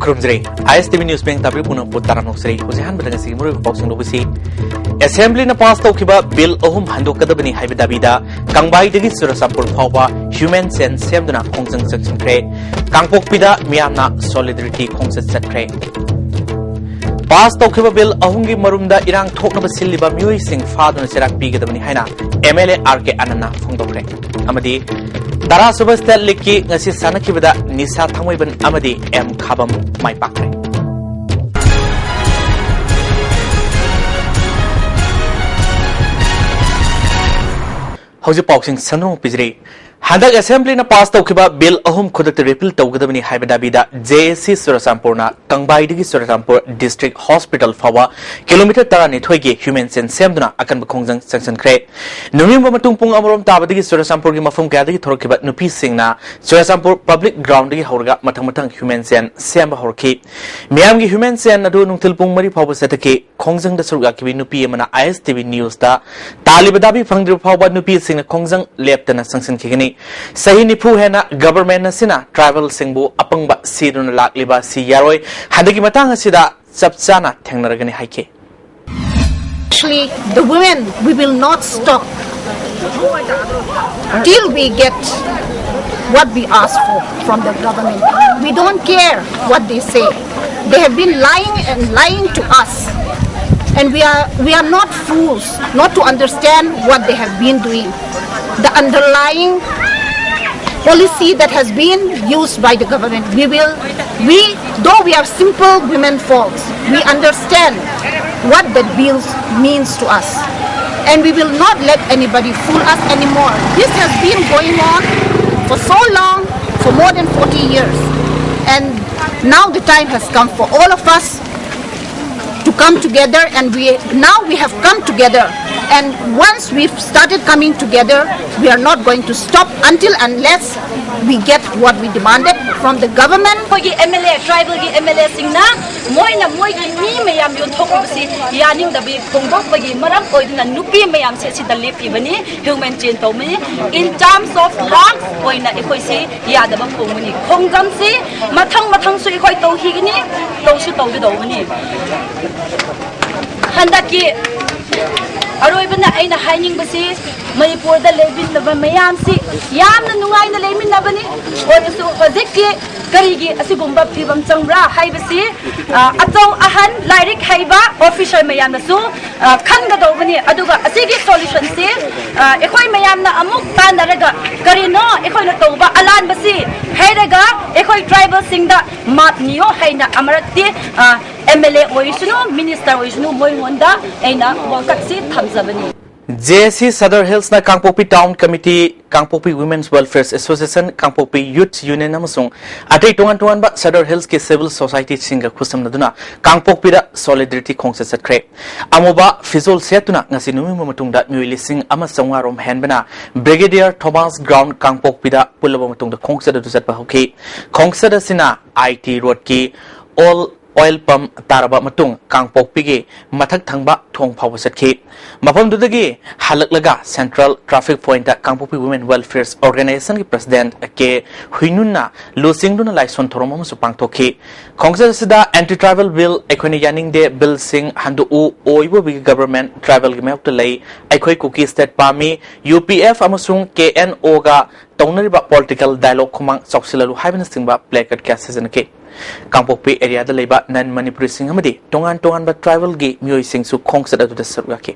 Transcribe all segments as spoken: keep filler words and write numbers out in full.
ꯈꯨꯔꯨꯝꯖꯔꯤ꯫ ꯑꯥꯏ ꯑꯦꯁ T V news ꯄꯦꯡ ꯇꯥꯕꯤꯕ ꯄꯨꯝꯅꯃꯛꯄꯨ ꯇꯔꯥꯝꯅ ꯑꯣꯛꯆꯔꯤ꯫ ꯍꯧꯖꯤꯛ ꯑꯍꯥꯟꯕꯗ ꯉꯁꯤꯒꯤ ꯃꯔꯨꯑꯣꯏꯕ ꯄꯥꯎꯁꯤꯡ ꯂꯧꯕꯁꯤ, ꯑꯦꯁꯦꯝꯕ꯭ꯂꯤꯅ ꯄꯥꯁ ꯇꯧꯈꯤꯕ ꯕꯤꯜ ꯑꯍꯨꯝ ꯍꯟꯗꯣꯛꯀꯗꯕꯅꯤ ꯍꯥꯏꯕ ꯗꯥꯕꯤꯗ ꯀꯪꯕꯥꯏꯗꯒꯤ ꯆꯨꯔꯆꯥꯟꯄꯨꯔ ꯐꯥꯎꯕ ꯍ꯭ꯌꯨꯃꯦꯟ ꯆꯦꯟ ꯁꯦꯝꯗꯨꯅ ꯈꯣꯡꯖꯪ ꯆꯪꯁꯤꯟꯈ꯭ꯔꯦ꯫ ꯀꯥꯡꯄꯣꯛꯄꯤꯗ ꯃꯤꯌꯥꯝꯅ ꯁꯣꯂꯤꯗꯔꯤꯇꯤ ꯈꯣꯡꯆꯠ ꯆꯠꯈ꯭ꯔꯦ꯫ ꯄꯥꯁ ꯇꯧꯈꯤꯕ ꯕꯤꯜ ꯑꯍꯨꯝꯒꯤ ꯃꯔꯨꯝꯗ ꯏꯔꯥꯡ ꯊꯣꯛꯅꯕ ꯁꯤꯜꯂꯤꯕ ꯃꯤꯑꯣꯏꯁꯤꯡ ꯐꯥꯗꯨꯅ ꯆꯩꯔꯥꯛ ꯄꯤꯒꯗꯕꯅꯤ ꯍꯥꯏꯅ ꯑꯦꯝ ꯑꯦꯜ ꯑꯦ ꯑꯥꯔ ꯀꯦ ꯑꯅꯟꯅ ꯐꯣꯡꯗꯣꯛꯈ꯭ꯔꯦ꯫ ꯑꯃꯗꯤ ꯇꯔꯥꯁꯨꯕ ꯁ꯭ꯇꯦꯠ ꯂꯤꯒꯀꯤ ꯉꯁꯤ ꯁꯥꯟꯅꯈꯤꯕꯗ ꯅꯤꯁꯥ ꯊꯥꯡꯃꯩꯕꯟ ꯑꯃꯗꯤ ꯑꯦꯝ ꯈꯥꯕꯝ ꯃꯥꯏ ꯄꯥꯛꯈ꯭ꯔꯦ꯫ ꯍꯧꯖꯤꯛ ꯄꯥꯎꯁꯤꯡ ꯁꯟꯗꯣꯛꯅ ꯄꯤꯖꯔꯤ꯫ ꯍꯟꯗꯛ ꯑꯦꯁꯦꯝꯕ꯭ꯂꯤꯅ ꯄꯥꯁ ꯇꯧꯈꯤꯕ ꯕꯤꯜ ꯑꯍꯨꯝ ꯈꯨꯗꯛꯇ ꯔꯤꯄꯤꯜ ꯇꯧꯒꯗꯕꯅꯤ ꯍꯥꯏꯕ ꯗꯥꯕꯤꯗ ꯖꯦ ꯑꯦ ꯁꯤ ꯆꯨꯔꯆꯥꯟꯄꯨꯔꯅ ꯀꯪꯕꯥꯏꯗꯒꯤ ꯆꯨꯔꯆꯥꯟꯄꯨꯔ ꯗꯤꯁꯇ꯭ꯔꯤꯛ ꯍꯣꯁꯄꯤꯇꯥꯜ ꯐꯥꯎꯕ ꯀꯤꯂꯣꯃꯤꯇꯔ ꯇꯔꯥꯅꯤꯊꯣꯏꯒꯤ ꯍ꯭ꯌꯨꯃꯦꯟ ꯆꯦꯟ ꯁꯦꯝꯗꯨꯅ ꯑꯀꯟꯕ ꯈꯣꯡꯖꯪ ꯆꯪꯁꯤꯟꯈ꯭ꯔꯦ꯫ ꯅꯨꯃꯤꯠ ꯑꯃ ꯃꯇꯨꯡ ꯄꯨꯡ ꯑꯃꯔꯣꯝ ꯇꯥꯕꯗꯒꯤ ꯆꯨꯔꯆꯥꯟꯄꯨꯔꯒꯤ ꯃꯐꯝ ꯀꯌꯥꯗꯒꯤ ꯊꯣꯔꯛꯈꯤꯕ ꯅꯨꯄꯤꯁꯤꯡꯅ ꯆꯨꯔꯆꯥꯟꯄꯨꯔ ꯄꯕ꯭ꯂꯤꯛ ꯒ꯭ꯔꯥꯎꯟꯗꯒꯤ ꯍꯧꯔꯒ ꯃꯊꯪ ꯃꯊꯪ ꯍ꯭ꯌꯨꯃꯦꯟ ꯆꯦꯟ ꯁꯦꯝꯕ ꯍꯧꯔꯛꯈꯤ꯫ ꯃꯤꯌꯥꯝꯒꯤ ꯍ꯭ꯌꯨꯃꯦꯟ ꯆꯦꯟ ꯑꯗꯨ ꯅꯨꯡꯊꯤꯜ ꯄꯨꯡ ꯃꯔꯤ ꯐꯥꯎꯕ ꯆꯠꯊꯈꯤ꯫ ꯈꯣꯡꯖꯪꯗ ꯁꯔꯨꯛ ꯌꯥꯈꯤꯕꯤ ꯅꯨꯄꯤ ꯑꯃꯅ ꯑꯥꯏ ꯑꯦꯁ ꯇꯤ ꯚꯤ ꯅ꯭ꯌꯨꯁꯇ ꯇꯥꯜꯂꯤꯕ ꯗꯥꯕꯤ ꯐꯪꯗ꯭ꯔꯤꯕ ꯐꯥꯎꯕ ꯅꯨꯄꯤꯁꯤꯡꯅ ꯈꯣꯡꯖꯪ ꯂꯦꯞꯇꯅ ꯆꯪꯁꯤꯟꯈꯤꯒꯅꯤ꯫ ꯆꯍꯤ ꯅꯤꯐꯨ ꯍꯦꯟꯅ ꯒꯚꯔꯟꯃꯦꯟꯠ ꯑꯁꯤꯅ ꯇ꯭ꯔꯥꯏꯕꯦꯜꯁꯤꯡꯕꯨ ꯑꯄꯪꯕ ꯁꯤꯗꯨꯅ ꯂꯥꯛꯂꯤꯕ ꯑꯁꯤ ꯌꯥꯔꯣꯏ꯫ ꯍꯟꯗꯛꯀꯤ ꯃꯇꯥꯡ ꯑꯁꯤꯗ ꯆꯞ ꯆꯥꯅ ꯊꯦꯡꯅꯔꯒꯅꯤ ꯍꯥꯏꯈꯤ꯫ Actually, the women, we will not stop till we get what we ask for from the government. We don't care what they say. They have been lying and lying to us. And we are, we are not fools not to understand what they have been doing. The underlying policy that has been used by the government, we will, we, though we are simple women folks, we understand what that bills means to us. And we will not let anybody fool us anymore. This has been going on for so long, for more than forty years. And now the time has come for all of us to come together, and we, now we have come together And once we've started coming together, we are not going to stop until unless we get what we demanded from the government. ꯑꯩꯈꯣꯏꯒꯤ M L A, tribal ꯒꯤ M L A ꯁꯤꯡꯅ ꯃꯣꯏꯅ ꯃꯣꯏꯒꯤ ꯃꯤ ꯃꯌꯥꯝ ꯌꯣꯟꯊꯣꯛꯂꯤꯕꯁꯤ ꯌꯥꯅꯤꯡꯗꯕꯤ ꯐꯣꯡꯗꯣꯛꯄꯒꯤ ꯃꯔꯝ ꯑꯣꯏꯗꯨꯅ ꯅꯨꯄꯤ ꯃꯌꯥꯝꯁꯦ ꯁꯤꯗ ꯂꯦꯞꯄꯤꯕꯅꯤ꯫ Human chain ꯇꯧꯕꯅꯤ꯫ In terms of lakhs ꯑꯣꯏꯅ ꯑꯩꯈꯣꯏꯁꯤ ꯌꯥꯗꯕ ꯐꯣꯡꯕꯅꯤ꯫ ꯈꯣꯡꯖꯪꯁꯤ ꯃꯊꯪ ꯃꯊꯪꯁꯨ ꯑꯩꯈꯣꯏ ꯇꯧꯈꯤꯒꯅꯤ, ꯇꯧꯁꯨ ꯇꯧꯒꯗꯧꯕꯅꯤ꯫ ꯍꯟꯗꯛꯀꯤ ꯑꯔꯣꯏꯕꯅ ꯑꯩꯅ ꯍꯥꯏꯅꯤꯡꯕꯁꯤ, ꯃꯅꯤꯄꯨꯔꯗ ꯂꯩꯃꯤꯟꯅꯕ ꯃꯌꯥꯝꯁꯤ ꯌꯥꯝꯅ ꯅꯨꯡꯉꯥꯏꯅ ꯂꯩꯃꯤꯟꯅꯕꯅꯤ꯫ ꯑꯣꯏꯔꯁꯨ ꯍꯧꯖꯤꯛꯇꯤ ꯀꯔꯤꯒꯤ ꯑꯁꯤꯒꯨꯝꯕ ꯐꯤꯕꯝ ꯆꯪꯕ꯭ꯔꯥ ꯍꯥꯏꯕꯁꯤ, ꯑ, ꯑꯆꯧ ꯑꯍꯟ, ꯂꯥꯏꯔꯤꯛ ꯍꯩꯕ officer ꯃꯌꯥꯝꯅꯁꯨ, ꯑ, ꯈꯟꯒꯗꯧꯕꯅꯤ꯫ ꯑꯗꯨꯒ ꯑꯁꯤꯒꯤ solution ꯁꯤ, ꯑ, ꯑꯩꯈꯣꯏ ꯃꯌꯥꯝꯅ ꯑꯃꯨꯛ ꯇꯥꯟꯅꯔꯒ ꯀꯔꯤꯅꯣ ꯑꯩꯈꯣꯏꯅ ꯇꯧꯕ ꯑꯂꯥꯟꯕꯁꯤ ꯍꯥꯏꯔꯒ ꯑꯩꯈꯣꯏ tribal ꯁꯤꯡꯗ ꯃꯥꯞ ꯅꯤꯌꯣ ꯍꯥꯏꯅ ꯑꯃꯔꯛꯇꯤ, ꯑ, M L A ꯑꯣꯏꯁꯅꯨ, minister ꯑꯣꯏꯁꯅꯨ, ꯃꯣꯏꯉꯣꯟꯗ ꯑꯩꯅ ꯋꯥꯀꯠꯁꯤ ꯊꯝꯖꯕꯅꯤ꯫ J A C Sadar Hills ꯅ ꯀꯥꯡꯄꯣꯛꯄꯤ Town Committee, ꯀꯥꯡꯄꯣꯛꯄꯤ Women's Welfare Association, ꯀꯥꯡꯄꯣꯛꯄꯤ Youth Union ꯑꯃꯁꯨꯡ ꯑꯇꯩ ꯇꯣꯉꯥꯟ ꯇꯣꯉꯥꯟꯕ Sadar Hills ꯀꯤ civil society ꯁꯤꯡꯒ ꯈꯨꯠꯁꯝꯅꯗꯨꯅ ꯀꯥꯡꯄꯣꯛꯄꯤꯗ solidarity ꯈꯣꯡꯆꯠ ꯆꯠꯈ꯭ꯔꯦ꯫ ꯑꯃꯨꯕ ꯐꯤꯖꯣꯜ ꯁꯦꯠꯇꯨꯅ ꯉꯁꯤ ꯅꯨꯃꯤꯠ ꯑꯃ ꯃꯇꯨꯡꯗ ꯃꯤꯑꯣꯏ ꯂꯤꯁꯤꯡ ꯑꯃ ꯆꯥꯝꯃꯉꯥ ꯔꯣꯝ ꯍꯦꯟꯕꯅ Brigadier Thomas Ground ꯀꯥꯡꯄꯣꯛꯄꯤꯗ ꯄꯨꯜꯂꯕ ꯃꯇꯨꯡꯗ ꯈꯣꯡꯆꯠ ꯑꯗꯨ ꯆꯠꯄ ꯍꯧꯈꯤ꯫ ꯈꯣꯡꯆꯠ ꯑꯁꯤꯅ I T Road ꯀꯤ All Oil Pump ꯇꯥꯔꯕ ꯃꯇꯨꯡ ꯀꯥꯡꯄꯣꯛꯄꯤꯒꯤ ꯃꯊꯛ ꯊꯪꯕ ꯊꯣꯡ ꯐꯥꯎꯕ ꯆꯠꯈꯤ꯫ ꯃꯐꯝꯗꯨꯗꯒꯤ ꯍꯜꯂꯛꯂꯒ Central Traffic Point ꯇ ꯀꯥꯡꯄꯣꯛꯄꯤ Women Welfare Organization ꯒꯤ President ꯀꯦ ꯍꯨꯏꯅꯨꯟꯅ ꯂꯨꯆꯤꯡꯗꯨꯅ ꯂꯥꯏꯁꯣꯟ ꯊꯧꯔꯝ ꯑꯃꯁꯨ ꯄꯥꯡꯊꯣꯛꯈꯤ꯫ ꯈꯣꯡꯆꯠ ꯑꯁꯤꯗ Anti Tribal Bill, ꯑꯩꯈꯣꯏꯅ ꯌꯥꯅꯤꯡꯗꯦ, ꯕꯤꯜꯁꯤꯡ ꯍꯟꯗꯣꯛꯎ, ꯑꯣꯏꯕ ꯑꯣꯏꯕꯒꯤ government tribal ꯒꯤ ꯃꯥꯌꯣꯛꯇ ꯂꯩ, ꯑꯩꯈꯣꯏ ꯀꯨꯀꯤ state ꯄꯥꯝꯃꯤ, U P F ꯑꯃꯁꯨꯡ K N O ꯒ ꯇꯧꯅꯔꯤꯕ political dialogue ꯈꯨꯃꯥꯡ ꯆꯥꯎꯁꯤꯜꯍꯜꯂꯨ ꯍꯥꯏꯕꯅꯆꯤꯡꯕ placard ꯀꯌꯥ ꯁꯤꯖꯤꯟꯅꯈꯤ꯫ ꯀꯥꯡꯄꯣꯛꯄꯤ area ꯗ ꯂꯩꯕ non ꯃꯅꯤꯄꯨꯔꯤꯁꯤꯡ ꯑꯃꯗꯤ ꯇꯣꯉꯥꯟ ꯇꯣꯉꯥꯟꯕ tribal ꯒꯤ ꯃꯤꯑꯣꯏꯁꯤꯡꯁꯨ ꯈꯣꯡꯆꯠ ꯑꯗꯨꯗ ꯁꯔꯨꯛ ꯌꯥꯈꯤ꯫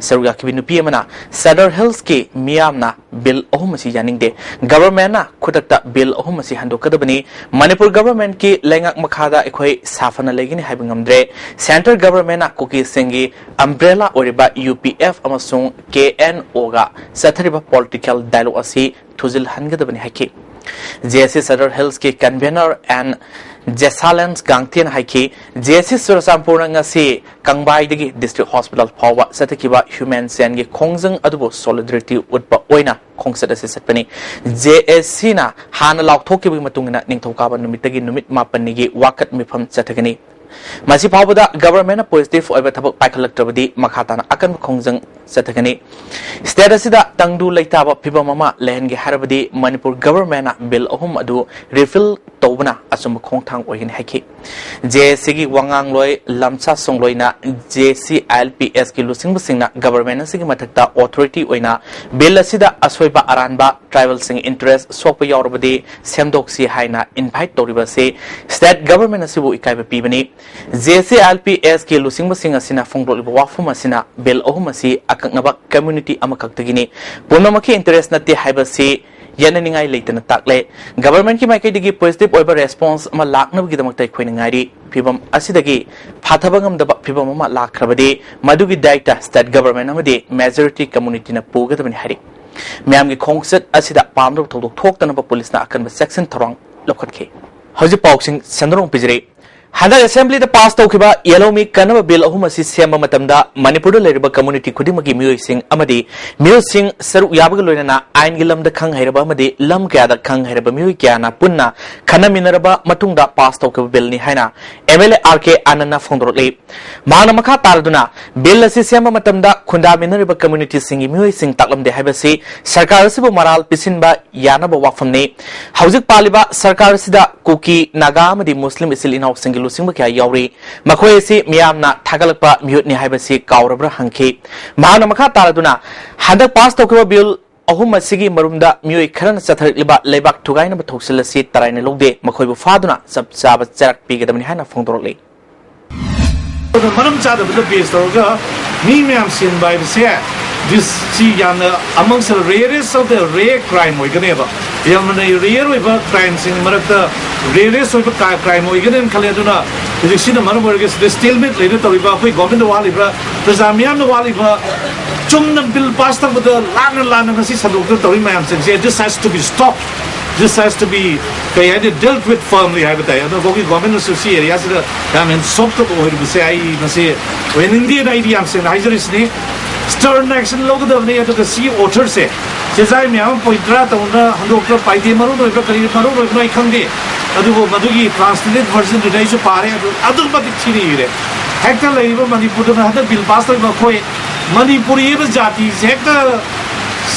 ꯁꯔꯨꯛ ꯌꯥꯈꯤꯕ ꯅꯨꯄꯤ ꯑꯃꯅ Sadar Hills ꯀꯤ ꯃꯤꯌꯥꯝꯅ ꯕꯤꯜ ꯑꯍꯨꯝ ꯑꯁꯤ ꯌꯥꯅꯤꯡꯗꯦ, government ꯅ ꯈꯨꯗꯛꯇ ꯕꯤꯜ ꯑꯍꯨꯝ ꯑꯁꯤ ꯍꯟꯗꯣꯛꯀꯗꯕꯅꯤ, ꯃꯅꯤꯄꯨꯔ government ꯀꯤ ꯂꯩꯉꯥꯛ ꯃꯈꯥꯗ ꯑꯩꯈꯣꯏ ꯁꯥꯐꯅ ꯂꯩꯒꯅꯤ ꯍꯥꯏꯕ ꯉꯝꯗ꯭ꯔꯦ, central government ꯅ ꯀꯨꯀꯤꯁꯤꯡꯒꯤ umbrella ꯑꯣꯏꯔꯤꯕ U P F ꯑꯃꯁꯨꯡ K N O ꯒ ꯆꯠꯊꯔꯤꯕ political dialogue ꯑꯁꯤ ꯊꯨꯖꯤꯜꯍꯟꯒꯗꯕꯅꯤ ꯍꯥꯏꯈꯤ꯫ J A C Sadar Hills ꯀꯤ convener and ꯖꯦꯁꯥꯂꯦꯟꯁ ꯒꯥꯡꯊꯦꯟ ꯍꯥꯏꯈꯤ꯫ ꯖꯦ ꯑꯦꯁ ꯁꯤ ꯆꯨꯔꯆꯥꯟꯄꯨꯔꯅ ꯉꯁꯤ ꯀꯪꯕꯥꯏꯗꯒꯤ ꯗꯤꯁꯇ꯭ꯔꯤꯛ ꯍꯣꯁꯄꯤꯇꯥꯜ ꯐꯥꯎꯕ ꯆꯠꯊꯈꯤꯕ ꯍ꯭ꯌꯨꯃꯦꯟ ꯆꯦꯟꯒꯤ ꯈꯣꯡꯖꯪ ꯑꯗꯨꯕꯨ ꯁꯣꯂꯤꯗꯔꯤꯇꯤ ꯎꯠꯄ ꯑꯣꯏꯅ ꯈꯣꯡꯆꯠ ꯑꯁꯤ ꯆꯠꯄꯅꯤ꯫ ꯖꯦ ꯑꯦꯁ ꯁꯤꯅ ꯍꯥꯟꯅ ꯂꯥꯎꯊꯣꯛꯈꯤꯕꯒꯤ ꯃꯇꯨꯡ ꯏꯟꯅ ꯅꯤꯡꯊꯧꯀꯥꯕ ꯅꯨꯃꯤꯠꯇꯒꯤ ꯅꯨꯃꯤꯠ ꯃꯥꯄꯟꯅꯤꯒꯤ ꯋꯥꯀꯠ ꯃꯤꯐꯝ ꯆꯠꯊꯒꯅꯤ꯫ ꯃꯁꯤ ꯐꯥꯎꯕꯗ ꯒꯚꯔꯟꯃꯦꯟꯠꯅ ꯄꯣꯖꯤꯇꯤꯚ ꯑꯣꯏꯕ ꯊꯕꯛ ꯄꯥꯏꯈꯠꯂꯛꯇ꯭ꯔꯕꯗꯤ ꯃꯈꯥ ꯇꯥꯅ ꯑꯀꯟꯕ ꯈꯣꯡꯖꯪ ꯆꯠꯊꯒꯅꯤ꯫ ꯁ꯭ꯇꯦꯠ ꯑꯁꯤꯗ ꯇꯪꯗꯨ ꯂꯩꯇꯥꯕ ꯐꯤꯚꯝ ꯑꯃ ꯂꯩꯍꯟꯒꯦ ꯍꯥꯏꯔꯕꯗꯤ ꯃꯅꯤꯄꯨꯔ ꯒꯚꯔꯟꯃꯦꯟꯠꯅ ꯕꯤꯜ ꯑꯍꯨꯝ ꯑꯗꯨ ꯔꯤꯄꯤꯜ ꯇꯧꯕꯅ ꯑꯆꯨꯝꯕ ꯈꯣꯡꯊꯥꯡ ꯑꯣꯏꯒꯅꯤ ꯍꯥꯏꯈꯤ꯫ ꯖꯦ ꯑꯦꯁ ꯁꯤꯒꯤ ꯋꯥꯉꯥꯡꯂꯣꯏ ꯂꯝꯁꯥ ꯁꯣꯡꯂꯣꯏꯅ J S C I L P ꯑꯦꯁꯀꯤ ꯂꯨꯆꯤꯡꯕꯁꯤꯡꯅ government ꯑꯁꯤꯒꯤ ꯃꯊꯛꯇ ꯑꯣꯊꯣꯔꯤꯇꯤ ꯑꯣꯏꯅ ꯕꯤꯜ ꯑꯁꯤꯗ ꯑꯁꯣꯏꯕ ꯑꯔꯥꯟꯕ, ꯇ꯭ꯔꯥꯏꯕꯦꯜꯁꯤꯡ ꯏꯟꯇꯔꯦꯁ ꯁꯣꯛꯄ ꯌꯥꯎꯔꯕꯗꯤ ꯁꯦꯝꯗꯣꯛꯁꯤ ꯍꯥꯏꯅ ꯏꯟꯚꯥꯏꯠ ꯇꯧꯔꯤꯕ ꯑꯁꯤ ꯁ꯭ꯇꯦꯠ ꯒꯚꯔꯟꯃꯦꯟꯠ ꯑꯁꯤꯕꯨ ꯏꯀꯥꯏꯕ ꯄꯤꯕꯅꯤ꯫ J S C I L P ꯑꯦꯁꯀꯤ ꯂꯨꯆꯤꯡꯕꯁꯤꯡ ꯑꯁꯤꯅ ꯐꯣꯡꯗꯣꯛꯂꯤꯕ ꯋꯥꯐꯝ ꯑꯁꯤꯅ ꯕꯤꯜ ꯑꯍꯨꯝ ꯑꯁꯤ ꯑꯀꯛꯅꯕ ꯀꯝꯃ꯭ꯌꯨꯅꯤꯇꯤ ꯑꯃꯈꯛꯇꯒꯤꯅꯤ, ꯄꯨꯝꯅꯃꯛꯀꯤ ꯏꯟꯇꯔꯦꯁ ꯅꯠꯇꯦ ꯍꯥꯏꯕꯁꯤ ꯌꯦꯠꯅꯅꯤꯡꯉꯥꯏ ꯂꯩꯇꯅ ꯇꯥꯛꯂꯦ꯫ ꯒꯚꯔꯟꯃꯦꯟꯠꯀꯤ ꯃꯥꯏꯀꯩꯗꯒꯤ ꯄꯣꯖꯤꯇꯤꯚ ꯑꯣꯏꯕ ꯔꯦꯁꯄꯣꯟꯁ ꯑꯃ ꯂꯥꯛꯅꯕꯒꯤꯗꯃꯛꯇ ꯑꯩꯈꯣꯏꯅ ꯉꯥꯏꯔꯤ꯫ ꯐꯤꯚꯝ ꯑꯁꯤꯗꯒꯤ ꯐꯥꯊꯕ ꯉꯝꯗꯕ ꯐꯤꯚꯝ ꯑꯃ ꯂꯥꯛꯈ꯭ꯔꯕꯗꯤ ꯃꯗꯨꯒꯤ ꯗꯥꯏꯇ ꯁ꯭ꯇꯦꯠ ꯒꯚꯔꯟꯃꯦꯟꯠ ꯑꯃꯗꯤ ꯃꯦꯖꯣꯔꯤꯇꯤ ꯀꯝꯃ꯭ꯌꯨꯅꯤꯇꯤꯅ ꯄꯨꯒꯗꯕꯅꯤ ꯍꯥꯏꯔꯤ꯫ ꯃꯤꯌꯥꯝꯒꯤ ꯈꯣꯡꯆꯠ ꯑꯁꯤꯗ ꯄꯥꯝꯗꯕ ꯊꯧꯗꯣꯛ ꯊꯣꯛꯇꯅꯕ ꯄꯨꯂꯤꯁꯅ ꯑꯀꯟꯕ ꯆꯦꯛꯁꯤꯟ ꯊꯧꯔꯥꯡ ꯂꯧꯈꯠꯈꯤ꯫ ꯍꯧꯖꯤꯛ ꯄꯥꯎꯁꯤꯡ ꯁꯟꯗꯣꯛꯅ ꯄꯤꯖꯔꯤ꯫ ꯍꯟꯗꯛ ꯑꯦꯁꯦꯝꯕ꯭ꯂꯤꯗ ꯄꯥꯁ ꯇꯧꯈꯤꯕ ꯌꯦꯜꯍꯧꯃꯤ ꯀꯟꯅꯕ ꯕꯤꯜ ꯑꯍꯨꯝ ꯑꯁꯤ ꯁꯦꯝꯕ ꯃꯇꯝꯗ ꯃꯅꯤꯄꯨꯔꯗ ꯂꯩꯔꯤꯕ ꯀꯝꯃ꯭ꯌꯨꯅꯤꯇꯤ ꯈꯨꯗꯤꯡꯃꯛꯀꯤ ꯃꯤꯑꯣꯏꯁꯤꯡ ꯑꯃꯗꯤ ꯃꯤꯜꯁꯤꯡ ꯁꯔꯨꯛ ꯌꯥꯕꯒ ꯂꯣꯏꯅꯅ ꯑꯥꯏꯟꯒꯤ ꯂꯝꯗ ꯈꯪ ꯍꯩꯔꯕ ꯑꯃꯗꯤ ꯂꯝ ꯀꯌꯥꯗ ꯈꯪ ꯍꯩꯔꯕ ꯃꯤꯑꯣꯏ ꯀꯌꯥꯅ ꯄꯨꯟꯅ ꯈꯟꯅꯃꯤꯟꯅꯔꯕ ꯃꯇꯨꯡꯗ ꯄꯥꯁ ꯇꯧꯈꯤꯕ ꯕꯤꯜꯅꯤ ꯍꯥꯏꯅ ꯑꯦꯝ ꯑꯦꯜ ꯑꯦ ꯑꯥꯔ ꯀꯦ ꯑꯥꯅꯟꯗꯅ ꯐꯣꯡꯗꯣꯔꯛꯂꯤ꯫ ꯃꯍꯥꯛꯅ ꯃꯈꯥ ꯇꯥꯔꯗꯨꯅ ꯕꯤꯜ ꯑꯁꯤ ꯁꯦꯝꯕ ꯃꯇꯝꯗ ꯈꯨꯟꯗꯥꯃꯤꯟꯅꯔꯤꯕ ꯀꯝꯃ꯭ꯌꯨꯅꯤꯇꯤꯁꯤꯡꯒꯤ ꯃꯤꯑꯣꯏꯁꯤꯡ ꯇꯥꯛꯂꯝꯗꯦ ꯍꯥꯏꯕꯁꯤ ꯁꯔꯀꯥꯔ ꯑꯁꯤꯕꯨ ꯃꯔꯥꯜ ꯄꯤꯁꯤꯟꯕ ꯌꯥꯅꯕ ꯋꯥꯐꯝꯅꯤ꯫ ꯍꯧꯖꯤꯛ ꯄꯥꯜꯂꯤꯕ ꯁꯔꯀꯥꯔ ꯑꯁꯤꯗ ꯀꯨꯀꯤ, ꯅꯥꯒꯥ ꯑꯃꯗꯤ ꯃꯨꯁꯂꯤꯝ ꯏꯆꯤꯜ ꯏꯅꯥꯎꯁꯤꯡꯒꯤ ꯂꯨꯆꯤꯡꯕ ꯀꯌꯥ ꯌꯥꯎꯔꯤ꯫ ꯃꯈꯣꯏ ꯑꯁꯤ ꯃꯤꯌꯥꯝꯅ ꯊꯥꯒꯠꯂꯛꯄ ꯃꯤꯍꯨꯠꯅꯤ ꯍꯥꯏꯕꯁꯤ ꯀꯥꯎꯔꯕ꯭ꯔꯥ ꯍꯪꯈꯤ꯫ ꯃꯍꯥꯛꯅ ꯃꯈꯥ ꯇꯥꯔꯗꯨꯅ ꯍꯟꯗꯛ ꯄꯥꯁ ꯇꯧꯈꯤꯕ ꯕꯤꯜ ꯑꯍꯨꯝ ꯑꯁꯤꯒꯤ ꯃꯔꯨꯝꯗ ꯃꯤꯑꯣꯏ ꯈꯔꯅ ꯆꯠꯊꯔꯛꯂꯤꯕ ꯂꯩꯕꯥꯛ ꯊꯨꯒꯥꯏꯅꯕ ꯊꯧꯁꯤꯜ ꯑꯁꯤ ꯇꯔꯥꯏꯅ ꯂꯧꯗꯦ, ꯃꯈꯣꯏꯕꯨ ꯐꯥꯗꯨꯅ ꯆꯞ ꯆꯥꯕ ꯆꯩꯔꯥꯛ ꯄꯤꯒꯗꯕꯅꯤ ꯍꯥꯏꯅ ꯐꯣꯡꯗꯣꯔꯛꯂꯤ꯫ ꯑꯗꯨꯅ ꯃꯔꯝ ꯆꯥꯗꯕꯗ ꯕꯦꯁ ꯇꯧꯔꯒ ꯃꯤ ꯃꯌꯥꯝ ꯁꯤꯍꯟꯕ ꯍꯥꯏꯕꯁꯦ, ꯗꯤꯁ ꯁꯤ ꯌꯥꯝꯅ amongst the rarest of the rare crime ꯑꯣꯏꯒꯅꯦꯕ꯫ ꯌꯥꯝꯅ ꯔꯦꯌꯔ ꯑꯣꯏꯕ ꯀ꯭ꯔꯥꯏꯝꯁꯤꯡꯒꯤ ꯃꯔꯛꯇ ꯔꯦꯔꯦꯁ ꯑꯣꯏꯕ ꯀ꯭ꯔꯥꯏꯝ ꯑꯣꯏꯒꯅꯦꯅ ꯈꯜꯂꯦ꯫ ꯑꯗꯨꯅ ꯍꯧꯖꯤꯛ ꯁꯤꯅ ꯃꯔꯝ ꯑꯣꯏꯔꯒ ꯁꯤꯗ ꯁ꯭ꯇꯦꯜꯃꯦꯠ ꯂꯩꯔ ꯇꯧꯔꯤꯕ ꯑꯩꯈꯣꯏ ꯒꯣꯔꯃꯦꯟꯗ ꯋꯥꯠꯂꯤꯕ꯭ꯔꯥ, ꯄ꯭ꯔꯖꯥ ꯃꯤꯌꯥꯝꯅ ꯋꯥꯠꯂꯤꯕ, ꯆꯨꯝꯅ ꯕꯤꯜ ꯄꯥꯁ ꯇꯧꯕꯗ ꯂꯥꯟꯅ ꯂꯥꯟꯅ ꯉꯁꯤ ꯁꯟꯗꯣꯛꯇꯅ ꯇꯧꯔꯤ ꯃꯌꯥꯝꯁꯤꯡꯁꯦ, this has to be stopped, this has to be ꯀꯩ ꯍꯥꯏꯅꯤ, dealt with firmly ꯍꯥꯏꯕ ꯇꯥꯏ꯫ ꯑꯗꯣ ꯒꯣꯒꯤ ꯒꯣꯔꯃꯦꯟꯅꯁꯨ ꯁꯤ ꯑꯦꯔꯤꯌꯥꯁꯤꯗ ꯌꯥꯝ ꯍꯦꯟꯅ ꯁꯣꯐꯇ ꯑꯣꯏꯔꯤꯕꯁꯦ ꯑꯩ ꯃꯁꯤ ꯑꯣꯏꯍꯟꯅꯤꯡꯗꯦꯅ ꯑꯩꯗꯤ ꯌꯥꯝ ꯁꯦꯡꯅ ꯍꯥꯏꯖꯔꯤꯁꯤꯅꯤ꯫ Stern action ꯂꯧꯒꯗꯕꯅꯤ꯫ ꯑꯗꯨꯒ ꯁꯤꯒꯤ ꯑꯣꯊꯔꯁꯦ ꯆꯦꯖꯥꯏ ꯃꯌꯥꯝ ꯑꯃ ꯄꯣꯏꯟ ꯇꯔꯥ ꯇꯧꯅ ꯍꯟꯗꯣꯛꯄ ꯄꯥꯏꯗꯦ, ꯃꯔꯨ ꯑꯣꯏꯕ꯭ꯔꯥ ꯀꯔꯤ ꯃꯔꯨ ꯑꯣꯏꯕꯅꯣ ꯑꯩ ꯈꯪꯗꯦ꯫ ꯑꯗꯨꯕꯨ ꯃꯗꯨꯒꯤ ꯇ꯭ꯔꯥꯟꯁꯂꯦꯇꯦꯠ ꯚꯔꯖꯟꯗꯨꯗꯤ ꯑꯩꯁꯨ ꯄꯥꯔꯦ꯫ ꯑꯗꯨ ꯑꯗꯨꯛꯀꯤ ꯃꯇꯤꯛ ꯊꯤꯅ ꯏꯔꯦ꯫ ꯍꯦꯛꯇ ꯂꯩꯔꯤꯕ ꯃꯅꯤꯄꯨꯔꯗꯅ ꯍꯟꯗꯛ ꯕꯤꯜ ꯄꯥꯁ ꯇꯧꯔꯤꯕ ꯑꯩꯈꯣꯏ ꯃꯅꯤꯄꯨꯔꯤ ꯍꯥꯏꯕ ꯖꯥꯇꯤꯁꯦ ꯍꯦꯛꯇ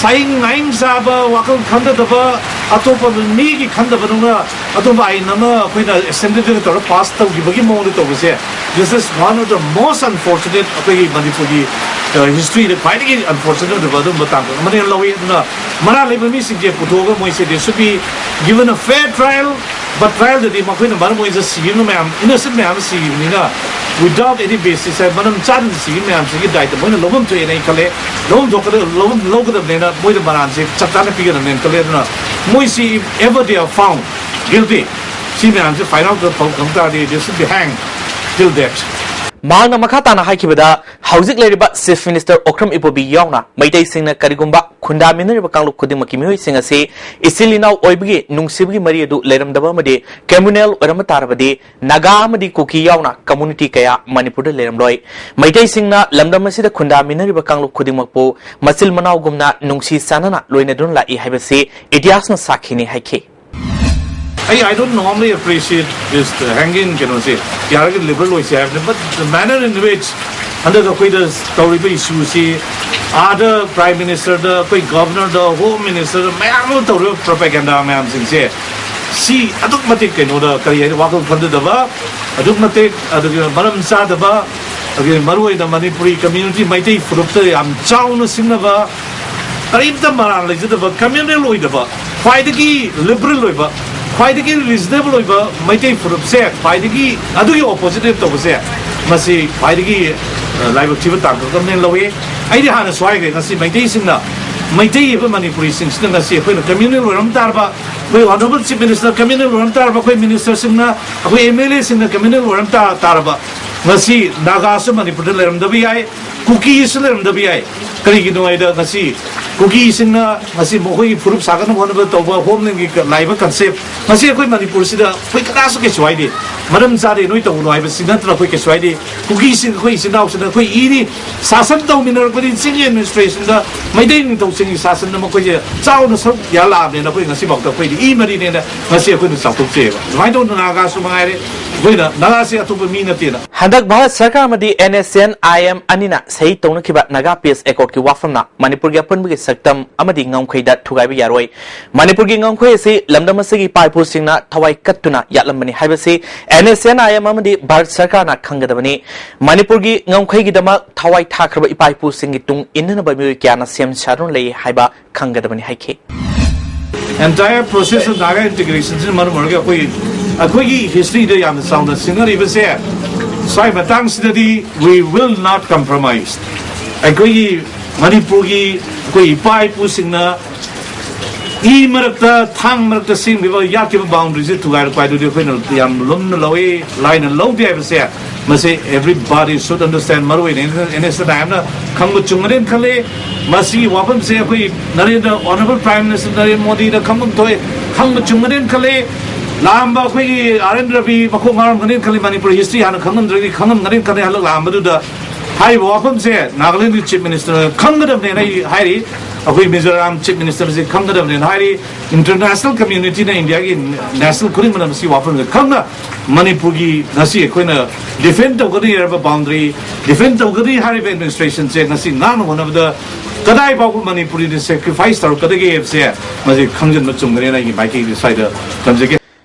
ꯁꯥꯏꯡ ꯅꯥꯏꯡ ꯆꯥꯕ, ꯋꯥꯈꯜ ꯈꯟꯊꯗꯕ, ꯑꯇꯣꯞꯄ ꯃꯤꯒꯤ ꯈꯟꯗꯕꯗꯧꯅ ꯑꯇꯣꯞꯄ ꯑꯥꯏꯟ ꯑꯃ ꯑꯩꯈꯣꯏꯅ ꯑꯦꯁꯦꯝꯕ꯭ꯂꯤꯗꯒ ꯇꯧꯔꯒ ꯄꯥꯁ ꯇꯧꯈꯤꯕꯒꯤ ꯃꯑꯣꯡꯗ ꯇꯧꯕꯁꯦ, this is one of the most unfortunate, ꯑꯩꯈꯣꯏꯒꯤ ꯃꯅꯤꯄꯨꯔꯒꯤ ꯍꯤꯁꯇ꯭ꯔꯤꯗ ꯈ꯭ꯋꯥꯏꯗꯒꯤ ꯑꯟꯐꯣꯔꯆꯨꯅꯦꯠ ꯑꯣꯏꯕ ꯑꯗꯨꯝꯕ ꯇꯥꯡꯀꯛ ꯑꯃꯅꯦꯅ ꯂꯧꯏ꯫ ꯑꯗꯨꯅ ꯃꯔꯥꯜ ꯂꯩꯕ ꯃꯤꯁꯤꯡꯁꯦ ꯄꯨꯊꯣꯛꯑꯒ ꯃꯣꯏꯁꯦ they should be given a fair trial, but trialꯗꯗꯤ ꯃꯈꯣꯏꯅ ꯃꯔꯝ ꯑꯣꯏꯅ ꯁꯤꯈꯤꯕ ꯃꯌꯥꯝ, ꯏꯅꯣꯁꯦꯟ ꯃꯌꯥꯝ ꯑꯃ ꯁꯤꯈꯤꯕꯅꯤꯅ, without any basis ꯍꯥꯏ, ꯃꯔꯝ ꯆꯥꯗꯅ ꯁꯤꯈꯤꯕ ꯃꯌꯥꯝꯁꯤꯒꯤ ꯗꯥꯏꯇ ꯃꯣꯏꯅ ꯂꯧꯐꯝ ꯊꯣꯛꯑꯦꯅ ꯑꯩ ꯈꯜꯂꯦ꯫ ꯂꯧꯐꯝ ꯊꯣꯛꯀꯗꯕ, ꯂꯧꯐꯝ ꯂꯧꯒꯗꯕꯅꯦꯅ ꯃꯣꯏꯗ ꯃꯔꯥꯜꯁꯦ ꯆꯞ ꯆꯥꯅ ꯄꯤꯒꯗꯕꯅꯦꯅ ꯈꯜꯂꯦ꯫ ꯑꯗꯨꯅ ꯃꯣꯏꯁꯤ, if ever they are found guilty, ꯁꯤ ꯃꯌꯥꯝꯁꯦ ꯐꯥꯏꯟ ꯑꯥꯎꯠ ꯐꯪ ꯇꯥꯔꯗꯤ they should be hanged till death꯫ ꯃꯍꯥꯛꯅ ꯃꯈꯥ ꯇꯥꯅ ꯍꯥꯏꯈꯤꯕꯗ, ꯍꯧꯖꯤꯛ ꯂꯩꯔꯤꯕ Chief Minister ꯑꯣꯀ꯭ꯔꯝ ꯏꯕꯣꯕꯤ ꯌꯥꯎꯅ ꯃꯩꯇꯩꯁꯤꯡꯅ ꯀꯔꯤꯒꯨꯝꯕ ꯈꯨꯟꯗꯥꯃꯤꯟꯅꯔꯤꯕ ꯀꯥꯡꯂꯨꯞ ꯈꯨꯗꯤꯡꯃꯛꯀꯤ ꯃꯤꯑꯣꯏꯁꯤꯡ ꯑꯁꯤ ꯏꯆꯤꯜ ꯏꯅꯥꯎ ꯑꯣꯏꯕꯒꯤ ꯅꯨꯡꯁꯤꯕꯒꯤ ꯃꯔꯤ ꯑꯗꯨ ꯂꯩꯔꯝꯗꯕ ꯑꯃꯗꯤ communal ꯑꯣꯏꯔꯝꯕ ꯇꯥꯔꯕꯗꯤ, ꯅꯥꯒꯥ ꯑꯃꯗꯤ ꯀꯨꯀꯤ ꯌꯥꯎꯅ community ꯀꯌꯥ ꯃꯅꯤꯄꯨꯔꯗ ꯂꯩꯔꯝꯂꯣꯏ꯫ ꯃꯩꯇꯩꯁꯤꯡꯅ ꯂꯝꯗꯝ ꯑꯁꯤꯗ ꯈꯨꯟꯗꯥꯃꯤꯟꯅꯔꯤꯕ ꯀꯥꯡꯂꯨꯞ ꯈꯨꯗꯤꯡꯃꯛꯄꯨ ꯃꯆꯤꯜ ꯃꯅꯥꯎꯒꯨꯝꯅ ꯅꯨꯡꯁꯤ ꯆꯥꯟꯅꯅ ꯂꯣꯏꯅꯗꯨꯅ ꯂꯥꯛꯏ ꯍꯥꯏꯕꯁꯤ ꯏꯇꯤꯍꯥꯁꯅ ꯁꯥꯈꯤꯅꯤ ꯍꯥꯏꯈꯤ꯫ ꯑꯩ, I don't normally appreciate this hanging ꯀꯩꯅꯣꯁꯦ, ꯌꯥꯔꯒꯗꯤ ꯂꯤꯕꯔꯦꯜ ꯑꯣꯏꯁꯦ ꯍꯥꯏꯕꯅꯤ, but the manner in which ꯍꯟꯗꯛ ꯑꯩꯈꯣꯏꯗ ꯇꯧꯔꯤꯕ ꯏꯁꯨꯁꯤ, ꯑꯥꯗ ꯄ꯭ꯔꯥꯏꯝ ꯃꯤꯅꯤꯁꯇꯔꯗ, ꯑꯩꯈꯣꯏ ꯒꯚꯔꯅꯔꯗ, ꯍꯣꯝ ꯃꯤꯅꯤꯁꯇꯔꯗ ꯃꯌꯥꯝ ꯑꯃ ꯇꯧꯔꯤꯕ ꯄ꯭ꯔꯣꯄꯦꯒꯦꯟꯗꯥ ꯃꯌꯥꯝꯁꯤꯡꯁꯦ, ꯁꯤ ꯑꯗꯨꯛ ꯃꯇꯤꯛ ꯀꯩꯅꯣꯗ, ꯀꯔꯤ ꯍꯥꯏꯅꯤ, ꯋꯥꯈꯜ ꯈꯟꯊꯗꯕ, ꯑꯗꯨꯛ ꯃꯇꯤꯛ ꯑꯗꯨꯒ ꯃꯔꯝ ꯆꯥꯗꯕ, ꯑꯗꯨꯒ ꯃꯔꯨꯑꯣꯏꯅ ꯃꯅꯤꯄꯨꯔꯤ ꯀꯝꯃ꯭ꯌꯨꯅꯤꯇꯤ, ꯃꯩꯇꯩ ꯐꯨꯔꯨꯞꯇ ꯌꯥꯝ ꯆꯥꯎꯅ ꯁꯤꯡꯅꯕ, ꯀꯔꯤꯝꯇ ꯃꯔꯥꯜ ꯂꯩꯖꯗꯕ, ꯀꯝꯃ꯭ꯌꯨꯅꯦꯜ ꯑꯣꯏꯗꯕ, ꯈ꯭ꯋꯥꯏꯗꯒꯤ ꯂꯤꯕꯔꯦꯜ ꯑꯣꯏꯕ, ꯈ꯭ꯋꯥꯏꯗꯒꯤ ꯔꯤꯖꯅꯦꯕꯜ ꯑꯣꯏꯕ ꯃꯩꯇꯩ ꯐꯨꯔꯨꯞꯁꯦ, ꯈ꯭ꯋꯥꯏꯗꯒꯤ ꯑꯗꯨꯒꯤ ꯑꯣꯄꯣꯖꯤꯠ ꯇꯧꯕꯁꯦ, ꯃꯁꯤ ꯈ꯭ꯋꯥꯏꯗꯒꯤ, ꯑ, ꯂꯥꯏꯕꯛ ꯊꯤꯕ ꯇꯥꯡꯀꯛ ꯑꯃꯅꯦꯅ ꯂꯧꯏ꯫ ꯑꯩꯗꯤ ꯍꯥꯟꯅꯁꯨ ꯍꯥꯏꯈ꯭ꯔꯦ, ꯉꯁꯤ ꯃꯩꯇꯩꯁꯤꯡꯅ, ꯃꯩꯇꯩ ꯑꯣꯏꯕ ꯃꯅꯤꯄꯨꯔꯤꯁꯤꯡꯁꯤꯅ ꯉꯁꯤ ꯑꯩꯈꯣꯏꯅ ꯀꯝꯃ꯭ꯌꯨꯅꯦꯜ ꯑꯣꯏꯔꯝ ꯇꯥꯔꯕ, ꯑꯩꯈꯣꯏ ꯑꯣꯅꯔꯦꯕꯜ ꯆꯤꯐ ꯃꯤꯅꯤꯁꯇꯔ ꯀꯝꯃ꯭ꯌꯨꯅꯦꯜ ꯑꯣꯏꯔꯝ ꯇꯥꯔꯕ, ꯑꯩꯈꯣꯏ ꯃꯤꯅꯤꯁꯇꯔꯁꯤꯡꯅ, ꯑꯩꯈꯣꯏ ꯑꯦꯝ ꯑꯦꯜ ꯑꯦꯁꯤꯡꯅ ꯀꯝꯃ꯭ꯌꯨꯅꯦꯜ ꯑꯣꯏꯔꯝ ꯇꯥ-, ꯇꯥꯔꯕ, ꯉꯁꯤ ꯅꯥꯒꯥꯁꯨ ꯃꯅꯤꯄꯨꯔꯗ ꯂꯩꯔꯝꯗꯕ ꯌꯥꯏ, ꯀꯨꯀꯤꯁꯨ ꯂꯩꯔꯝꯗꯕ ꯌꯥꯏ꯫ ꯀꯔꯤꯒꯤꯅꯣ ꯍꯥꯏꯗ, ꯉꯁꯤ ꯀꯨꯀꯤꯁꯤꯡꯅ ꯉꯁꯤ ꯃꯈꯣꯏꯒꯤ ꯐꯨꯔꯨꯞ ꯁꯥꯒꯠꯅꯕ ꯍꯣꯠꯅꯕ ꯇꯧꯕ ꯍꯣꯝꯂꯦꯟꯒꯤ ꯂꯥꯛꯏꯕ ꯀꯟꯁꯦꯞ, ꯉꯁꯤ ꯑꯩꯈꯣꯏ ꯃꯅꯤꯄꯨꯔꯁꯤꯗ ꯑꯩꯈꯣꯏ ꯀꯅꯥꯁꯨ ꯀꯩꯁꯨ ꯍꯥꯏꯗꯦ꯫ ꯃꯔꯝ ꯆꯥꯗꯦ, ꯅꯣꯏ ꯇꯧꯒꯅꯨ ꯍꯥꯏꯕꯁꯤ ꯅꯠꯇꯅ ꯑꯩꯈꯣꯏ ꯀꯩꯁꯨ ꯍꯥꯏꯗꯦ꯫ ꯀꯨꯀꯤꯁꯤꯡ ꯑꯩꯈꯣꯏ ꯏꯆꯤꯟ ꯏꯅꯥꯎꯁꯤꯡꯅ ꯑꯩꯈꯣꯏ ꯏꯅꯤ, ꯁꯥꯁꯟ ꯇꯧꯃꯤꯟꯅꯔꯛꯄꯗꯤ ꯆꯤꯡꯒꯤ ꯑꯦꯗꯃꯤꯅꯤꯁꯇ꯭ꯔꯦꯁꯟꯗ ꯃꯩꯇꯩ ꯅꯤꯡꯊꯧꯁꯤꯡꯒꯤ ꯁꯥꯁꯟꯗ ꯃꯈꯣꯏꯁꯦ ꯆꯥꯎꯅ ꯁꯔꯨꯛ ꯌꯥꯜꯂꯛꯑꯕꯅꯤꯅ ꯑꯩꯈꯣꯏ ꯉꯁꯤꯐꯥꯎꯗ ꯑꯩꯈꯣꯏꯗꯤ ꯏ ꯃꯔꯤꯅꯦꯅ ꯉꯁꯤ ꯑꯩꯈꯣꯏꯅ ꯆꯥꯎꯊꯣꯛꯆꯩꯑꯕ꯫ ꯑꯗꯨꯃꯥꯏꯅ ꯇꯧꯗꯅ ꯅꯥꯒꯥꯁꯨ ꯃꯉꯥꯏꯔꯦ, ꯑꯩꯈꯣꯏꯅ ꯅꯥꯒꯥꯁꯦ ꯑꯇꯣꯞꯄ ꯃꯤ ꯅꯠꯇꯦꯅ꯫ ꯍꯟꯗꯛ ꯚꯥꯔꯠ ꯁꯔꯀꯥꯔ ꯑꯃꯗꯤ NSCN-IM ꯑꯅꯤꯅ ꯁꯍꯤ ꯇꯧꯅꯈꯤꯕ ꯅꯥꯒꯥ ꯄꯤꯁ ꯑꯦꯀꯣꯔꯗꯀꯤ ꯋꯥꯐꯝꯅ ꯃꯅꯤꯄꯨꯔꯒꯤ ꯑꯄꯨꯟꯕꯒꯤ ꯁꯛꯇꯝ ꯑꯃꯗꯤ ꯉꯝꯈꯩꯗ ꯊꯨꯒꯥꯏꯕ ꯌꯥꯔꯣꯏ꯫ ꯃꯅꯤꯄꯨꯔꯒꯤ ꯉꯝꯈꯩ ꯑꯁꯤ ꯂꯝꯗꯝ ꯑꯁꯤꯒꯤ ꯏꯄꯥ ꯏꯄꯨꯁꯤꯡꯅ ꯊꯋꯥꯏ ꯀꯠꯇꯨꯅ ꯌꯥꯠꯂꯝꯕꯅꯤ ꯍꯥꯏꯕꯁꯤ NSCN-IM ꯑꯃꯗꯤ ꯚꯥꯔꯠ ꯁꯔꯀꯥꯔꯅ ꯈꯪꯒꯗꯕꯅꯤ꯫ ꯃꯅꯤꯄꯨꯔꯒꯤ ꯉꯝꯈꯩꯒꯤꯗꯃꯛ ꯊꯋꯥꯏ ꯊꯥꯈ꯭ꯔꯕ ꯏꯄꯥ ꯏꯄꯨꯁꯤꯡꯒꯤ ꯇꯨꯡ ꯏꯟꯅꯅꯕ ꯃꯤꯑꯣꯏ ꯀꯌꯥꯅ ꯁꯦꯝ ꯁꯥꯗꯨꯅ ꯂꯩ ꯍꯥꯏꯕ ꯈꯪꯒꯗꯕꯅꯤ ꯍꯥꯏꯈꯤ꯫ Entire process of Naga integration ꯁꯤꯅ ꯃꯔꯝ ꯑꯣꯏꯔꯒ ꯑꯩꯈꯣꯏ, ꯑꯩꯈꯣꯏꯒꯤ history ꯗ ꯌꯥꯝꯅ ꯆꯥꯎꯅ ꯁꯤꯡꯅꯔꯤꯕꯁꯦ, ꯁ꯭ꯋꯥꯏ ꯃꯇꯥꯡꯁꯤꯗꯗꯤ we will not compromise꯫ ꯑꯩꯈꯣꯏꯒꯤ ꯃꯅꯤꯄꯨꯔꯒꯤ ꯑꯩꯈꯣꯏ ꯏꯄꯥ ꯏꯄꯨꯁꯤꯡꯅ ꯏ ꯃꯔꯛꯇ, ꯊꯥꯡ ꯃꯔꯛꯇ ꯁꯦꯝꯈꯤꯕ, ꯌꯥꯠꯈꯤꯕ boundary ꯁꯦ ꯊꯨꯒꯥꯏꯔꯛꯄ ꯍꯥꯏꯗꯨꯗꯤ ꯑꯩꯈꯣꯏꯅ ꯌꯥꯝ ꯂꯨꯝꯅ ꯂꯧꯏ, ꯂꯥꯏꯅ ꯂꯧꯗꯦ ꯍꯥꯏꯕꯁꯦ ꯃꯁꯤ everybody should understand꯫ ꯃꯔꯨ ꯑꯣꯏꯅ NSCN-IM ꯅ ꯈꯪꯕ ꯆꯨꯝꯒꯅꯦꯅ ꯈꯜꯂꯤ꯫ ꯃꯁꯤꯒꯤ ꯋꯥꯐꯝꯁꯦ ꯑꯩꯈꯣꯏ Narendra, Honourable Prime Minister Narendra ꯃꯣꯗꯤꯗ ꯈꯪꯐꯝ ꯊꯣꯛꯑꯦ, ꯈꯪꯕ ꯆꯨꯝꯒꯅꯦꯅ ꯈꯜꯂꯤ꯫ ꯂꯥꯛꯑꯝꯕ ꯑꯩꯈꯣꯏꯒꯤ R N Ravi ꯃꯀꯣꯛ ꯉꯥꯎꯔꯝꯒꯅꯦꯅ ꯈꯜꯂꯤ꯫ ꯃꯅꯤꯄꯨꯔ history ꯍꯥꯟꯅ ꯈꯪꯉꯝꯗ꯭ꯔꯒꯗꯤ ꯈꯪꯉꯝꯒꯅꯦꯅ ꯈꯜꯂꯤ꯫ ꯍꯟꯗꯛ ꯂꯥꯛꯑꯝꯕꯗꯨꯗ ꯍꯥꯏꯔꯤꯕ ꯋꯥꯐꯝꯁꯦ ꯅꯥꯒꯥꯂꯦꯟꯒꯤ Chief Minister ꯅ ꯈꯪꯒꯗꯕꯅꯦꯅ ꯑꯩ ꯍꯥꯏꯔꯤ꯫ ꯑꯩꯈꯣꯏ ꯃꯤꯖꯣꯔꯥꯝ Chief Minister ꯁꯦ ꯈꯪꯒꯗꯕꯅꯦꯅ ꯍꯥꯏꯔꯤ꯫ International community ꯅ, ꯏꯟꯗꯤꯌꯥꯒꯤ national ꯈꯨꯗꯤꯡꯃꯛꯅ ꯃꯁꯤ ꯋꯥꯐꯝꯁꯦ ꯈꯪꯅ ꯃꯅꯤꯄꯨꯔꯒꯤ ꯉꯁꯤ ꯑꯩꯈꯣꯏꯅ defend ꯇꯧꯒꯅꯤ ꯍꯥꯏꯔꯕ boundary, defend ꯇꯧꯒꯅꯤ ꯍꯥꯏꯔꯤꯕ administration ꯁꯦ ꯉꯁꯤ ꯉꯥꯛꯅ ꯍꯣꯠꯅꯕꯗ ꯀꯗꯥꯏ ꯐꯥꯎꯕ ꯃꯅꯤꯄꯨꯔꯤꯅ sacrifice ꯇꯧꯔꯛꯀꯗꯒꯦ ꯍꯥꯏꯕꯁꯦ ꯃꯁꯤ ꯈꯪꯖꯤꯟꯕ ꯆꯨꯝꯒꯅꯦꯅ ꯑꯩꯒꯤ ꯃꯥꯏꯀꯩꯗꯒꯤ ꯁ꯭ꯋꯥꯏꯗ ꯊꯝꯖꯒꯦ꯫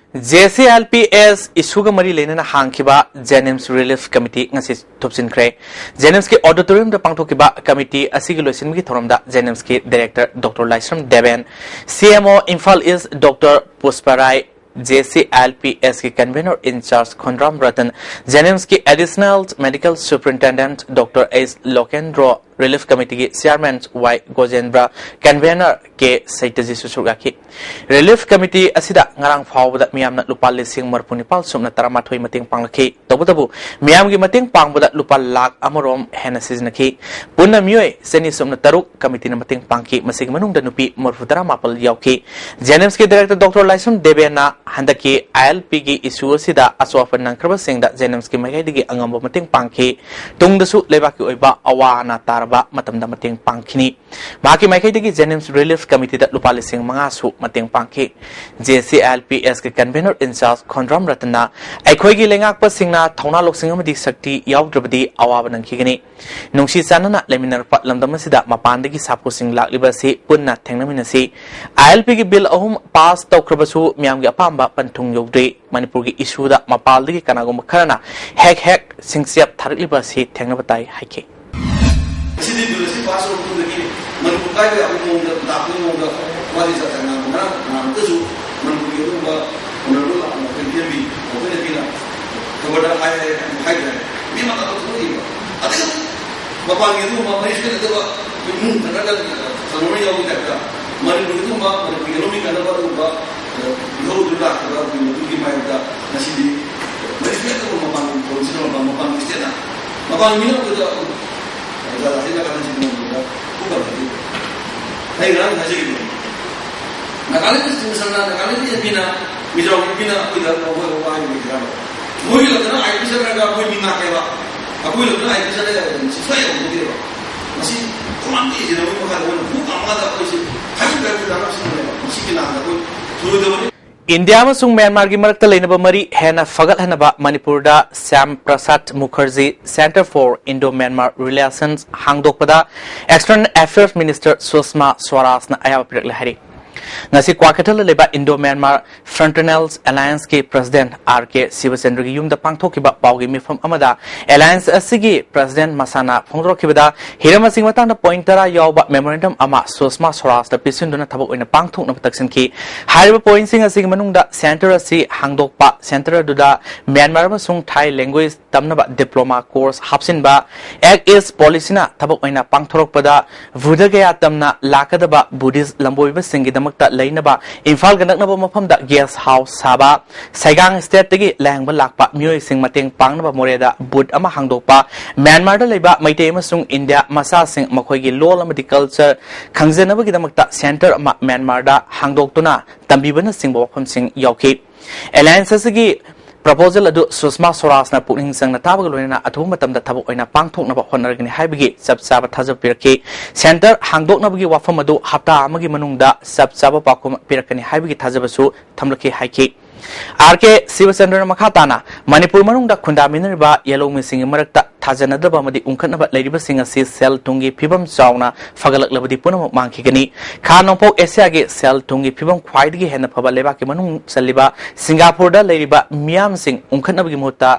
JCLPS issue ꯒ ꯃꯔꯤ ꯂꯩꯅꯅ ꯍꯥꯡꯈꯤꯕ JNIMS Relief Committee ꯉꯁꯤ ꯊꯨꯞꯆꯤꯟꯈ꯭ꯔꯦ꯫ JNIMS ꯀꯤ auditorium ꯗ ꯄꯥꯡꯊꯣꯛꯈꯤꯕ committee ꯑꯁꯤꯒꯤ ꯂꯣꯏꯁꯤꯟꯕꯒꯤ ꯊꯧꯔꯝꯗ JNIMS ꯀꯤ director Doctor Laishram Deben, CMO Imphal East Doctor Pushpa Rai, JCLPS ꯀꯤ convener in charge Khondram Ratan, JNIMS ꯀꯤ additional medical superintendent Doctor S Lokendro relief ꯀꯃꯤꯇꯤꯒꯤ chairman Y Gojendra, convener K ꯁꯩꯇꯖꯤꯠꯁꯨ ꯁꯔꯨꯛ ꯌꯥꯈꯤ꯫ ꯔꯤꯂꯤꯐ ꯀꯃꯤꯇꯤ ꯑꯁꯤꯗ ꯉꯔꯥꯡ ꯐꯥꯎꯕꯗ ꯃꯤꯌꯥꯝꯅ ꯂꯨꯄꯥ ꯂꯤꯁꯤꯡ ꯃꯔꯤꯐꯨ ꯅꯤꯄꯥꯜ ꯁꯨꯞꯅ ꯇꯔꯥꯃꯥꯊꯣꯏ ꯃꯇꯦꯡ ꯄꯥꯡꯂꯛꯈꯤ꯫ ꯇꯧꯕꯇꯕꯨ, ꯃꯤꯌꯥꯝꯒꯤ ꯃꯇꯦꯡ ꯄꯥꯡꯕꯗ ꯂꯨꯄꯥ ꯂꯥꯈ ꯑꯃꯔꯣꯝ ꯍꯦꯟꯅ ꯁꯤꯖꯤꯟꯅꯈꯤ꯫ ꯄꯨꯟꯅ ꯃꯤꯑꯣꯏ ꯆꯅꯤ ꯁꯨꯞꯅ ꯇꯔꯨꯛ ꯀꯃꯤꯇꯤꯅ ꯃꯇꯦꯡ ꯄꯥꯡꯈꯤ꯫ ꯃꯁꯤꯒꯤ ꯃꯅꯨꯡꯗ ꯅꯨꯄꯤ ꯃꯔꯤꯐꯨ ꯇꯔꯥ ꯃꯥꯄꯜ ꯌꯥꯎꯈꯤ꯫ ꯖꯦꯅꯤꯝꯁꯀꯤ ꯗꯥꯏꯔꯦꯛꯇꯔ ꯗꯣꯛꯇꯔ ꯂꯥꯏꯁ꯭ꯔꯝ ꯗꯦꯕꯦꯅ ꯍꯟꯗꯛꯀꯤ ꯑꯥꯏ ꯑꯦꯜ ꯄꯤꯒꯤ ꯏꯁꯨ ꯑꯁꯤꯗ ꯑꯁꯣꯛ ꯑꯄꯟ ꯅꯪꯈ꯭ꯔꯕꯁꯤꯡꯗ ꯖꯦꯅꯤꯝꯁꯀꯤ ꯃꯥꯏꯀꯩꯗꯒꯤ ꯑꯉꯝꯕ ꯃꯇꯦꯡ ꯄꯥꯡꯈꯤ꯫ ꯇꯨꯡꯗꯁꯨ ꯂꯩꯕꯥꯛꯀꯤ ꯑꯣꯏꯕ ꯑꯋꯥ ꯑꯅꯥ ꯇꯥꯔꯕ ꯃꯇꯝꯗ ꯃꯇꯦꯡ ꯄꯥꯡꯈꯤꯅꯤ꯫ ꯃꯍꯥꯛꯀꯤ ꯃꯥꯏꯀꯩꯗꯒꯤ ꯖꯦꯅꯤꯝꯁ ꯔꯤꯂꯤꯐ ꯀꯃꯤꯇꯤꯗ ꯂꯨꯄꯥ ꯂꯤꯁꯤꯡ ꯃꯉꯥꯁꯨ ꯃꯇꯦꯡ ꯄꯥꯡꯈꯤ꯫ J C I L P ꯑꯦꯁꯀꯤ ꯀꯟꯚꯦꯅꯔ ꯏꯟꯆꯥꯔꯖ ꯈꯣꯟꯗ꯭ꯔꯣꯝ ꯔꯇꯟꯅ ꯑꯩꯈꯣꯏꯒꯤ ꯂꯩꯉꯥꯛꯄꯁꯤꯡꯅ ꯊꯧꯅꯥ ꯂꯧꯁꯤꯡ ꯑꯃꯗꯤ ꯁꯛꯇꯤ ꯌꯥꯎꯗ꯭ꯔꯕꯗꯤ ꯑꯋꯥꯕ ꯅꯪꯈꯤꯒꯅꯤ꯫ ꯅꯨꯡꯁꯤ ꯆꯥꯟꯅꯅ ꯂꯩꯃꯤꯟꯅꯔꯛꯄ ꯂꯝꯗꯝ ꯑꯁꯤꯗ ꯃꯄꯥꯟꯗꯒꯤ ꯁꯥꯐꯨꯁꯤꯡ ꯂꯥꯛꯂꯤꯕ ꯑꯁꯤ ꯄꯨꯟꯅ ꯊꯦꯡꯅꯃꯤꯟꯅꯁꯤ꯫ ꯑꯥꯏ ꯑꯦꯜ ꯄꯤꯒꯤ ꯕꯤꯜ ꯑꯍꯨꯝ ꯄꯥꯁ ꯇꯧꯈ꯭ꯔꯕꯁꯨ ꯃꯤꯌꯥꯝꯒꯤ ꯑꯄꯥꯝꯕ ꯄꯟꯊꯨꯡ ꯌꯧꯗ꯭ꯔꯤ꯫ ꯃꯅꯤꯄꯨꯔꯒꯤ ꯏꯁꯨꯗ ꯃꯄꯥꯟꯗꯒꯤ ꯀꯅꯥꯒꯨꯝꯕ ꯈꯔꯅ ꯍꯦꯛ ꯍꯦꯛ ꯁꯤꯡꯆꯦꯞ ꯊꯥꯔꯛꯂꯤꯕ ꯑꯁꯤ ꯊꯦꯡꯅꯕ ꯇꯥꯏ ꯍꯥꯏꯈꯤ꯫ ꯉꯁꯤꯗꯤ ꯕꯤꯜ ꯑꯁꯤ ꯄꯥꯁ ꯇꯧꯔꯕ ꯃꯇꯨꯡꯗꯒꯤ ꯃꯅꯤꯄꯨꯔ ꯀꯥꯏꯕ ꯌꯥꯕꯒꯤ ꯃꯑꯣꯡꯗ ꯂꯥꯛꯄꯒꯤ ꯃꯑꯣꯡꯗ ꯋꯥꯔꯤ ꯆꯠ ꯉꯥꯡꯕ ꯉꯔꯥꯡ ꯉꯍꯥꯛꯇꯁꯨ ꯃꯅꯤꯄꯨꯔꯒꯤ ꯑꯗꯨꯒꯨꯝꯕ ꯑꯣꯅꯔꯦꯕꯜ ꯂꯥꯛꯄ ꯃꯈꯣꯏ ꯄꯤꯔꯝꯃꯤ꯫ ꯃꯈꯣꯏꯅ ꯄꯤꯅ ꯈꯕꯔꯗ ꯍꯥꯏ ꯍꯥꯏ ꯍꯥꯏꯗ꯭ꯔꯦ꯫ ꯃꯤ ꯑꯃ ꯑꯃ ꯊꯣꯛꯂꯛꯏꯕ꯫ ꯑꯗꯨꯒ ꯃꯄꯥꯟꯒꯤ ꯑꯗꯨꯒꯨꯝꯕ ꯃꯔꯤ ꯁꯣꯏꯅꯗꯕ ꯏꯃꯨꯡ ꯅꯠꯇ꯭ꯔꯒ ꯀꯩꯅꯣ ꯌꯥꯎꯕꯒꯤ ꯇꯥꯏꯞꯇ ꯃꯅꯤꯄꯨꯔꯒꯤ ꯑꯗꯨꯒꯨꯝꯕ ꯃꯅꯤꯄꯨꯔꯒꯤ ꯂꯧꯃꯤ ꯀꯥꯟꯅꯕ ꯑꯗꯨꯒꯨꯝꯕ ꯏꯍꯧꯗꯨ ꯂꯥꯛꯇꯕ ꯑꯗꯨꯒꯤ ꯃꯗꯨꯒꯤ ꯃꯥꯏꯌꯣꯛꯇ ꯉꯁꯤꯗꯤ ꯃꯔꯤ ꯁꯣꯏꯅꯗꯕ ꯃꯄꯥꯟ ꯊꯣꯛꯁꯤꯅ ꯃꯄꯥꯟ ꯃꯄꯥꯟꯒꯤ ꯁ꯭ꯇꯦꯠꯅ ꯃꯄꯥꯟ ꯃꯤꯅ ꯑꯩꯈꯣꯏꯗ ꯖꯥꯠ ꯖꯥꯠꯀꯤ ꯅꯥꯀꯜ ꯁꯤꯟꯕ ꯉꯝꯗꯕ ꯈꯨꯗꯝ ꯑꯗꯨ ꯑꯩ ꯉꯔꯥꯡ ꯍꯥꯏꯖꯈꯤꯕꯗꯣ, ꯅꯥꯒꯥꯂꯦꯟ ꯁꯤꯟꯕ ꯁꯪꯅ ꯅꯥꯒꯥꯂꯦꯟꯒꯤ ꯑꯦꯝ ꯄꯤꯅ ꯃꯤꯖꯣꯔꯥꯝꯒꯤ ꯑꯦꯝ ꯄꯤꯅ ꯑꯩꯈꯣꯏꯗ ꯋꯥꯍꯩ ꯋꯥꯍꯩ ꯂꯩꯈꯤꯗ꯭ꯔꯕ? ꯃꯣꯏꯒꯤ ꯂꯝꯗꯅ ꯑꯥꯏ ꯄꯤ ꯆꯠꯂꯒ ꯃꯣꯏ ꯃꯤ ꯉꯥꯛꯀꯦꯕ, ꯑꯩꯈꯣꯏ ꯂꯝꯗꯅ ꯑꯥꯏ ꯄꯤ ꯆꯠꯂꯒ ꯁꯤ ꯁꯨꯡꯌꯥ ꯌꯥꯔꯝꯄꯣꯠꯇꯦꯕ꯫ ꯃꯁꯤ ꯀꯃꯥꯟ ꯇꯧꯔꯤꯁꯤꯅ ꯃꯣꯏ ꯃꯈꯥꯗ ꯃꯣꯏꯅ ꯍꯨ ꯀꯥꯝꯃꯒ ꯑꯩꯈꯣꯏꯁꯦ ꯍꯥꯏꯕ ꯀꯥꯏꯕ ꯇꯥꯔꯒ ꯁꯤꯟꯕꯅꯦꯕ꯫ ꯃꯁꯤꯒꯤ ꯂꯥꯟꯗ ꯑꯩꯈꯣꯏ ꯊꯨꯔꯣꯏꯗꯕꯅꯤ꯫ ꯏꯟꯗꯤꯌꯥ ꯑꯃꯁꯨꯡ ꯃ꯭ꯌꯥꯟꯃꯥꯔꯒꯤ ꯃꯔꯛꯇ ꯂꯩꯅꯕ ꯃꯔꯤ ꯍꯦꯟꯅ ꯐꯒꯠꯍꯟꯅꯕ ꯃꯅꯤꯄꯨꯔꯗ ꯁ꯭ꯌꯥꯝ ꯄ꯭ꯔꯁꯥꯗ Mukherjee Centre for Indo Myanmar Relations ꯍꯥꯡꯗꯣꯛꯄꯗ External Affairs Minister ꯁꯨꯁꯃꯥ ꯁ꯭ꯋꯥꯔꯥꯖꯅ ꯑꯌꯥꯕ ꯄꯤꯔꯛꯂꯦ ꯍꯥꯏꯔꯤ꯫ ꯉꯁꯤ ꯀ꯭ꯋꯥꯀꯩꯊꯦꯜꯗ ꯂꯩꯕ Indo Myanmar Fraternal Alliance ꯀꯤ President R K Sivachandra ꯒꯤ ꯌꯨꯝꯗ ꯄꯥꯡꯊꯣꯛꯈꯤꯕ ꯄꯥꯎꯒꯤ ꯃꯤꯐꯝ ꯑꯃꯗ Alliance ꯑꯁꯤꯒꯤ President ꯃꯁꯥꯅ ꯐꯣꯡꯗꯣꯔꯛꯈꯤꯕꯗ, ꯍꯤꯔꯝ ꯑꯁꯤꯒꯤ ꯃꯇꯥꯡꯗ point ꯇꯔꯥ ꯌꯥꯎꯕ memorandum ꯑꯃ ꯁꯨꯁꯃꯥ ꯁ꯭ꯋꯔꯥꯖꯇ ꯄꯤꯁꯤꯟꯗꯨꯅ ꯊꯕꯛ ꯑꯣꯏꯅ ꯄꯥꯡꯊꯣꯛꯅꯕ ꯇꯛꯁꯤꯟꯈꯤ꯫ ꯍꯥꯏꯔꯤꯕ point ꯁꯤꯡ ꯑꯁꯤꯒꯤ ꯃꯅꯨꯡꯗ center ꯑꯁꯤ ꯍꯥꯡꯗꯣꯛꯄ, center ꯑꯗꯨꯗ Myanmar ꯑꯃꯁꯨꯡ Thai language ꯇꯝꯅꯕ diploma course ꯍꯥꯞꯆꯤꯟꯕ, Act East Policy ꯅ ꯊꯕꯛ ꯑꯣꯏꯅ ꯄꯥꯡꯊꯣꯔꯛꯄꯗ Buddha Gaya ꯇꯝꯅ ꯂꯥꯛꯀꯗꯕ Buddhist ꯂꯝꯕꯣꯏꯕꯁꯤꯡꯒꯤꯗꯃꯛꯇ ꯂꯩꯅꯕ ꯏꯝꯐꯥꯜꯒ ꯅꯛꯅꯕ ꯃꯐꯝꯗ guest house ꯁꯥꯕ, ꯁꯩꯒꯥꯡ state ꯇꯒꯤ ꯂꯥꯌꯦꯡꯕ ꯂꯥꯛꯄ ꯃꯤꯑꯣꯏꯁꯤꯡ ꯃꯇꯦꯡ ꯄꯥꯡꯅꯕ ꯃꯣꯔꯦꯗ booth ꯑꯃ ꯍꯥꯡꯗꯣꯛꯄ, ꯃ꯭ꯌꯥꯟꯃꯥꯔꯗ ꯂꯩꯕ ꯃꯩꯇꯩ ꯑꯃꯁꯨꯡ ꯏꯟꯗꯤꯌꯥ ꯃꯆꯥꯁꯤꯡ ꯃꯈꯣꯏꯒꯤ ꯂꯣꯜ ꯑꯃꯗꯤ culture ꯈꯪꯖꯅꯕꯒꯤꯗꯃꯛꯇ center ꯑꯃ ꯃ꯭ꯌꯥꯟꯃꯥꯔꯗ ꯍꯥꯡꯗꯣꯛꯇꯨꯅ ꯇꯝꯕꯤꯕꯅꯆꯤꯡꯕ ꯋꯥꯐꯝꯁꯤꯡ ꯌꯥꯎꯈꯤ꯫ Alliance ꯑꯁꯤꯒꯤ proposal ꯑꯗꯨ ꯁꯨꯁꯃꯥ ꯁ꯭ꯋꯔꯥꯖꯅ ꯄꯨꯛꯅꯤꯡ ꯆꯪꯅ ꯇꯥꯕꯒ ꯂꯣꯏꯅꯅ ꯑꯊꯨꯕ ꯃꯇꯝꯗ ꯊꯕꯛ ꯑꯣꯏꯅ ꯄꯥꯡꯊꯣꯛꯅꯕ ꯍꯣꯠꯅꯔꯒꯅꯤ ꯍꯥꯏꯕꯒꯤ ꯆꯞ ꯆꯥꯕ ꯊꯥꯖꯕ ꯄꯤꯔꯛꯈꯤ꯫ Center ꯍꯥꯡꯗꯣꯛꯅꯕꯒꯤ ꯋꯥꯐꯝ ꯑꯗꯨ ꯍꯞꯇꯥ ꯑꯃꯒꯤ ꯃꯅꯨꯡꯗ ꯆꯞ ꯆꯥꯕ ꯄꯥꯎꯈꯨꯝ ꯄꯤꯔꯛꯀꯅꯤ ꯍꯥꯏꯕꯒꯤ ꯊꯥꯖꯕꯁꯨ ꯊꯝꯂꯛꯈꯤ ꯍꯥꯏꯈꯤ꯫ R K ꯁꯤꯕꯆꯟꯗ꯭ꯔꯅ ꯃꯈꯥ ꯇꯥꯅ ꯃꯅꯤꯄꯨꯔ ꯃꯅꯨꯡꯗ ꯈꯨꯟꯗꯥꯃꯤꯟꯅꯔꯤꯕ ꯌꯦꯜꯍꯧꯃꯤꯁꯤꯡꯒꯤ ꯃꯔꯛꯇ ꯊꯥꯖꯅꯗꯕ ꯑꯃꯗꯤ ꯎꯪꯈꯠꯅꯕ ꯂꯩꯔꯤꯕꯁꯤꯡ ꯑꯁꯤ ꯁꯦꯜ ꯊꯨꯝꯒꯤ ꯐꯤꯕꯝ ꯆꯥꯎꯅ ꯐꯒꯠꯂꯛꯂꯕꯗꯤ ꯄꯨꯝꯅꯃꯛ ꯃꯥꯡꯈꯤꯒꯅꯤ꯫ ꯈꯥ ꯅꯣꯡꯄꯣꯛ ꯑꯦꯁꯤꯌꯥꯒꯤ ꯁꯦꯜ ꯊꯨꯝꯒꯤ ꯐꯤꯕꯝ ꯈ꯭ꯋꯥꯏꯗꯒꯤ ꯍꯦꯟꯅ ꯐꯕ ꯂꯩꯕꯥꯛꯀꯤ ꯃꯅꯨꯡ ꯆꯜꯂꯤꯕ ꯁꯤꯡꯒꯥꯄꯨꯔꯗ ꯂꯩꯔꯤꯕ ꯃꯤꯌꯥꯝꯁꯤꯡ ꯎꯪꯈꯠꯅꯕꯒꯤ ꯃꯍꯨꯠꯇ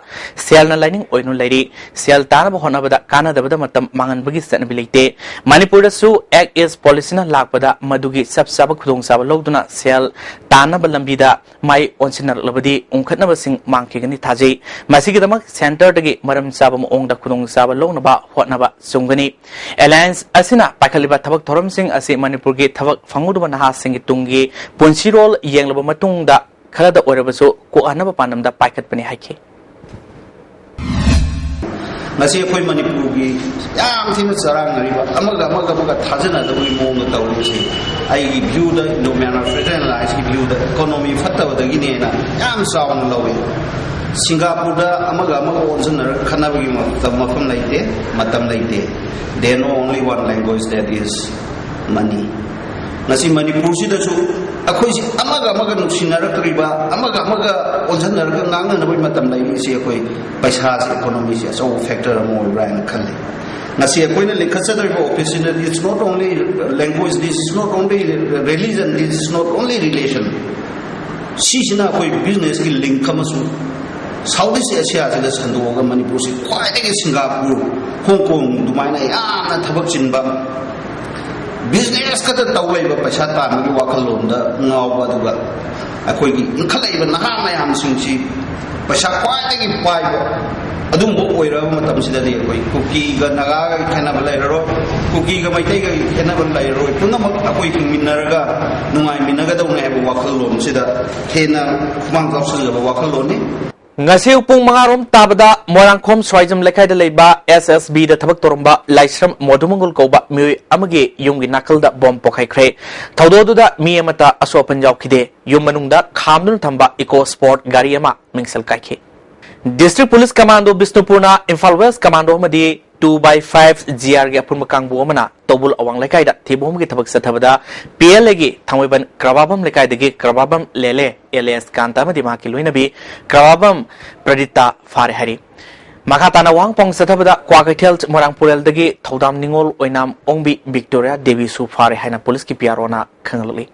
ꯁꯦꯜꯅ ꯂꯥꯏꯅꯤꯡ ꯑꯣꯏꯅ ꯂꯩꯔꯤ꯫ ꯁꯦꯜ ꯇꯥꯅꯕ ꯍꯣꯠꯅꯕꯗ ꯀꯥꯟꯅꯗꯕꯗ ꯃꯇꯝ ꯃꯥꯡꯍꯟꯕꯒꯤ ꯆꯠꯅꯕꯤ ꯂꯩꯇꯦ꯫ ꯃꯅꯤꯄꯨꯔꯗꯁꯨ Act East Policy ꯅ ꯂꯥꯛꯄꯗ ꯃꯗꯨꯒꯤ ꯆꯞ ꯆꯥꯕ ꯈꯨꯗꯣꯡꯆꯥꯕ ꯂꯧꯗꯨꯅ ꯁꯦꯜ ꯇꯥꯟꯅꯕ ꯂꯝꯕꯤꯗ ꯃꯥꯏ ꯑꯣꯟꯁꯤꯟꯅꯔꯛꯂꯕꯗꯤ ꯎꯪꯈꯠꯅꯕꯁꯤꯡ ꯃꯥꯡꯈꯤꯒꯅꯤ ꯊꯥꯖꯩ꯫ ꯃꯁꯤꯒꯤꯗꯃꯛ center ꯗꯒꯤ ꯃꯔꯝ ꯆꯥꯕ ꯃꯑꯣꯡꯗ ꯈꯨꯗꯣꯡꯆꯥꯕ ꯂꯧꯅꯕ ꯍꯣꯠꯅꯕ ꯆꯨꯝꯒꯅꯤ꯫ Alliance ꯑꯁꯤꯅ ꯄꯥꯏꯈꯠꯂꯤꯕ ꯊꯕꯛ ꯊꯧꯔꯝꯁꯤꯡ ꯑꯁꯤ ꯃꯅꯤꯄꯨꯔꯒꯤ ꯊꯕꯛ ꯐꯪꯍꯧꯗꯕ ꯅꯍꯥꯁꯤꯡꯒꯤ ꯇꯨꯡꯒꯤ ꯄꯨꯟꯁꯤꯔꯣꯜ ꯌꯦꯡꯂꯕ ꯃꯇꯨꯡꯗ ꯈꯔꯗ ꯑꯣꯏꯔꯕꯁꯨ ꯀꯣꯛꯍꯟꯅꯕ ꯄꯥꯟꯗꯝꯗ ꯄꯥꯏꯈꯠꯄꯅꯤ ꯍꯥꯏꯈꯤ꯫ ꯉꯁꯤ ꯑꯩꯈꯣꯏ ꯃꯅꯤꯄꯨꯔꯒꯤ ꯌꯥꯝ ꯊꯤꯅ ꯆꯔꯥꯡꯅꯔꯤꯕ, ꯑꯃꯒ ꯑꯃꯒ ꯑꯃꯒ ꯊꯥꯖꯅꯗꯕꯒꯤ ꯃꯑꯣꯡꯗ ꯇꯧꯔꯤꯕꯁꯤ, ꯑꯩꯒꯤ view ꯗ, Indo Myanmar Fraternal Alliance ꯀꯤ view ꯗ economy ꯐꯠꯇꯕꯗꯒꯤꯅꯦꯅ ꯌꯥꯝ ꯆꯥꯎꯅ ꯂꯧꯏ꯫ ꯁꯤꯡꯒꯥꯄꯨꯔꯗ ꯑꯃꯒ ꯑꯃꯒ ꯑꯣꯟꯁꯤꯟꯅꯔꯒ ꯈꯠꯅꯕꯒꯤ ꯃꯐꯝ ꯂꯩꯇꯦ, ꯃꯇꯝ ꯂꯩꯇꯦ꯫ They know only one language, that is money. ꯉꯁꯤ ꯃꯅꯤꯄꯨꯔꯁꯤꯗꯁꯨ ꯑꯩꯈꯣꯏꯁꯤ ꯑꯃꯒ ꯑꯃꯒ ꯅꯨꯡꯁꯤꯅꯔꯛꯇ꯭ꯔꯤꯕ, ꯑꯃꯒ ꯑꯃꯒ ꯑꯣꯟꯁꯤꯟꯅꯔꯒ ꯉꯥꯡꯅꯅꯕꯒꯤ ꯃꯇꯝ ꯂꯩꯔꯤꯁꯤ ꯑꯩꯈꯣꯏ ꯄꯩꯁꯥꯁꯤ, economy ꯁꯤ ꯑꯆꯧꯕ factor ꯑꯃ ꯑꯣꯏꯕ꯭ꯔꯥ ꯍꯥꯏꯅ ꯈꯜꯂꯤ꯫ ꯉꯁꯤ ꯑꯩꯈꯣꯏꯅ ꯂꯤꯡꯈꯠꯆꯗꯧꯔꯤꯕ ꯑꯣꯐꯤꯁꯁꯤꯅꯗꯤ, it's not only language, this is not only religion, this is not only relation. ꯁꯤꯁꯤꯅ ꯑꯩꯈꯣꯏ ꯕꯤꯖꯤꯅꯦꯁꯀꯤ ꯂꯤꯡꯛ ꯑꯃꯁꯨ ꯁꯥꯎꯠ ꯏꯁ ꯑꯦꯁꯤꯌꯥꯁꯤꯗ ꯁꯟꯗꯣꯛꯑꯒ ꯃꯅꯤꯄꯨꯔꯁꯤ ꯈ꯭ꯋꯥꯏꯗꯒꯤ ꯁꯤꯡꯒꯥꯄꯨꯔ, ꯍꯣꯡ ꯀꯣꯡ ꯑꯗꯨꯃꯥꯏꯅ ꯌꯥꯝꯅ ꯊꯕꯛ ꯆꯤꯟꯕ, ꯕꯤꯖꯤꯅꯦꯁ ꯈꯛꯇ ꯇꯧ ꯂꯩꯕ, ꯄꯩꯁꯥ ꯇꯥꯟꯕꯒꯤ ꯋꯥꯈꯜꯂꯣꯟꯗ ꯉꯥꯎꯕ, ꯑꯗꯨꯒ ꯑꯩꯈꯣꯏꯒꯤ ꯏꯟꯈꯠꯂꯛꯏꯕ ꯅꯍꯥ ꯃꯌꯥꯝꯁꯤꯡꯁꯤ ꯄꯩꯁꯥ ꯈ꯭ꯋꯥꯏꯗꯒꯤ ꯄꯥꯏꯕ ꯑꯗꯨꯝꯕ ꯑꯣꯏꯔꯕ ꯃꯇꯝꯁꯤꯗꯗꯤ, ꯑꯩꯈꯣꯏ ꯀꯨꯀꯤꯒ ꯅꯥꯒꯥꯒ ꯈꯦꯠꯅꯕ ꯂꯩꯔꯔꯣꯏ, ꯀꯨꯀꯤꯒ ꯃꯩꯇꯩꯒ ꯈꯦꯠꯅꯕ ꯂꯩꯔꯔꯣꯏ, ꯄꯨꯝꯅꯃꯛ ꯑꯩꯈꯣꯏ ꯍꯤꯡꯃꯤꯟꯅꯔꯒ ꯅꯨꯡꯉꯥꯏꯃꯤꯟꯅꯒꯗꯧꯅꯦ ꯍꯥꯏꯕ ꯋꯥꯈꯜꯂꯣꯟꯁꯤꯗ ꯍꯦꯟꯅ ꯈꯨꯃꯥꯡ ꯆꯥꯎꯁꯤꯜꯂꯕ ꯋꯥꯈꯜꯂꯣꯟꯅꯤ꯫ ꯉꯁꯤ ꯄꯨꯡ ꯃꯉꯥ ꯔꯣꯝ ꯇꯥꯕꯗ ꯃꯣꯏꯔꯥꯡꯈꯣꯝ ꯁ꯭ꯋꯥꯏꯖꯝ ꯂꯩꯀꯥꯏꯗ ꯂꯩꯕ ꯑꯦꯁ ꯑꯦꯁ ꯕꯤꯗ ꯊꯕꯛ ꯇꯧꯔꯝꯕ ꯂꯥꯏꯁ꯭ꯔꯝ ꯃꯣꯗꯨꯃꯪꯒꯣꯜ ꯀꯧꯕ ꯃꯤꯑꯣꯏ ꯑꯃꯒꯤ ꯌꯨꯝꯒꯤ ꯅꯥꯀꯜꯗ ꯕꯣꯝ ꯄꯣꯈꯥꯏꯈ꯭ꯔꯦ꯫ ꯊꯧꯗꯣꯛ ꯑꯗꯨꯗ ꯃꯤ ꯑꯃꯠꯇ ꯑꯁꯣꯛ ꯑꯄꯟ ꯌꯥꯎꯈꯤꯗꯦ꯫ ꯌꯨꯝ ꯃꯅꯨꯡꯗ ꯈꯥꯝꯗꯨꯅ ꯊꯝꯕ ꯏꯀꯣ ꯁ꯭ꯄꯣꯔꯠ ꯒꯥꯔꯤ ꯑꯃ ꯃꯤꯡꯁꯦꯜ ꯀꯥꯏꯈꯤ꯫ ꯗꯤꯁꯇ꯭ꯔꯤꯛ ꯄꯨꯂꯤꯁ ꯀꯃꯥꯟꯗꯣ ꯕꯤꯁꯅꯨꯄꯨꯔꯅ ꯏꯝꯐꯥꯜ ꯋꯦꯁ ꯀꯃꯥꯟꯗꯣ ꯑꯃꯗꯤ ꯇꯨ ꯕꯥꯏ ꯐꯥꯏꯚ ꯖꯤ ꯑꯥꯔꯒꯤ ꯑꯄꯨꯟꯕ ꯀꯥꯡꯕꯨ ꯑꯃꯅ ꯇꯧꯕꯨꯜ ꯑꯋꯥꯡ ꯂꯩꯀꯥꯏꯗ ꯊꯤꯕꯣꯝꯒꯤ ꯊꯕꯛ ꯆꯠꯊꯕꯗ ꯄꯤ ꯑꯦꯜ ꯑꯦꯒꯤ ꯊꯥꯡꯃꯩꯕꯟ ꯀ꯭ꯔꯕꯥꯕꯝ ꯂꯩꯀꯥꯏꯗꯒꯤ ꯀ꯭ꯔꯕꯥꯕꯝ ꯂꯦꯂꯦ ꯑꯦꯂꯤꯌꯥꯁ ꯀꯥꯟꯇ ꯑꯃꯗꯤ ꯃꯍꯥꯛꯀꯤ ꯂꯣꯏꯅꯕꯤ ꯀ꯭ꯔꯕꯥꯕꯝ ꯄ꯭ꯔꯗꯤꯇꯥ ꯐꯥꯔꯦ ꯍꯥꯏꯔꯤ꯫ ꯃꯈꯥ ꯇꯥꯅ ꯋꯥꯍꯪ ꯄꯥꯎ ꯆꯠꯊꯕꯗ ꯀ꯭ꯋꯥꯀꯩꯊꯦꯜ ꯃꯣꯏꯔꯥꯡ ꯄꯨꯔꯦꯜꯗꯒꯤ ꯊꯧꯗꯥꯝ ꯅꯤꯉꯣꯜ ꯑꯣꯏꯅꯥꯝ ꯑꯣꯡꯕꯤ ꯕꯤꯛꯇꯣꯔꯤꯌꯥ ꯗꯦꯕꯤꯁꯨ ꯐꯥꯔꯦ ꯍꯥꯏꯅ ꯄꯨꯂꯤꯁꯀꯤ ꯄꯤ ꯑꯥꯔ ꯑꯣꯅ ꯈꯪꯍꯜꯂꯛꯂꯤ꯫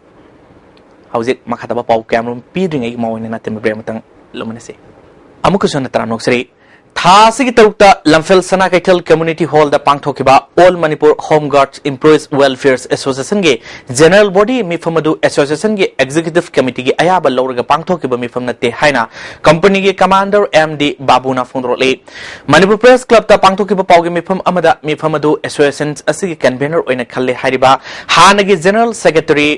ꯍꯧꯖꯤꯛ ꯃꯈꯥ ꯇꯥꯕ ꯄꯥꯎ ꯀꯌꯥꯃꯔꯨꯝ ꯄꯤꯗ꯭ꯔꯤꯉꯩꯒꯤ ꯃꯃꯥꯡ ꯑꯣꯏꯅ ꯅꯥꯇꯦꯝꯕ ꯕ꯭ꯔꯦꯛ ꯑꯃꯇꯪ ꯂꯧꯃꯤꯟꯅꯁꯤ꯫ ꯑꯃꯨꯛꯀꯁꯨ ꯍꯟꯅ ꯇꯔꯥꯝꯅ ꯑꯣꯛꯆꯔꯤ꯫ ꯊꯥ ꯑꯁꯤꯒꯤ ꯇꯔꯨꯛꯇ ꯂꯝꯐꯦꯜ ꯁꯅꯥ ꯀꯩꯊꯦꯜ ꯀꯝꯃ꯭ꯌꯨꯅꯤꯇꯤ ꯍꯣꯜꯗ ꯄꯥꯡꯊꯣꯛꯈꯤꯕ all Manipur home guards employees welfare ꯑꯦꯁꯣꯁꯤꯌꯦꯁꯟꯒꯤ ꯖꯦꯅꯔꯦꯜ ꯕꯣꯗꯤ ꯃꯤꯐꯝ ꯑꯗꯨ ꯑꯦꯁꯣꯁꯤꯌꯦꯁꯟꯒꯤ ꯑꯦꯛꯖꯤꯀ꯭ꯌꯨꯇꯤꯚ ꯀꯃꯤꯇꯤꯒꯤ ꯑꯌꯥꯕ ꯂꯧꯔꯒ ꯄꯥꯡꯊꯣꯛꯈꯤꯕ ꯃꯤꯐꯝ ꯅꯠꯇꯦ ꯍꯥꯏꯅ ꯀꯝꯄꯅꯤꯒꯤ ꯀꯃꯥꯟꯗꯔ ꯑꯦꯝ ꯗꯤ ꯕꯥꯕꯨꯅ ꯐꯣꯡꯗꯣꯔꯛꯂꯤ꯫ ꯃꯅꯤꯄꯨꯔ ꯄ꯭ꯔꯦꯁ ꯀ꯭ꯂꯕꯇ ꯄꯥꯡꯊꯣꯛꯈꯤꯕ ꯄꯥꯎꯒꯤ ꯃꯤꯐꯝ ꯑꯃꯗ ꯃꯤꯐꯝ ꯑꯗꯨ ꯑꯦꯁꯣꯁꯤꯌꯦꯁꯟ ꯑꯁꯤꯒꯤ ꯀꯟꯚꯦꯅꯔ ꯑꯣꯏꯅ ꯈꯜꯂꯦ ꯍꯥꯏꯔꯤꯕ ꯍꯥꯟꯅꯒꯤ ꯖꯦꯅꯔꯦꯜ ꯁꯦꯀ꯭ꯔꯦꯇꯔꯤ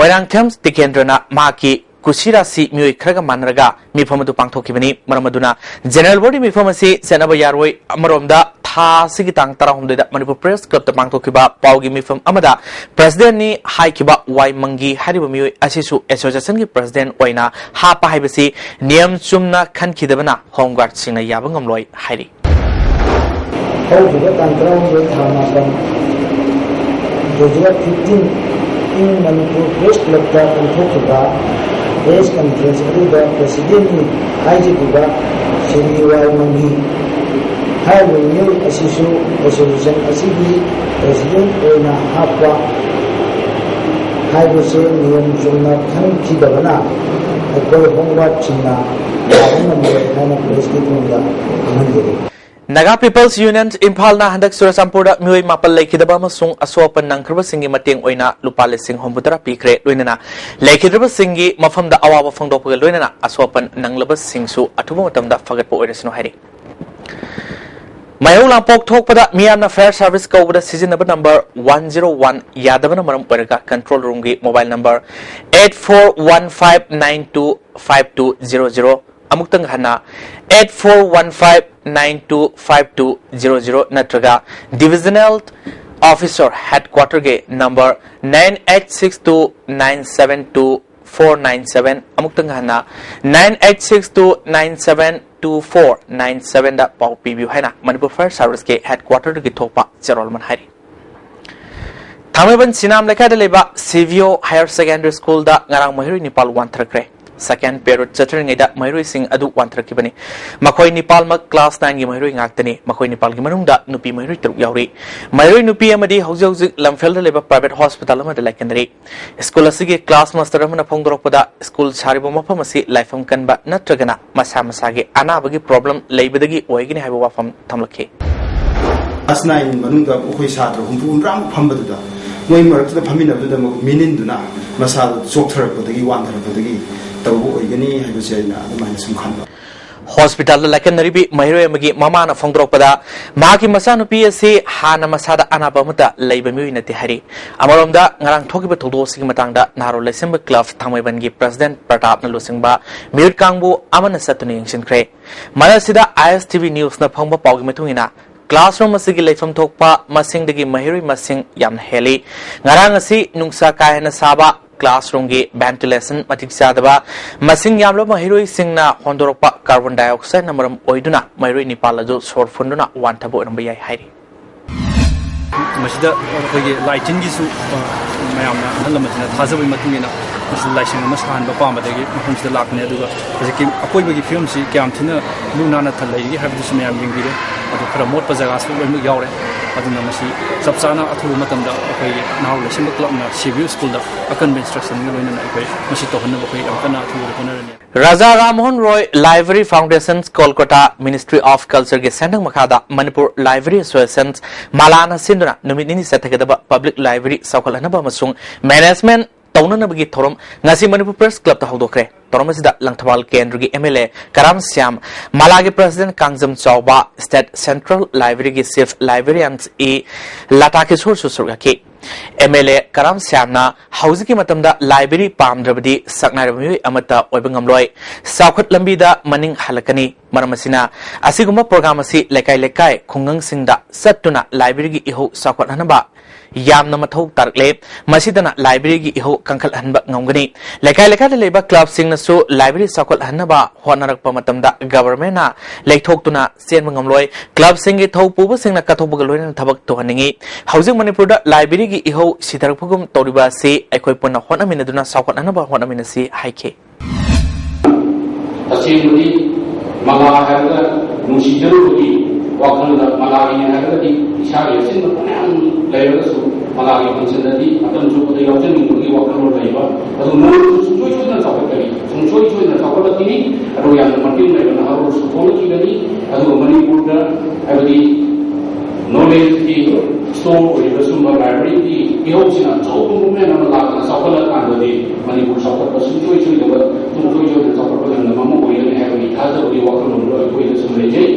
ꯃꯣꯏꯔꯥꯡꯊꯦꯝ ꯇꯤꯀꯦꯟꯗ꯭ꯔꯅ ꯃꯍꯥꯛꯀꯤ ꯀꯨꯁꯤꯔꯥꯁꯤ ꯃꯤꯑꯣꯏ ꯈꯔꯒ ꯃꯥꯟꯅꯔꯒ ꯃꯤꯐꯝ ꯑꯗꯨ ꯄꯥꯡꯊꯣꯛꯈꯤꯕꯅꯤ꯫ ꯃꯔꯝ ꯑꯗꯨꯅ ꯖꯦꯅꯔꯦꯜ ꯕꯣꯗꯤ ꯃꯤꯐꯝ ꯑꯁꯤ ꯆꯠꯅꯕ ꯌꯥꯔꯣꯏ꯫ ꯑꯃꯔꯣꯝꯗ ꯊꯥ ꯑꯁꯤꯒꯤ ꯇꯥꯡ ꯇꯔꯥꯍꯨꯝꯗꯣꯏꯗ ꯃꯅꯤꯄꯨꯔ ꯄ꯭ꯔꯦꯁ ꯀ꯭ꯂꯕꯇ ꯄꯥꯡꯊꯣꯛꯈꯤꯕ ꯄꯥꯎꯒꯤ ꯃꯤꯐꯝ ꯑꯃꯗ ꯄ꯭ꯔꯁꯤꯗꯦꯟꯠꯅꯤ ꯍꯥꯏꯈꯤꯕ ꯋꯥꯏ ꯃꯪꯒꯤ ꯍꯥꯏꯔꯤꯕ ꯃꯤꯑꯣꯏ ꯑꯁꯤꯁꯨ ꯑꯦꯁꯣꯁꯤꯌꯦꯁꯟꯒꯤ ꯄ꯭ꯔꯁꯤꯗꯦꯟꯠ ꯑꯣꯏꯅ ꯍꯥꯞꯄ ꯍꯥꯏꯕꯁꯤ ꯅꯤꯌꯝ ꯆꯨꯝꯅ ꯈꯟꯈꯤꯗꯕꯅ ꯍꯣꯝ ꯒꯥꯔꯗꯁꯤꯡꯅ ꯌꯥꯕ ꯉꯝꯂꯣꯏ ꯍꯥꯏꯔꯤ꯫ ꯍꯧꯈꯤꯕ ꯇꯥꯡ ꯇꯔꯥꯍꯨꯝꯗꯣꯏ ꯊꯥ ꯃꯥꯄꯟ, ꯇꯨ ꯊꯥꯎꯖꯟ ꯐꯤꯐꯇꯤꯟ, ꯏꯪ ꯃꯅꯤꯄꯨꯔ ꯄ꯭ꯔꯦꯁ ꯀ꯭ꯂꯕꯇ ꯄꯥꯡꯊꯣꯛꯈꯤꯕ ꯄ꯭ꯔꯦꯁ ꯀꯟꯐ꯭ꯔꯦꯟꯁ ꯑꯗꯨꯗ ꯄ꯭ꯔꯁꯤꯗꯦꯟꯠꯅꯤ ꯍꯥꯏꯖꯈꯤꯕ ꯁꯦꯟꯕꯤ ꯋꯥꯏ ꯃꯪꯒꯤ ꯍꯥꯏꯔꯤꯕ ꯃꯤꯑꯣꯏ ꯑꯁꯤꯁꯨ ꯔꯦꯖꯣꯂꯨꯁꯟ ꯑꯁꯤꯒꯤ ꯄ꯭ꯔꯦꯁꯤꯗꯦꯟꯠ ꯑꯣꯏꯅ ꯍꯥꯞꯄ ꯍꯥꯏꯕꯁꯦ ꯅꯤꯌꯣꯝ ꯆꯨꯝꯅ ꯈꯪꯈꯤꯗꯕꯅ ꯑꯩꯈꯣꯏ ꯍꯣꯝꯒꯥꯔꯗꯁꯤꯡꯅ ꯌꯥꯕ ꯉꯝꯂꯣꯏ ꯍꯥꯏꯅ ꯄ꯭ꯔꯦꯁꯀꯤ ꯊꯣꯡꯗ ꯈꯪꯍꯟꯖꯔꯤ꯫ Naga People's Union ꯏꯝꯐꯥꯜꯅ ꯍꯟꯗꯛ ꯆꯨꯔꯆꯥꯟꯄꯨꯔꯗ ꯃꯤꯑꯣꯏ ꯃꯥꯄꯟ ꯂꯩꯈꯤꯗꯕ ꯑꯃꯁꯨꯡ ꯑꯁꯣꯛ ꯑꯄꯟ ꯅꯪꯈ꯭ꯔꯕꯁꯤꯡꯒꯤ ꯃꯇꯦꯡ ꯑꯣꯏꯅ ꯂꯨꯄꯥ ꯂꯤꯁꯤꯡ ꯍꯨꯝꯐꯨꯇꯔꯥ ꯄꯤꯈ꯭ꯔꯦ꯫ ꯂꯣꯏꯅꯅ ꯂꯩꯈꯤꯗ꯭ꯔꯕꯁꯤꯡꯒꯤ ꯃꯐꯝꯗ ꯑꯋꯥꯕ ꯐꯣꯡꯗꯣꯛꯄꯒ ꯂꯣꯏꯅꯅ ꯑꯁꯣꯛ ꯑꯄꯟ ꯅꯪꯂꯕꯁꯤꯡꯁꯨ ꯑꯊꯨꯕ ꯃꯇꯝꯗ ꯐꯒꯠꯄ ꯑꯣꯏꯔꯁꯅꯨ ꯍꯥꯏꯔꯤ꯫ ꯃꯩꯍꯧ ꯂꯥꯡꯄꯣꯛ ꯊꯣꯛꯄꯗ ꯃꯤꯌꯥꯝꯅ fire service ꯀꯧꯕꯗ ꯁꯤꯖꯤꯟꯅꯕ number one zero one ꯌꯥꯗꯕꯅ ꯃꯔꯝ ꯑꯣꯏꯔꯒ control roomꯒꯤ mobile number eight four one five nine two five two zero zero, ꯑꯃꯨꯛꯇꯪ ꯍꯟꯅ eight four one five nine two five two zero zero ꯅꯠꯇ꯭ꯔꯒ divisional officer headquarterꯒꯤ number nine eight six two nine seven two four nine seven, ꯑꯃꯨꯛꯇꯪ ꯍꯟꯅ nine eight six two nine seven two four nine sevenꯗ ꯄꯥꯎ ꯄꯤꯕꯤꯌꯨ ꯍꯥꯏꯅ Manipur fire serviceꯀꯤ headquarterꯗꯒꯤ ꯊꯣꯛꯄ ꯆꯦꯔꯣꯜ ꯑꯃꯅ ꯍꯥꯏꯔꯤ꯫ ꯊꯥꯡꯃꯩꯕꯟ ꯁꯤꯅꯥꯝ ꯂꯩꯀꯥꯏꯗ ꯂꯩꯕ ꯁꯤꯚꯤꯌꯣ higher secondary schoolꯗ ꯉꯔꯥꯡ ꯃꯍꯩꯔꯣꯏ ꯅꯤꯄꯥꯜ ꯋꯥꯟꯊꯈ꯭ꯔꯦ꯫ Second period ꯆꯠꯊꯔꯤꯉꯩꯗ ꯃꯍꯩꯔꯣꯏꯁꯤꯡ ꯑꯗꯨ ꯋꯥꯟꯊꯔꯛꯈꯤꯕꯅꯤ꯫ ꯃꯈꯣꯏ ꯅꯤꯄꯥꯜꯃꯛ class nineꯒꯤ ꯃꯍꯩꯔꯣꯏ ꯉꯥꯛꯇꯅꯤ꯫ ꯃꯈꯣꯏ ꯅꯤꯄꯥꯜꯒꯤ ꯃꯅꯨꯡꯗ ꯅꯨꯄꯤ ꯃꯍꯩꯔꯣꯏ ꯇꯔꯨꯛ ꯌꯥꯎꯔꯤ꯫ ꯃꯍꯩꯔꯣꯏ ꯅꯨꯄꯤ ꯑꯃꯗꯤ ꯍꯧꯖꯤꯛ ꯍꯧꯖꯤꯛ ꯂꯝꯐꯦꯜꯗ ꯂꯩꯕ private hospital ꯑꯃꯗ ꯂꯥꯏꯀꯠꯅꯔꯤ꯫ School ꯑꯁꯤꯒꯤ class master ꯑꯃꯅ ꯐꯣꯡꯗꯣꯔꯛꯄꯗ, school ꯁꯥꯔꯤꯕ ꯃꯐꯝ ꯑꯁꯤ ꯂꯥꯏꯐꯝ ꯀꯟꯕ ꯅꯠꯇ꯭ꯔꯒꯅ ꯃꯁꯥ ꯃꯁꯥꯒꯤ ꯑꯅꯥꯕꯒꯤ problem ꯂꯩꯕꯗꯒꯤ ꯑꯣꯏꯒꯅꯤ ꯍꯥꯏꯕ ꯋꯥꯐꯝ ꯊꯝꯂꯛꯈꯤ꯫ Class nine ꯃꯅꯨꯡꯗ ꯑꯩꯈꯣꯏ ꯁꯥꯇ꯭ꯔ ꯍꯨꯝꯐꯨ ꯍꯨꯝꯗ꯭ꯔꯥꯃꯨꯛ ꯐꯝꯕꯗꯨꯗ, ꯃꯣꯏ ꯃꯔꯛꯇꯨꯗ ꯐꯝꯃꯤꯟꯅꯕꯗꯨꯗ ꯑꯃꯨꯛ ꯃꯤꯅꯤꯟꯗꯨꯅ ꯃꯁꯥꯗꯨ ꯆꯣꯛꯊꯔꯛꯄꯗꯒꯤ, ꯋꯥꯟꯊꯔꯛꯄꯗꯒꯤ ꯇꯧꯕ ꯑꯣꯏꯒꯅꯤ ꯍꯥꯏꯕꯁꯦ ꯑꯩꯅ ꯑꯗꯨꯃꯥꯏꯅ ꯁꯨꯝ ꯈꯟꯕ꯫ Hospitalꯗ ꯂꯥꯏꯀꯠꯅꯔꯤꯕꯤ ꯃꯍꯩꯔꯣꯏ ꯑꯃꯒꯤ ꯃꯃꯥꯅ ꯐꯣꯡꯗꯣꯔꯛꯄꯗ, ꯃꯍꯥꯛꯀꯤ ꯃꯆꯥꯅꯨꯄꯤ ꯑꯁꯤ ꯍꯥꯟꯅ ꯃꯁꯥꯗ ꯑꯅꯥꯕ ꯑꯃꯠꯇ ꯂꯩꯕ ꯃꯤꯑꯣꯏ ꯅꯠꯇꯦ ꯍꯥꯏꯔꯤ꯫ ꯑꯃꯔꯣꯝꯗ, ꯉꯔꯥꯡ ꯊꯣꯛꯈꯤꯕ ꯊꯧꯗꯣꯛ ꯑꯁꯤꯒꯤ ꯃꯇꯥꯡꯗ ꯅꯍꯥꯔꯣꯜ ꯂꯩꯁꯦꯝꯕ club ꯊꯥꯡꯃꯩꯕꯟꯒꯤ president ꯄ꯭ꯔꯇꯥꯞꯅ ꯂꯨꯆꯤꯡꯕ ꯃꯤꯍꯨꯠ ꯀꯥꯡꯕꯨ ꯑꯃꯅ ꯆꯠꯇꯨꯅ ꯌꯦꯡꯁꯤꯟꯈ꯭ꯔꯦ꯫ ꯃꯔꯛ ꯑꯁꯤꯗ ISTV newsꯅ ꯐꯪꯕ ꯄꯥꯎꯒꯤ ꯃꯇꯨꯡ ꯏꯟꯅ, classroom ꯑꯁꯤꯒꯤ ꯂꯩꯐꯝ ꯊꯣꯛꯄ ꯃꯁꯤꯡꯗꯒꯤ ꯃꯍꯩꯔꯣꯏ ꯃꯁꯤꯡ ꯌꯥꯝꯅ ꯍꯦꯜꯂꯤ꯫ ꯉꯔꯥꯡ ꯑꯁꯤ ꯅꯨꯡꯁꯥ ꯀꯥ ꯍꯦꯟꯅ ꯁꯥꯕ, classroomꯒꯤ ventilation ꯃꯇꯤꯛ ꯆꯥꯗꯕ, ꯃꯁꯤꯡ ꯌꯥꯝꯂꯕ ꯃꯍꯩꯔꯣꯏꯁꯤꯡꯅ ꯍꯣꯟꯗꯣꯔꯛꯄ carbon dioxideꯅ ꯃꯔꯝ ꯑꯣꯏꯗꯨꯅ ꯃꯍꯩꯔꯣꯏ ꯅꯤꯄꯥꯜ ꯑꯗꯨ ꯁꯣꯔ ꯐꯨꯟꯗꯨꯅ ꯋꯥꯟꯊꯕ ꯑꯣꯏꯔꯝꯕ ꯌꯥꯏ ꯍꯥꯏꯔꯤ꯫ ꯃꯁꯤꯗ ꯑꯩꯈꯣꯏꯒꯤ ꯂꯥꯏꯇꯤꯟꯒꯤꯁꯨ, ꯑ, ꯃꯌꯥꯝꯅ, ꯑꯍꯜ ꯂꯃꯟꯁꯤꯡꯅ ꯊꯥꯖꯕꯒꯤ ꯃꯇꯨꯡ ꯏꯟꯅ ꯂꯥꯏꯁꯪ ꯑꯃ ꯁꯥꯍꯟꯕ ꯄꯥꯝꯕꯗꯒꯤ ꯃꯐꯝꯁꯤꯗ ꯂꯥꯛꯄꯅꯦ꯫ ꯑꯗꯨꯒ ꯍꯧꯖꯤꯛꯀꯤ ꯑꯀꯣꯏꯕꯒꯤ ꯐꯤꯕꯝꯁꯤ ꯀꯌꯥꯝ ꯊꯤꯅ ꯂꯨ ꯅꯥꯟꯅ ꯊꯜ ꯂꯩꯔꯤꯒꯦ ꯍꯥꯏꯕꯗꯨꯁꯨ ꯃꯌꯥꯝ ꯌꯦꯡꯕꯤꯔꯦ꯫ ꯑꯗꯨ ꯈꯔ ꯃꯣꯠꯄ ꯖꯒꯥꯁꯨ ꯂꯣꯏꯅꯃꯛ ꯌꯥꯎꯔꯦ꯫ ꯑꯗꯨꯅ ꯃꯁꯤ ꯆꯞ ꯆꯥꯅ ꯑꯊꯨꯕ ꯃꯇꯝꯗ ꯑꯩꯈꯣꯏꯒꯤ ꯅꯍꯥꯔꯣꯜ ꯂꯩꯁꯦꯝꯕ ꯀ꯭ꯂꯕꯅ ꯁꯤꯕꯤꯌꯨ ꯁ꯭ꯀꯨꯜꯗ ꯑꯀꯟꯕ ꯏꯟꯁꯇ꯭ꯔꯛꯁꯟꯒ ꯂꯣꯏꯅꯅ ꯑꯩꯈꯣꯏ ꯃꯁꯤ ꯇꯧꯍꯟꯅꯕ ꯑꯩꯈꯣꯏ ꯌꯥꯝ ꯀꯟꯅ ꯑꯊꯨꯕꯗ ꯍꯣꯠꯅꯔꯅꯤ꯫ Raja Ram Mohan Roy library foundation, Kolkata, Ministry of Culture ꯒꯤ ꯁꯦꯟꯊꯪ ꯃꯈꯥꯗ ꯃꯅꯤꯄꯨꯔ ꯂꯥꯏꯕ꯭ꯔꯦꯔꯤ ꯑꯦꯁꯣꯁꯤꯌꯦꯁꯟ, ꯃꯂꯥꯅ ꯁꯤꯟꯗꯨꯅ ꯅꯨꯃꯤꯠ ꯅꯤꯅꯤ ꯆꯠꯊꯒꯗꯕ ꯄꯕ꯭ꯂꯤꯛ ꯂꯥꯏꯕ꯭ꯔꯦꯔꯤ ꯆꯥꯎꯈꯠꯍꯟꯅꯕ ꯑꯃꯁꯨꯡ ꯃꯦꯅꯦꯖꯃꯦꯟꯠ ꯇꯧꯅꯅꯕꯒꯤ ꯊꯧꯔꯝ ꯉꯁꯤ ꯃꯅꯤꯄꯨꯔ ꯄ꯭ꯔꯦꯁ ꯀ꯭ꯂꯕꯇ ꯍꯧꯗꯣꯛꯈ꯭ꯔꯦ꯫ ꯊꯧꯔꯝ ꯑꯁꯤꯗ ꯂꯪꯊꯕꯥꯜ ꯀꯦꯟꯗ꯭ꯔꯒꯤ M L A Karam Shyam, ꯃꯂꯥꯒꯤ president Kangjam Chaoba, state central ꯂꯥꯏꯕ꯭ꯔꯦꯔꯤꯒꯤ ꯆꯤꯐ ꯂꯥꯏꯕ꯭ꯔꯦꯔꯤꯌꯟ ꯏ ꯂꯇꯥ ꯀꯤꯁꯣꯔꯁꯨ ꯁꯔꯨꯛ ꯌꯥꯈꯤ꯫ ꯑꯦꯝ ꯑꯦꯜ ꯑꯦ ꯀꯔꯥꯝ ꯁ꯭ꯌꯥꯝꯅ ꯍꯧꯖꯤꯛꯀꯤ ꯃꯇꯝꯗ ꯂꯥꯏꯕ꯭ꯔꯦꯔꯤ ꯄꯥꯝꯗ꯭ꯔꯕꯗꯤ ꯁꯛꯅꯥꯏꯔꯕ ꯃꯤꯑꯣꯏ ꯑꯃꯠꯇ ꯑꯣꯏꯕ ꯉꯝꯂꯣꯏ, ꯆꯥꯎꯈꯠ ꯂꯝꯕꯤꯗ ꯃꯅꯤꯡ ꯍꯜꯂꯛꯀꯅꯤ꯫ ꯃꯔꯝ ꯑꯁꯤꯅ, ꯑꯁꯤꯒꯨꯝꯕ ꯄ꯭ꯔꯣꯒ꯭ꯔꯥꯝ ꯑꯁꯤ ꯂꯩꯀꯥꯏ ꯂꯩꯀꯥꯏ, ꯈꯨꯡꯒꯪꯁꯤꯡꯗ ꯆꯠꯇꯨꯅ ꯂꯥꯏꯕ꯭ꯔꯦꯔꯤꯒꯤ ꯏꯍꯧ ꯆꯥꯎꯈꯠꯍꯟꯅꯕ ꯌꯥꯝꯅ ꯃꯊꯧ ꯇꯥꯔꯛꯂꯦ꯫ ꯃꯁꯤꯗꯅ ꯂꯥꯏꯕ꯭ꯔꯦꯔꯤꯒꯤ ꯏꯍꯧ ꯀꯟꯈꯠꯍꯟꯕ ꯉꯝꯒꯅꯤ꯫ ꯂꯩꯀꯥꯏ ꯂꯩꯀꯥꯏꯗ ꯂꯩꯕ ꯀ꯭ꯂꯕꯁꯤꯡꯅꯁꯨ ꯂꯥꯏꯕ꯭ꯔꯦꯔꯤ ꯆꯥꯎꯈꯠꯍꯟꯅꯕ ꯍꯣꯠꯅꯔꯛꯄ ꯃꯇꯝꯗ ꯒꯚꯔꯟꯃꯦꯟꯠꯅ ꯂꯩꯊꯣꯛꯇꯨꯅ ꯆꯦꯟꯕ ꯉꯝꯂꯣꯏ꯫ ꯀ꯭ꯂꯕꯁꯤꯡꯒꯤ ꯊꯧ ꯄꯨꯕꯁꯤꯡꯅ ꯀꯠꯊꯣꯛꯄꯒ ꯂꯣꯏꯅꯅ ꯊꯕꯛ ꯇꯧꯍꯟꯅꯤꯡꯏ꯫ ꯍꯧꯖꯤꯛ ꯃꯅꯤꯄꯨꯔꯗ ꯂꯥꯏꯕ꯭ꯔꯦꯔꯤꯒꯤ ꯏꯍꯧ ꯁꯤꯊꯔꯛꯄꯒꯨꯝ ꯇꯧꯔꯤꯕ ꯑꯁꯤ ꯑꯩꯈꯣꯏ ꯄꯨꯟꯅ ꯍꯣꯠꯅꯃꯤꯟꯅꯗꯨꯅ ꯆꯥꯎꯈꯠꯅꯅꯕ ꯍꯣꯠꯅꯃꯤꯟꯅꯁꯤ ꯍꯥꯏꯈꯤ꯫ ꯇꯁꯦꯡꯕꯗꯤ ꯃꯂꯥ ꯍꯥꯏꯔꯒ ꯅꯨꯡꯁꯤꯖꯔꯨꯕꯒꯤ ꯋꯥꯈꯜꯗ, ꯃꯂꯥꯒꯤꯅꯦ ꯍꯥꯏꯔꯒꯗꯤ ꯏꯁꯥꯒꯤ ꯑꯆꯤꯟꯕ ꯐꯅꯌꯥꯝ ꯂꯩꯔꯒꯁꯨ ꯃꯂꯥꯒꯤ ꯐꯪꯁꯟꯗꯗꯤ ꯃꯇꯝ ꯆꯨꯞꯄꯗ ꯌꯥꯎꯖꯅꯤꯡꯕꯒꯤ ꯋꯥꯈꯜꯂꯣꯟ ꯂꯩꯕ, ꯑꯗꯨ ꯅꯣꯡꯃꯇꯁꯨ ꯁꯨꯡꯁꯣꯏ ꯁꯣꯏꯗꯅ ꯆꯥꯎꯈꯠꯀꯅꯤ, ꯁꯨꯡꯁꯣꯏ ꯁꯣꯏꯗꯅ ꯆꯥꯎꯈꯠꯂꯛꯈꯤꯅꯤ꯫ ꯑꯗꯨ ꯌꯥꯝꯅ ꯃꯇꯤꯡ ꯂꯩꯕ ꯅꯍꯥꯔꯣꯜꯁꯨ ꯊꯣꯛꯂꯛꯈꯤꯒꯅꯤ꯫ ꯑꯗꯨꯒ ꯃꯅꯤꯄꯨꯔꯗ ꯍꯥꯏꯕꯗꯤ ꯅꯣꯂꯦꯖꯀꯤ ꯁ꯭ꯇꯣꯔ ꯑꯣꯏꯔꯤꯕ ꯁꯨꯝꯕ ꯂꯥꯏꯕ꯭ꯔꯦꯔꯤꯒꯤ ꯏꯍꯧꯁꯤꯅ ꯑꯆꯧꯕ ꯃꯨꯞꯃꯦꯟ ꯑꯃ ꯂꯥꯛꯇꯅ ꯆꯥꯎꯈꯠꯂꯀꯥꯟꯗꯗꯤ ꯃꯅꯤꯄꯨꯔ ꯆꯥꯎꯈꯠꯄ ꯁꯨꯡꯁꯣꯏ ꯁꯣꯏꯗꯕ, ꯁꯨꯡꯁꯣꯏ ꯁꯣꯏꯗꯅ ꯆꯥꯎꯈꯠꯄ ꯂꯝꯗꯝ ꯑꯃ ꯑꯣꯏꯒꯅꯤ ꯍꯥꯏꯕꯒꯤ ꯊꯥꯖꯕꯒꯤ ꯋꯥꯈꯜꯂꯣꯟꯗꯣ ꯑꯩꯈꯣꯏꯗꯁꯨ ꯂꯩꯖꯩ꯫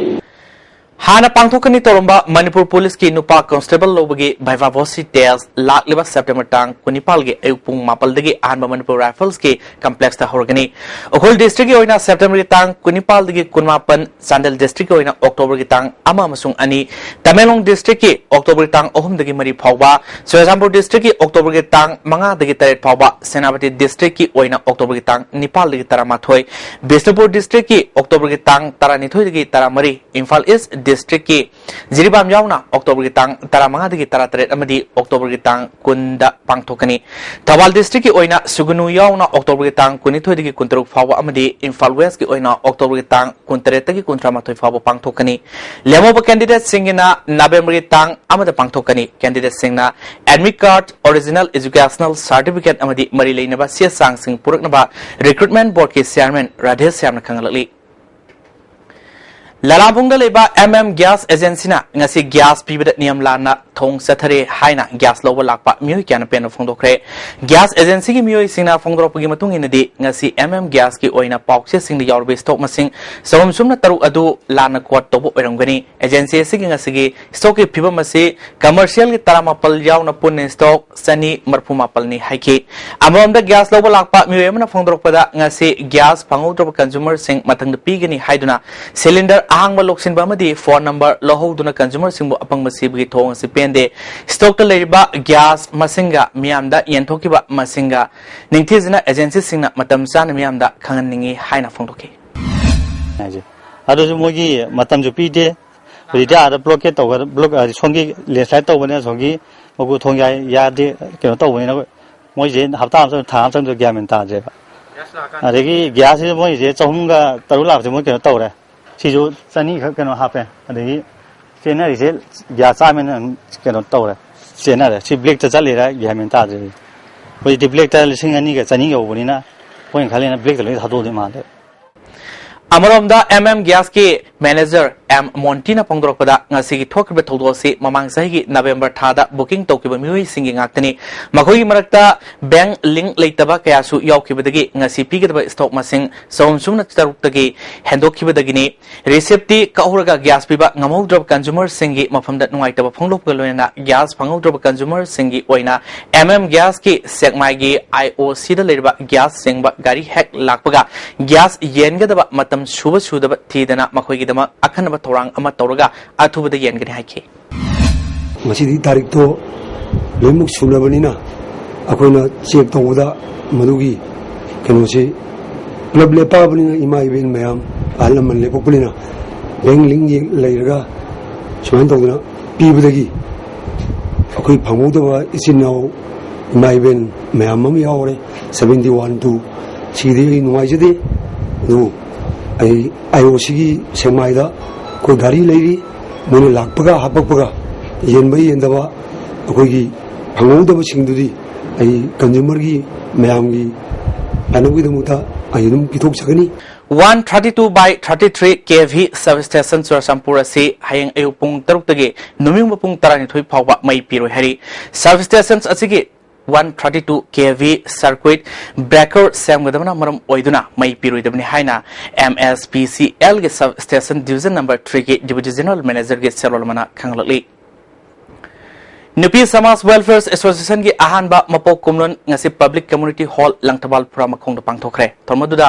ꯍꯥꯟꯅ ꯄꯥꯡꯊꯣꯛꯀꯅꯤ ꯇꯧꯔꯝꯕ ꯃꯅꯤꯄꯨꯔ ꯄꯨꯂꯤꯁꯀꯤ ꯅꯨꯄꯥ ꯀꯟꯁꯇꯦꯕꯜ ꯂꯧꯕꯒꯤ viva voce test ꯂꯥꯛꯂꯤꯕ ꯁꯦꯞꯇꯦꯝꯕꯔ ꯇꯥꯡ ꯀꯨꯟꯅꯤꯄꯥꯜꯒꯤ ꯑꯌꯨꯛ ꯄꯨꯡ ꯃꯥꯄꯜꯗꯒꯤ ꯑꯍꯥꯟꯕ ꯃꯅꯤꯄꯨꯔ ꯔꯥꯏꯐꯜꯁꯀꯤ ꯀꯝꯄ꯭ꯂꯦꯛꯁꯇ ꯍꯧꯔꯒꯅꯤ꯫ ꯎꯈ꯭ꯔꯨꯜ ꯗꯤꯁꯇ꯭ꯔꯤꯛꯀꯤ ꯑꯣꯏꯅ ꯁꯦꯞꯇꯦꯝꯕꯔꯒꯤ ꯇꯥꯡ ꯀꯨꯟꯅꯤꯄꯥꯜꯗꯒꯤ ꯀꯨꯟꯃꯥꯄꯟ, ꯆꯥꯟꯗꯦꯜ ꯗꯤꯁꯇ꯭ꯔꯤꯛꯀꯤ ꯑꯣꯏꯅ ꯑꯣꯛꯇꯣꯕꯔꯒꯤ ꯇꯥꯡ ꯑꯃ ꯑꯃꯁꯨꯡ ꯑꯅꯤ, ꯇꯃꯦꯡꯂꯣꯡ ꯗꯤꯁꯇ꯭ꯔꯤꯛꯀꯤ ꯑꯣꯛꯇꯣꯕꯔꯒꯤ ꯇꯥꯡ ꯑꯍꯨꯝꯗꯒꯤ ꯃꯔꯤ ꯐꯥꯎꯕ, ꯆꯨꯔꯆꯥꯟꯄꯨꯔ ꯗꯤꯁꯇ꯭ꯔꯤꯛꯀꯤ ꯑꯣꯛꯇꯣꯕꯔꯒꯤ ꯇꯥꯡ ꯃꯉꯥꯗꯒꯤ ꯇꯔꯦꯠ ꯐꯥꯎꯕ, ꯁꯦꯅꯥꯄꯇꯤ ꯗꯤꯁꯇ꯭ꯔꯤꯛꯀꯤ ꯑꯣꯏꯅ ꯑꯣꯛꯇꯣꯕꯔꯒꯤ ꯇꯥꯡ ꯅꯤꯄꯥꯜꯗꯒꯤ ꯇꯔꯥꯃꯥꯊꯣꯏ, ꯕꯤꯁꯅꯨꯄꯨꯔ ꯗꯤꯁꯇ꯭ꯔꯤꯛꯀꯤ ꯑꯣꯛꯇꯣꯕꯔꯒꯤ ꯇꯥꯡ ꯇꯔꯥꯅꯤꯊꯣꯏꯗꯒꯤ ꯇꯔꯥꯃꯔꯤ, ꯏꯝꯐꯥꯜ ꯏꯁ ꯗꯤꯁꯇ꯭ꯔꯤꯛꯀꯤ ꯖꯤꯔꯤꯕꯥꯝ ꯌꯥꯎꯅ ꯑꯣꯛꯇꯣꯕꯔꯒꯤ ꯇꯥꯡ ꯇꯔꯥꯃꯉꯥꯗꯒꯤ ꯇꯔꯥꯇꯔꯦꯠ ꯑꯃꯗꯤ ꯑꯣꯛꯇꯣꯕꯔꯒꯤ ꯇꯥꯡ ꯀꯨꯟꯗ ꯄꯥꯡꯊꯣꯛꯀꯅꯤ꯫ ꯊꯧꯕꯥꯜ ꯗꯤꯁꯇ꯭ꯔꯤꯛꯀꯤ ꯑꯣꯏꯅ ꯁꯨꯒꯨꯅꯨ ꯌꯥꯎꯅ ꯑꯣꯛꯇꯣꯕꯔꯒꯤ ꯇꯥꯡ ꯀꯨꯟꯅꯤꯊꯣꯏꯗꯒꯤ ꯀꯨꯟꯇꯔꯨꯛ ꯐꯥꯎꯕ ꯑꯃꯗꯤ ꯏꯝꯐꯥꯜ ꯋꯦꯁꯀꯤ ꯑꯣꯏꯅ ꯑꯣꯛꯇꯣꯕꯔꯒꯤ ꯇꯥꯡ ꯀꯨꯟꯇꯔꯦꯠꯇꯒꯤ ꯀꯨꯟꯊ꯭ꯔꯥꯃꯥꯊꯣꯏ ꯐꯥꯎꯕ ꯄꯥꯡꯊꯣꯛꯀꯅꯤ꯫ ꯂꯦꯝꯍꯧꯕ ꯀꯦꯟꯗꯤꯗꯦꯠꯁꯤꯡꯒꯤꯅ ꯅꯕꯦꯝꯕꯔꯒꯤ ꯇꯥꯡ ꯑꯃꯗ ꯄꯥꯡꯊꯣꯛꯀꯅꯤ꯫ ꯀꯦꯟꯗꯤꯗꯦꯠꯁꯤꯡꯅ admit card, original educational certificate ꯑꯃꯗꯤ ꯃꯔꯤ ꯂꯩꯅꯕ ꯆꯦ ꯆꯥꯡꯁꯤꯡ ꯄꯨꯔꯛꯅꯕ ꯔꯤꯀ꯭ꯔꯨꯠꯃꯦꯟ ꯕꯣꯔꯗꯀꯤ ꯆꯤꯌꯥꯔꯃꯦꯟ ꯔꯥꯙꯦꯁ꯭ꯌꯥꯝꯅ ꯈꯪꯍꯜꯂꯛꯂꯤ꯫ ꯂꯂꯥꯝꯕꯨꯡꯗ ꯂꯩꯕ ꯑꯦꯝ ꯑꯦꯝ ꯒ꯭ꯌꯥꯁ ꯑꯦꯖꯦꯟꯁꯤꯅ ꯉꯁꯤ ꯒ꯭ꯌꯥꯁ ꯄꯤꯕꯗ ꯅꯤꯌꯝ ꯂꯥꯟꯅ ꯊꯣꯡ ꯆꯠꯊꯔꯦ ꯍꯥꯏꯅ ꯒ꯭ꯌꯥꯁ ꯂꯧꯕ ꯂꯥꯛꯄ ꯃꯤꯑꯣꯏ ꯀꯌꯥꯅ ꯄꯦꯟꯕ ꯐꯣꯡꯗꯣꯛꯈ꯭ꯔꯦ꯫ ꯒ꯭ꯌꯥꯁ ꯑꯦꯖꯦꯟꯁꯤꯒꯤ ꯃꯤꯑꯣꯏꯁꯤꯡꯅ ꯐꯣꯡꯗꯣꯔꯛꯄꯒꯤ ꯃꯇꯨꯡ ꯏꯟꯅꯗꯤ, ꯉꯁꯤ ꯑꯦꯝ ꯑꯦꯝ ꯒ꯭ꯌꯥꯁꯀꯤ ꯑꯣꯏꯅ ꯄꯥꯎꯆꯦꯁꯤꯡꯗ ꯌꯥꯎꯔꯕ ꯁ꯭ꯇꯣꯛ ꯃꯁꯤꯡ ꯆꯍꯨꯝ ꯁꯨꯞꯅ ꯇꯔꯨꯛ ꯑꯗꯨ ꯂꯥꯟꯅ ꯀꯣꯗ ꯇꯧꯕ ꯑꯣꯏꯔꯝꯒꯅꯤ꯫ ꯑꯦꯖꯦꯟꯁꯤ ꯑꯁꯤꯒꯤ ꯉꯁꯤꯒꯤ ꯁ꯭ꯇꯣꯛꯀꯤ ꯐꯤꯕꯝ ꯑꯁꯤ ꯀꯃꯔꯁꯤꯌꯦꯜꯒꯤ ꯇꯔꯥꯃꯥꯄꯜ ꯌꯥꯎꯅ ꯄꯨꯟꯅ ꯁ꯭ꯇꯣꯛ ꯆꯅꯤ ꯃꯔꯤꯐꯨ ꯃꯥꯄꯜꯅꯤ ꯍꯥꯏꯈꯤ꯫ ꯑꯃꯔꯣꯝꯗ, ꯒ꯭ꯌꯥꯁ ꯂꯧꯕ ꯂꯥꯛꯄ ꯃꯤꯑꯣꯏ ꯑꯃꯅ ꯐꯣꯡꯗꯣꯔꯛꯄꯗ, ꯉꯁꯤ ꯒ꯭ꯌꯥꯁ ꯐꯪꯍꯧꯗ꯭ꯔꯕ ꯀꯟꯖꯨꯃꯔꯁꯤꯡ ꯃꯊꯪꯗ ꯄꯤꯒꯅꯤ ꯍꯥꯏꯗꯨꯅ ꯁꯤꯂꯤꯟꯗꯔ ꯑꯍꯥꯡꯕ ꯂꯧꯁꯤꯟꯕ ꯑꯃꯗꯤ ꯐꯣꯟ ꯅꯝꯕꯔ ꯂꯧꯍꯧꯗꯨꯅ ꯀꯟꯖꯨꯃꯔꯁꯤꯡꯕꯨ ꯑꯄꯪꯕ ꯁꯤꯕꯒꯤ ꯊꯧꯑꯣꯡ ꯑꯁꯤ ꯄꯦꯟꯗꯦ꯫ ꯁ꯭ꯇꯣꯛꯇ ꯂꯩꯔꯤꯕ ꯒ꯭ꯌꯥꯁ ꯃꯁꯤꯡꯒ ꯃꯤꯌꯥꯝꯗ ꯌꯦꯟꯊꯣꯛꯈꯤꯕ ꯃꯁꯤꯡꯒ ꯅꯤꯡꯊꯤꯖꯅ ꯑꯦꯖꯦꯟꯁꯤꯁꯤꯡꯅ ꯃꯇꯝ ꯆꯥꯅ ꯃꯤꯌꯥꯝꯗ ꯈꯪꯍꯟꯅꯤꯡꯏ ꯍꯥꯏꯅ ꯐꯣꯡꯗꯣꯛꯈꯤ꯫ ꯍꯥꯏꯁꯦ꯫ ꯑꯗꯨꯁꯨ ꯃꯣꯏꯒꯤ ꯃꯇꯝꯁꯨ ꯄꯤꯗꯦ꯫ ꯍꯧꯖꯤꯛꯇꯤ ꯑꯥꯗ ꯕ꯭ꯂꯣꯀꯦꯠ ꯇꯧꯒ-, ꯕ꯭ꯂꯣꯛ-, ꯍꯥꯏꯗꯤ ꯁꯣꯝꯒꯤ ꯂꯦꯟꯁ꯭ꯂꯥꯏꯠ ꯇꯧꯕꯅꯦ, ꯑꯁꯣꯝꯒꯤ ꯃꯀꯨ ꯊꯣꯡ ꯌꯥꯏ-, ꯌꯥꯗꯦ, ꯀꯩꯅꯣ ꯇꯧꯕꯅꯤꯅ ꯃꯣꯏꯁꯦ ꯍꯞꯇꯥ ꯑꯃ ꯆꯪ-, ꯊꯥ ꯑꯃ ꯆꯪꯗꯣꯏ ꯒ꯭ꯌꯥꯟ ꯃꯦꯟ ꯇꯥꯗ꯭ꯔꯦꯕ꯫ ꯑꯗꯒꯤ ꯒ꯭ꯌꯥꯁꯁꯤꯗ ꯃꯣꯏꯁꯦ ꯆꯍꯨꯝꯒ ꯇꯔꯨꯛ ꯂꯥꯛꯄꯁꯦ ꯃꯣꯏ ꯀꯩꯅꯣ ꯇꯧꯔꯦ꯫ ꯁꯤꯁꯨ ꯆꯅꯤ ꯈꯛ ꯀꯩꯅꯣ ꯍꯥꯞꯄꯦ꯫ ꯑꯗꯒꯤ ꯆꯦꯟꯅꯔꯤꯁꯦ ꯒ꯭ꯌꯥꯁ ꯆꯥꯝꯃꯅ ꯀꯩꯅꯣ ꯇꯧꯔꯦ, ꯆꯦꯟꯅꯔꯦ꯫ ꯁꯤ ꯕ꯭ꯂꯦꯛꯇ ꯆꯠꯂꯤꯔꯥ ꯒ꯭ꯌꯥꯟ ꯃꯦꯟ ꯇꯥꯗ꯭ꯔꯦ꯫ ꯍꯧꯖꯤꯛꯇꯤ ꯕ꯭ꯂꯦꯛꯇ ꯂꯤꯁꯤꯡ ꯑꯅꯤꯒ ꯆꯅꯤ ꯌꯧꯕꯅꯤꯅ ꯑꯩꯈꯣꯏꯅ ꯈꯜꯂꯤꯅ ꯕ꯭ꯂꯦꯛꯇ ꯂꯣꯏ ꯊꯥꯗꯣꯛꯑꯗꯤ ꯃꯥꯜꯂꯦ꯫ ꯑꯃꯔꯣꯝꯗ, ꯑꯦꯝ ꯑꯦꯝ ꯒ꯭ꯌꯥꯁꯀꯤ ꯃꯦꯅꯦꯖꯔ ꯑꯦꯝ ꯃꯣꯟꯇꯤꯅ ꯐꯣꯡꯗꯣꯔꯛꯄꯗ, ꯉꯁꯤꯒꯤ ꯊꯣꯛꯈꯤꯕ ꯊꯧꯗꯣꯛ ꯑꯁꯤ ꯃꯃꯥꯡ ꯆꯍꯤꯒꯤ ꯅꯕꯦꯝꯕꯔ ꯊꯥꯗ ꯕꯨꯀꯤꯡ ꯇꯧꯈꯤꯕ ꯃꯤꯑꯣꯏꯁꯤꯡꯒꯤ ꯉꯥꯛꯇꯅꯤ꯫ ꯃꯈꯣꯏꯒꯤ ꯃꯔꯛꯇ ꯕꯦꯡ ꯂꯤꯡ ꯂꯩꯇꯕ ꯀꯌꯥꯁꯨ ꯌꯥꯎꯈꯤꯕꯗꯒꯤ ꯉꯁꯤ ꯄꯤꯒꯗꯕ ꯁ꯭ꯇꯣꯛ ꯃꯁꯤꯡ ꯆꯍꯨꯝ ꯁꯨꯞꯅ ꯇꯔꯨꯛꯇꯒꯤ ꯍꯦꯟꯗꯣꯛꯈꯤꯕꯗꯒꯤꯅꯤ꯫ ꯔꯤꯁꯤꯞꯇꯤ ꯀꯛꯍꯧꯔꯒ ꯒ꯭ꯌꯥꯁ ꯄꯤꯕ ꯉꯝꯍꯧꯗ꯭ꯔꯕ ꯀꯟꯖꯨꯃꯔꯁꯤꯡꯒꯤ ꯃꯐꯝꯗ ꯅꯨꯡꯉꯥꯏꯇꯕ ꯐꯣꯡꯗꯣꯛꯄꯒ ꯂꯣꯏꯅꯅ ꯒ꯭ꯌꯥꯁ ꯐꯪꯍꯧꯗ꯭ꯔꯕ ꯀꯟꯖꯨꯃꯔꯁꯤꯡꯒꯤ ꯑꯣꯏꯅ ꯑꯦꯝ ꯑꯦꯝ ꯒ꯭ꯌꯥꯁꯀꯤ ꯁꯦꯛꯃꯥꯏꯒꯤ ꯑꯥꯏ ꯑꯣ ꯁꯤꯗ ꯂꯩꯔꯤꯕ ꯒ꯭ꯌꯥꯁ ꯆꯤꯡꯕ ꯒꯥꯔꯤ ꯍꯦꯛ ꯂꯥꯛꯄꯒ ꯒ꯭ꯌꯥꯁ ꯌꯦꯟꯒꯗꯕ ꯃꯇꯝ ꯁꯨꯕ ꯁꯨꯗꯕ ꯊꯤꯗꯅ ꯃꯈꯣꯏꯒꯤꯗꯃꯛ ꯑꯈꯟꯅꯕ ꯊꯧꯔꯥꯡ ꯑꯃ ꯇꯧꯔꯒ ꯑꯊꯨꯕꯗ ꯌꯦꯟꯒꯅꯤ ꯍꯥꯏꯈꯤ꯫ ꯉꯁꯤꯗꯤ ꯇꯥꯔꯤꯛꯇꯣ ꯂꯣꯏꯅꯃꯛ ꯁꯨꯅꯕꯅꯤꯅ ꯑꯩꯈꯣꯏꯅ ꯆꯦꯛ ꯇꯧꯕꯗ ꯃꯗꯨꯒꯤ ꯀꯩꯅꯣꯁꯤ ꯄꯨꯂꯞ ꯂꯦꯞꯄꯛꯑꯕꯅꯤꯅ, ꯏꯃꯥ ꯏꯕꯦꯟ ꯃꯌꯥꯝ, ꯑꯍꯜ ꯂꯃꯟ ꯂꯦꯞꯄꯛꯄꯅꯤꯅ ꯕꯦꯡꯛ ꯂꯤꯡ ꯂꯩꯔꯒ ꯁꯨꯃꯥꯏꯅ ꯇꯧꯗꯅ ꯄꯤꯕꯗꯒꯤ ꯑꯩꯈꯣꯏ ꯐꯪꯍꯧꯗꯕ ꯏꯆꯤꯟ ꯏꯅꯥꯎ ꯏꯃꯥ ꯏꯕꯦꯟ ꯃꯌꯥꯝ ꯑꯃ ꯌꯥꯎꯔꯦ꯫ ꯁꯚꯦꯟꯇꯤ ꯋꯥꯟ ꯇꯨ ꯁꯤꯒꯤꯗꯤ ꯑꯩ ꯅꯨꯡꯉꯥꯏꯖꯗꯦ꯫ ꯑꯗꯨꯕꯨ ꯑꯩ ꯑꯥꯏ ꯑꯣ ꯁꯤꯒꯤ ꯁꯦꯛꯃꯥꯏꯗ ꯑꯩꯈꯣꯏ ꯒꯥꯔꯤ ꯂꯩꯔꯤ꯫ ꯃꯣꯏꯅ ꯂꯥꯛꯄꯒ ꯍꯥꯄꯛꯄꯒ ꯌꯦꯟꯕ ꯌꯦꯟꯗꯕ ꯑꯩꯈꯣꯏꯒꯤ ꯐꯪꯍꯧꯗꯕꯁꯤꯡꯗꯨꯗꯤ ꯑꯩ ꯀꯟꯖꯨꯃꯔꯒꯤ ꯃꯌꯥꯝꯒꯤ ꯀꯥꯟꯅꯕꯒꯤꯗꯃꯛꯇ ꯑꯩ ꯑꯗꯨꯝ ꯄꯤꯊꯣꯛꯆꯒꯅꯤ꯫ One thirty two by thirty three K V substation Churachandpur ꯑꯁꯤ ꯍꯌꯦꯡ ꯑꯌꯨꯛ ꯄꯨꯡ ꯇꯔꯨꯛꯇꯒꯤ ꯅꯨꯃꯤꯠ ꯌꯨꯡꯕ ꯄꯨꯡ ꯇꯔꯥꯅꯤꯊꯣꯏ ꯐꯥꯎꯕ ꯃꯩ ꯄꯤꯔꯣꯏ ꯍꯥꯏꯔꯤ꯫ Substations ꯑꯁꯤꯒꯤ one thirty two K V circuit breaker ꯁꯦꯝꯒꯗꯕꯅ ꯃꯔꯝ ꯑꯣꯏꯗꯨꯅ ꯃꯩ ꯄꯤꯔꯣꯏꯗꯕꯅꯤ ꯍꯥꯏꯅ M S P C L ꯒꯤ substation division number three ꯒꯤ deputy general manager ꯒꯤ ꯁꯦꯜꯋꯥꯜ ꯑꯃꯅ ꯈꯪꯍꯜꯂꯛꯂꯤ꯫ ꯅꯨꯄꯤ ꯁꯃꯥꯖ Welfare Association ꯒꯤ ꯑꯍꯥꯟꯕ ꯃꯄꯣꯛ ꯀꯨꯝꯂꯣꯟ ꯉꯁꯤ Public Community Hall ꯂꯪꯊꯕꯥꯜ ꯐꯨꯔꯥ ꯃꯈꯣꯡꯗ ꯄꯥꯡꯊꯣꯛꯈ꯭ꯔꯦ꯫ ꯊꯧꯔꯝ ꯑꯗꯨꯗ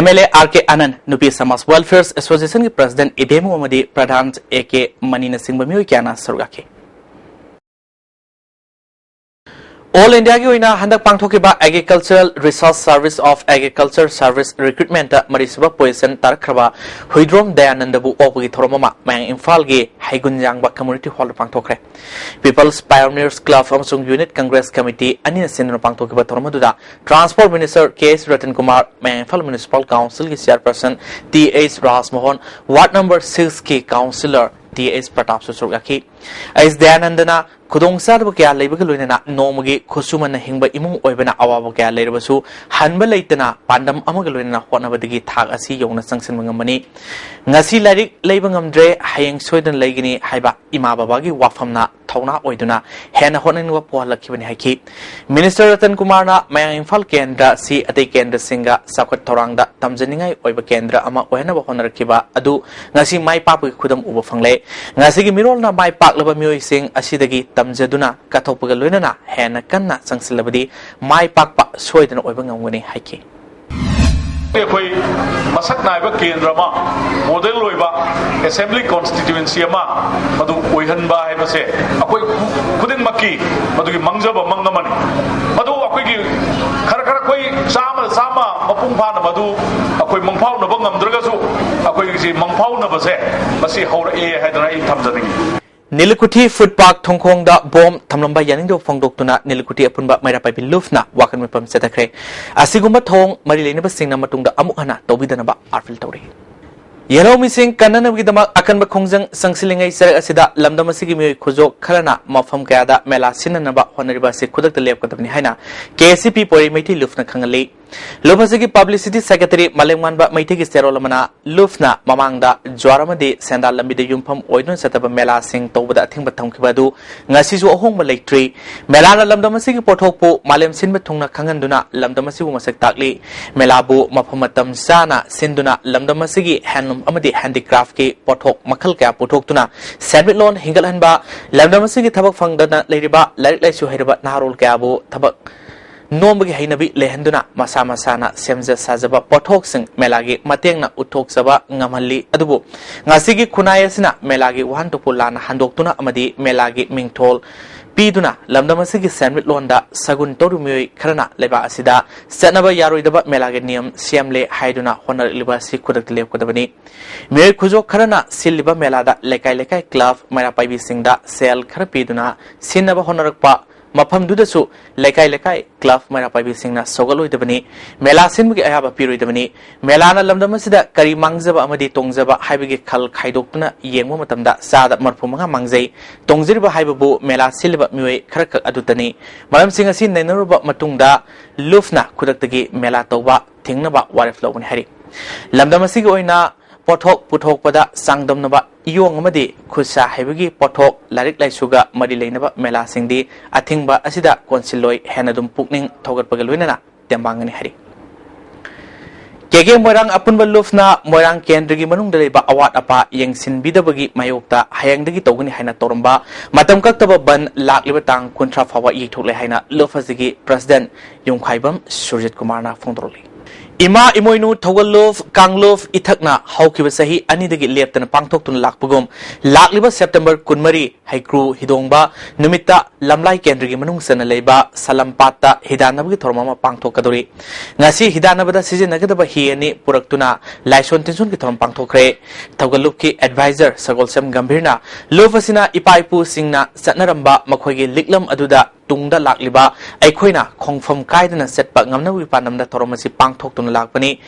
M L A R K Anand, ꯅꯨꯄꯤ ꯁꯃꯥꯖ Welfare Association ꯒꯤ president ꯏꯕꯦꯝꯃꯨ ꯑꯃꯗꯤ ꯄ꯭ꯔꯙꯥꯟ A K ꯃꯅꯤꯅꯆꯤꯡꯕ ꯃꯤꯑꯣꯏ ꯀꯌꯥꯅ ꯁꯔꯨꯛ ꯌꯥꯈꯤ꯫ All India ꯒꯤ ꯑꯣꯏꯅ ꯍꯟꯗꯛ ꯄꯥꯡꯊꯣꯛꯈꯤꯕ Agricultural Research Service of Agriculture Service Recruitment ꯇ ꯃꯔꯤꯁꯨꯕ position ꯇꯥꯔꯛꯈ꯭ꯔꯕ ꯍꯨꯏꯗ꯭ꯔꯣꯝ ꯗꯌꯥꯅꯟꯗꯕꯨ ꯑꯣꯛꯄꯒꯤ ꯊꯧꯔꯝ ꯑꯃ ꯃꯌꯥꯡ ꯏꯝꯐꯥꯜꯒꯤ ꯍꯩꯒꯨꯟ ꯌꯥꯡꯕ Community Hall ꯗ ꯄꯥꯡꯊꯣꯛꯈ꯭ꯔꯦ꯫ People's Pioneers Club ꯑꯃꯁꯨꯡ Unit Congress Committee ꯑꯅꯤꯅ ꯁꯤꯟꯗꯨꯅ ꯄꯥꯡꯊꯣꯛꯈꯤꯕ ꯊꯧꯔꯝ ꯑꯗꯨꯗ Transport Minister K H Ratan Kumar, ꯃꯌꯥꯡ ꯏꯝꯐꯥꯜ Municipal Council ꯒꯤ Chairperson T H ꯔꯥꯖꯃꯣꯍꯟ, Ward number six ꯀꯤ Councillor T H ꯄ꯭ꯔꯇꯥꯞꯁꯨ ꯁꯔꯨꯛ ꯌꯥꯈꯤ꯫ ꯑꯩꯁ ꯗꯌꯥꯅꯟꯗꯅ ꯈꯨꯗꯣꯡꯆꯥꯗꯕ ꯀꯌꯥ ꯂꯩꯕꯒ ꯂꯣꯏꯅꯅ ꯅꯣꯡꯃꯒꯤ ꯈꯨꯠꯁꯨꯃꯟꯅ ꯍꯤꯡꯕ ꯏꯃꯨꯡ ꯑꯣꯏꯕꯅ ꯑꯋꯥꯕ ꯀꯌꯥ ꯂꯩꯔꯕꯁꯨ ꯍꯟꯕ ꯂꯩꯇꯅ ꯄꯥꯟꯗꯝ ꯑꯃꯒ ꯂꯣꯏꯅꯅ ꯍꯣꯠꯅꯕꯗꯒꯤ ꯊꯥꯛ ꯑꯁꯤ ꯌꯧꯅ ꯆꯪꯁꯤꯟꯕ ꯉꯝꯕꯅꯤ꯫ ꯉꯁꯤ ꯂꯥꯏꯔꯤꯛ ꯂꯩꯕ ꯉꯝꯗ꯭ꯔꯦ, ꯍꯌꯦꯡ ꯁꯣꯏꯗꯅ ꯂꯩꯒꯅꯤ ꯍꯥꯏꯕ ꯏꯃꯥ ꯕꯕꯥꯒꯤ ꯋꯥꯐꯝꯅ ꯊꯧꯅꯥ ꯑꯣꯏꯗꯨꯅ ꯍꯦꯟꯅ ꯍꯣꯠꯅꯅꯤꯡꯕ ꯄꯣꯛꯍꯜꯂꯛꯈꯤꯕꯅꯤ ꯍꯥꯏꯈꯤ꯫ Minister ꯔꯇꯟ ꯀꯨꯃꯥꯔꯅ ꯃꯌꯥꯡ ꯏꯝꯐꯥꯜ ꯀꯦꯟꯗ꯭ꯔ ꯑꯁꯤ ꯑꯇꯩ ꯀꯦꯟꯗ꯭ꯔꯁꯤꯡꯒ ꯆꯥꯎꯈꯠ ꯊꯧꯔꯥꯡꯗ ꯇꯝꯖꯅꯤꯡꯉꯥꯏ ꯑꯣꯏꯕ ꯀꯦꯟꯗ꯭ꯔ ꯑꯃ ꯑꯣꯏꯍꯟꯅꯕ ꯍꯣꯠꯅꯔꯛꯈꯤꯕ ꯑꯗꯨ ꯉꯁꯤ ꯃꯥꯏ ꯄꯥꯛꯄꯒꯤ ꯈꯨꯗꯝ ꯎꯕ ꯐꯪꯂꯦ꯫ ꯉꯁꯤꯒꯤ ꯃꯤꯔꯣꯜꯅ ꯃꯥꯏ ꯄꯥꯛꯂꯕ ꯃꯤꯑꯣꯏꯁꯤꯡ ꯑꯁꯤꯗꯒꯤ ꯇꯝꯖꯗꯨꯅ ꯀꯠꯊꯣꯛꯄꯒ ꯂꯣꯏꯅꯅ ꯍꯦꯟꯅ ꯀꯟꯅ ꯆꯪꯁꯤꯜꯂꯕꯗꯤ ꯃꯥꯏ ꯄꯥꯛꯄ ꯁꯣꯏꯗꯅ ꯑꯣꯏꯕ ꯉꯝꯒꯅꯤ ꯍꯥꯏꯈꯤ꯫ ꯑꯩꯈꯣꯏ ꯃꯁꯛ ꯅꯥꯏꯕ ꯀꯦꯟꯗ꯭ꯔ ꯑꯃ, ꯃꯣꯗꯦꯜ ꯑꯣꯏꯕ ꯑꯦꯁꯦꯝꯕ꯭ꯂꯤ ꯀꯣꯟꯁꯇꯤꯇ꯭ꯌꯨꯑꯦꯟꯁꯤ ꯑꯃ ꯃꯗꯨ ꯑꯣꯏꯍꯟꯕ ꯍꯥꯏꯕꯁꯦ ꯑꯩꯈꯣꯏ ꯈꯨꯗꯤꯡꯃꯛꯀꯤ ꯃꯗꯨꯒꯤ ꯃꯪꯖꯕ ꯃꯪ ꯑꯃꯅꯤ꯫ ꯃꯗꯨ ꯑꯩꯈꯣꯏꯒꯤ ꯈꯔ ꯈꯔ ꯑꯩꯈꯣꯏ ꯆꯥꯝꯃ ꯆꯥꯝꯃ ꯃꯄꯨꯡ ꯐꯥꯅ ꯃꯗꯨ ꯑꯩꯈꯣꯏ ꯃꯪꯐꯥꯎꯅꯕ ꯉꯝꯗ꯭ꯔꯒꯁꯨ ꯑꯩꯈꯣꯏ ꯁꯤ ꯃꯪꯐꯥꯎꯅꯕꯁꯦ ꯃꯁꯤ ꯍꯧꯔꯛꯑꯦ ꯍꯥꯏꯗꯅ ꯑꯩ ꯊꯝꯖꯅꯤꯡꯉꯤ꯫ ꯅꯤꯂꯨꯀꯨꯊꯤ ꯐꯨꯗ ꯄꯥꯔꯛ ꯊꯣꯡꯈꯣꯡꯗ ꯕꯣꯝ ꯊꯝꯂꯝꯕ ꯌꯥꯅꯤꯡꯗꯕ ꯐꯣꯡꯗꯣꯛꯇꯨꯅ ꯅꯤꯂꯨꯀꯨꯊꯤ ꯑꯄꯨꯟꯕ ꯃꯩꯔꯥ ꯄꯥꯏꯕꯤ ꯂꯨꯞꯅ ꯋꯥꯀꯠ ꯃꯤꯐꯝ ꯆꯠꯊꯈ꯭ꯔꯦ꯫ ꯑꯁꯤꯒꯨꯝꯕ ꯊꯧꯑꯣꯡ ꯃꯔꯤ ꯂꯩꯅꯕꯁꯤꯡꯅ ꯃꯇꯨꯡꯗ ꯑꯃꯨꯛ ꯍꯟꯅ ꯇꯧꯕꯤꯗꯅꯕ ꯑꯥꯔꯄꯤꯜ ꯇꯧꯔꯤ꯫ ꯌꯦꯜꯍꯧꯃꯤꯁꯤꯡ ꯀꯟꯅꯅꯕꯒꯤꯗꯃꯛ ꯑꯀꯟꯕ ꯈꯣꯡꯖꯪ ꯆꯪꯁꯤꯜꯂꯤꯉꯩ ꯆꯔꯛ ꯑꯁꯤꯗ ꯂꯝꯗꯝ ꯑꯁꯤꯒꯤ ꯃꯤꯑꯣꯏ ꯈꯨꯖꯣꯛ ꯈꯔꯅ ꯃꯐꯝ ꯀꯌꯥꯗ ꯃꯦꯂꯥ ꯁꯤꯟꯅꯅꯕ ꯍꯣꯠꯅꯔꯤꯕ ꯑꯁꯤ ꯈꯨꯗꯛꯇ ꯂꯦꯞꯀꯗꯕꯅꯤ ꯍꯥꯏꯅ ꯀꯦ ꯑꯦꯁ ꯁꯤ ꯄꯤ ꯄꯣꯏꯔꯩ ꯃꯩꯇꯩ ꯂꯨꯞꯅ ꯈꯪꯍꯜꯂꯤ꯫ ꯂꯨꯞ ꯑꯁꯤꯒꯤ ꯄꯕ꯭ꯂꯤꯁꯤꯇꯤ ꯁꯦꯀ꯭ꯔꯦꯇꯔꯤ ꯃꯥꯂꯦꯝꯉꯥꯟꯕ ꯃꯩꯇꯩꯒꯤ ꯆꯦꯔꯣꯜ ꯑꯃꯅ ꯂꯨꯞꯅ ꯃꯃꯥꯡꯗ ꯖ꯭ꯋꯥꯔ ꯑꯃꯗꯤ ꯁꯦꯟꯗꯥꯜ ꯂꯝꯕꯤꯗ ꯌꯨꯝꯐꯝ ꯑꯣꯏꯗꯨꯅ ꯆꯠꯇꯕ ꯃꯦꯂꯥꯁꯤꯡ ꯇꯧꯕꯗ ꯑꯊꯤꯡꯕ ꯊꯝꯈꯤꯕ ꯑꯗꯨ ꯉꯁꯤꯁꯨ ꯑꯍꯣꯡꯕ ꯂꯩꯇ꯭ꯔꯤ꯫ ꯃꯦꯂꯥꯅ ꯂꯝꯗꯝ ꯑꯁꯤꯒꯤ ꯄꯣꯠꯊꯣꯛꯄꯨ ꯃꯥꯂꯦꯝ ꯁꯤꯟꯕ ꯊꯨꯡꯅ ꯈꯪꯍꯟꯗꯨꯅ ꯂꯝꯗꯝ ꯑꯁꯤꯕꯨ ꯃꯁꯛ ꯇꯥꯛꯂꯤ꯫ ꯃꯦꯂꯥꯕꯨ ꯃꯐꯝ ꯃꯇꯝ ꯆꯥꯅ ꯁꯤꯟꯗꯨꯅ ꯂꯝꯗꯝ ꯑꯁꯤꯒꯤ ꯍꯦꯟꯂꯨꯝ ꯑꯃꯗꯤ ꯍꯦꯟꯗꯤꯀ꯭ꯔꯥꯐꯀꯤ ꯄꯣꯠꯊꯣꯛ ꯃꯈꯜ ꯀꯌꯥ ꯄꯨꯊꯣꯛꯇꯨꯅ ꯁꯦꯟꯃꯤꯠꯂꯣꯟ ꯍꯤꯡꯒꯠꯍꯟꯕ, ꯂꯝꯗꯝ ꯑꯁꯤꯒꯤ ꯊꯕꯛ ꯐꯪꯗꯅ ꯂꯩꯔꯤꯕ ꯂꯥꯏꯔꯤꯛ ꯂꯥꯏꯁꯨ ꯍꯩꯔꯕ ꯅꯍꯥꯔꯣꯜ ꯀꯌꯥꯕꯨ ꯊꯕꯛ ꯅꯣꯝꯕꯒꯤ ꯍꯩꯅꯕꯤ ꯂꯩꯍꯟꯗꯨꯅ ꯃꯁꯥ ꯃꯁꯥꯅ ꯁꯦꯝꯖ ꯁꯥꯖꯕ ꯄꯣꯠꯊꯣꯛꯁꯤꯡ ꯃꯦꯂꯥꯒꯤ ꯃꯇꯦꯡꯅ ꯎꯠꯊꯣꯛꯆꯕ ꯉꯝꯍꯜꯂꯤ꯫ ꯑꯗꯨꯕꯨ ꯉꯁꯤꯒꯤ ꯈꯨꯟꯅꯥꯏ ꯑꯁꯤꯅ ꯃꯦꯂꯥꯒꯤ ꯋꯥꯍꯟꯊꯣꯛꯄꯨ ꯂꯥꯟꯅ ꯍꯟꯗꯣꯛꯇꯨꯅ ꯑꯃꯗꯤ ꯃꯦꯂꯥꯒꯤ ꯃꯤꯡꯊꯣꯜ ꯄꯤꯗꯨꯅ ꯂꯝꯗꯝ ꯑꯁꯤꯒꯤ ꯁꯦꯟꯃꯤꯠꯂꯣꯟꯗ ꯁꯒꯨꯟ ꯇꯧꯔꯤꯕ ꯃꯤꯑꯣꯏ ꯈꯔꯅ ꯂꯩꯕꯥꯛ ꯑꯁꯤꯗ ꯆꯠꯅꯕ ꯌꯥꯔꯣꯏꯗꯕ ꯃꯦꯂꯥꯒꯤ ꯅꯤꯌꯝ ꯁꯦꯝꯂꯦ ꯍꯥꯏꯗꯨꯅ ꯍꯣꯠꯅꯔꯛꯂꯤꯕ ꯑꯁꯤ ꯈꯨꯗꯛꯇ ꯂꯦꯞꯀꯗꯕꯅꯤ꯫ ꯃꯤꯑꯣꯏ ꯈꯨꯖꯣꯛ ꯈꯔꯅ ꯁꯤꯜꯂꯤꯕ ꯃꯦꯂꯥꯗ ꯂꯩꯀꯥꯏ ꯂꯩꯀꯥꯏ ꯀ꯭ꯂꯕ ꯃꯩꯔꯥ ꯄꯥꯏꯕꯤꯁꯤꯡꯗ ꯁꯦꯜ ꯈꯔ ꯄꯤꯗꯨꯅ ꯁꯤꯟꯅꯕ ꯍꯣꯠꯅꯔꯛꯄ ꯃꯐꯝꯗꯨꯗꯁꯨ ꯂꯩꯀꯥꯏ ꯂꯩꯀꯥꯏ ꯀ꯭ꯂꯕ ꯃꯩꯔꯥ ꯄꯥꯏꯕꯤꯁꯤꯡꯅ ꯁꯧꯒꯠꯂꯣꯏꯗꯕꯅꯤ, ꯃꯦꯂꯥ ꯁꯤꯟꯕꯒꯤ ꯑꯌꯥꯕ ꯄꯤꯔꯣꯏꯗꯕꯅꯤ꯫ ꯃꯦꯂꯥꯅ ꯂꯝꯗꯝ ꯑꯁꯤꯗ ꯀꯔꯤ ꯃꯥꯡꯖꯕ ꯑꯃꯗꯤ ꯇꯣꯡꯖꯕ ꯍꯥꯏꯕꯒꯤ ꯈꯜ ꯈꯥꯏꯗꯣꯛꯇꯨꯅ ꯌꯦꯡꯕ ꯃꯇꯝꯗ ꯆꯥꯗ ꯃꯔꯐꯨ ꯃꯉꯥ ꯃꯥꯡꯖꯩ꯫ ꯇꯣꯡꯖꯔꯤꯕ ꯍꯥꯏꯕꯕꯨ ꯃꯦꯂꯥ ꯁꯤꯜꯂꯤꯕ ꯃꯤꯑꯣꯏ ꯈꯔꯈꯛ ꯑꯗꯨꯇꯅꯤ꯫ ꯃꯔꯝꯁꯤꯡ ꯑꯁꯤ ꯅꯩꯅꯔꯨꯕ ꯃꯇꯨꯡꯗ ꯂꯨꯞꯅ ꯈꯨꯗꯛꯇꯒꯤ ꯃꯦꯂꯥ ꯇꯧꯕ ꯊꯤꯡꯅꯕ ꯋꯥꯔꯦꯞ ꯂꯧꯒꯅꯤ ꯍꯥꯏꯔꯤ꯫ ꯂꯝꯗꯝ ꯑꯁꯤꯒꯤ ꯑꯣꯏꯅ ꯄꯣꯠꯊꯣꯛ ꯄꯨꯊꯣꯛꯄꯗ ꯆꯥꯡꯗꯝꯅꯕ ꯏꯌꯣꯡ ꯑꯃꯗꯤ ꯈꯨꯠ ꯁꯥ ꯍꯩꯕꯒꯤ ꯄꯣꯠꯊꯣꯛ, ꯂꯥꯏꯔꯤꯛ ꯂꯥꯏꯁꯨꯒ ꯃꯔꯤ ꯂꯩꯅꯕ ꯃꯦꯂꯥꯁꯤꯡꯗꯤ ꯑꯊꯤꯡꯕ ꯑꯁꯤꯗ ꯀꯣꯟꯁꯤꯜꯂꯣꯏ ꯍꯦꯟꯅ ꯑꯗꯨꯝ ꯄꯨꯛꯅꯤꯡ ꯊꯧꯒꯠꯄꯒ ꯂꯣꯏꯅꯅ ꯇꯦꯡꯕꯥꯡꯒꯅꯤ ꯍꯥꯏꯔꯤ꯫ ꯀꯦꯒꯦ ꯃꯣꯏꯔꯥꯡ ꯑꯄꯨꯟꯕ ꯂꯨꯞꯅ ꯃꯣꯏꯔꯥꯡ ꯀꯦꯟꯗ꯭ꯔꯒꯤ ꯃꯅꯨꯡꯗ ꯂꯩꯕ ꯑꯋꯥꯠ ꯑꯄꯥ ꯌꯦꯡꯁꯤꯟꯕꯤꯗꯕꯒꯤ ꯃꯥꯌꯣꯛꯇ ꯍꯌꯦꯡꯗꯒꯤ ꯇꯧꯒꯅꯤ ꯍꯥꯏꯅ ꯇꯧꯔꯝꯕ ꯃꯇꯝ ꯀꯛꯇꯕ ꯕꯟ ꯂꯥꯛꯂꯤꯕ ꯇꯥꯡ ꯀꯨꯟꯊ꯭ꯔꯥ ꯐꯥꯎꯕ ꯌꯩꯊꯣꯛꯂꯦ ꯍꯥꯏꯅ ꯂꯨꯞ ꯑꯁꯤꯒꯤ ꯄ꯭ꯔꯁꯤꯗꯦꯟ ꯌꯨꯝꯈꯥꯏꯕꯝ ꯁꯨꯔꯖꯤꯠ ꯀꯨꯃꯥꯔꯅ ꯐꯣꯡꯗꯣꯔꯛꯂꯤ꯫ ꯏꯃꯥ ꯏꯃꯣꯏꯅꯨ ꯊꯧꯒꯜꯂꯨꯞ ꯀꯥꯡꯂꯨꯞ ꯏꯊꯛꯅ ꯍꯧꯈꯤꯕ ꯆꯍꯤ ꯑꯅꯤꯗꯒꯤ ꯂꯦꯞꯇꯅ ꯄꯥꯡꯊꯣꯛꯇꯨꯅ ꯂꯥꯛꯄꯒꯨꯝ, ꯂꯥꯛꯂꯤꯕ ꯁꯦꯞꯇꯦꯝꯕꯔ ꯀꯨꯟꯃꯔꯤ ꯍꯩꯀ꯭ꯔꯨ ꯍꯤꯗꯣꯡꯕ ꯅꯨꯃꯤꯠꯇ ꯂꯝꯂꯥꯏ ꯀꯦꯟꯗ꯭ꯔꯒꯤ ꯃꯅꯨꯡ ꯆꯟꯅ ꯂꯩꯕ ꯁꯂꯝꯄꯥꯠꯇ ꯍꯤꯗꯥꯟꯅꯕꯒꯤ ꯊꯧꯔꯝ ꯑꯃ ꯄꯥꯡꯊꯣꯛꯀꯗꯧꯔꯤ꯫ ꯉꯁꯤ ꯍꯤꯗꯥꯟꯅꯕꯗ ꯁꯤꯖꯤꯟꯅꯒꯗꯕ ꯍꯤ ꯑꯅꯤ ꯄꯨꯔꯛꯇꯨꯅ ꯂꯥꯏꯁꯣꯟ ꯇꯤꯟꯁꯣꯟꯒꯤ ꯊꯧꯔꯝ ꯄꯥꯡꯊꯣꯛꯈ꯭ꯔꯦ꯫ ꯊꯧꯒꯜꯂꯨꯞꯀꯤ ꯑꯦꯗꯚꯥꯏꯖꯔ ꯁꯒꯣꯜꯁꯦꯝ ꯒꯝꯚꯤꯔꯅ ꯂꯨꯞ ꯑꯁꯤꯅ ꯏꯄꯥ ꯏꯄꯨꯁꯤꯡꯅ ꯆꯠꯅꯔꯝꯕ ꯃꯈꯣꯏꯒꯤ ꯂꯤꯛꯂꯝ ꯑꯗꯨꯗ ꯇꯨꯡꯗ ꯂꯥꯛꯂꯤꯕ ꯑꯩꯈꯣꯏꯅ ꯈꯣꯡꯐꯝ ꯀꯥꯏꯗꯅ ꯆꯠꯄ ꯉꯝꯅꯕꯒꯤ ꯄꯥꯟꯗꯝꯗ ꯊꯧꯔꯝ ꯑꯁꯤ ꯄꯥꯡꯊꯣꯛꯇꯨꯅ ꯂꯥꯛꯄꯅꯤ꯫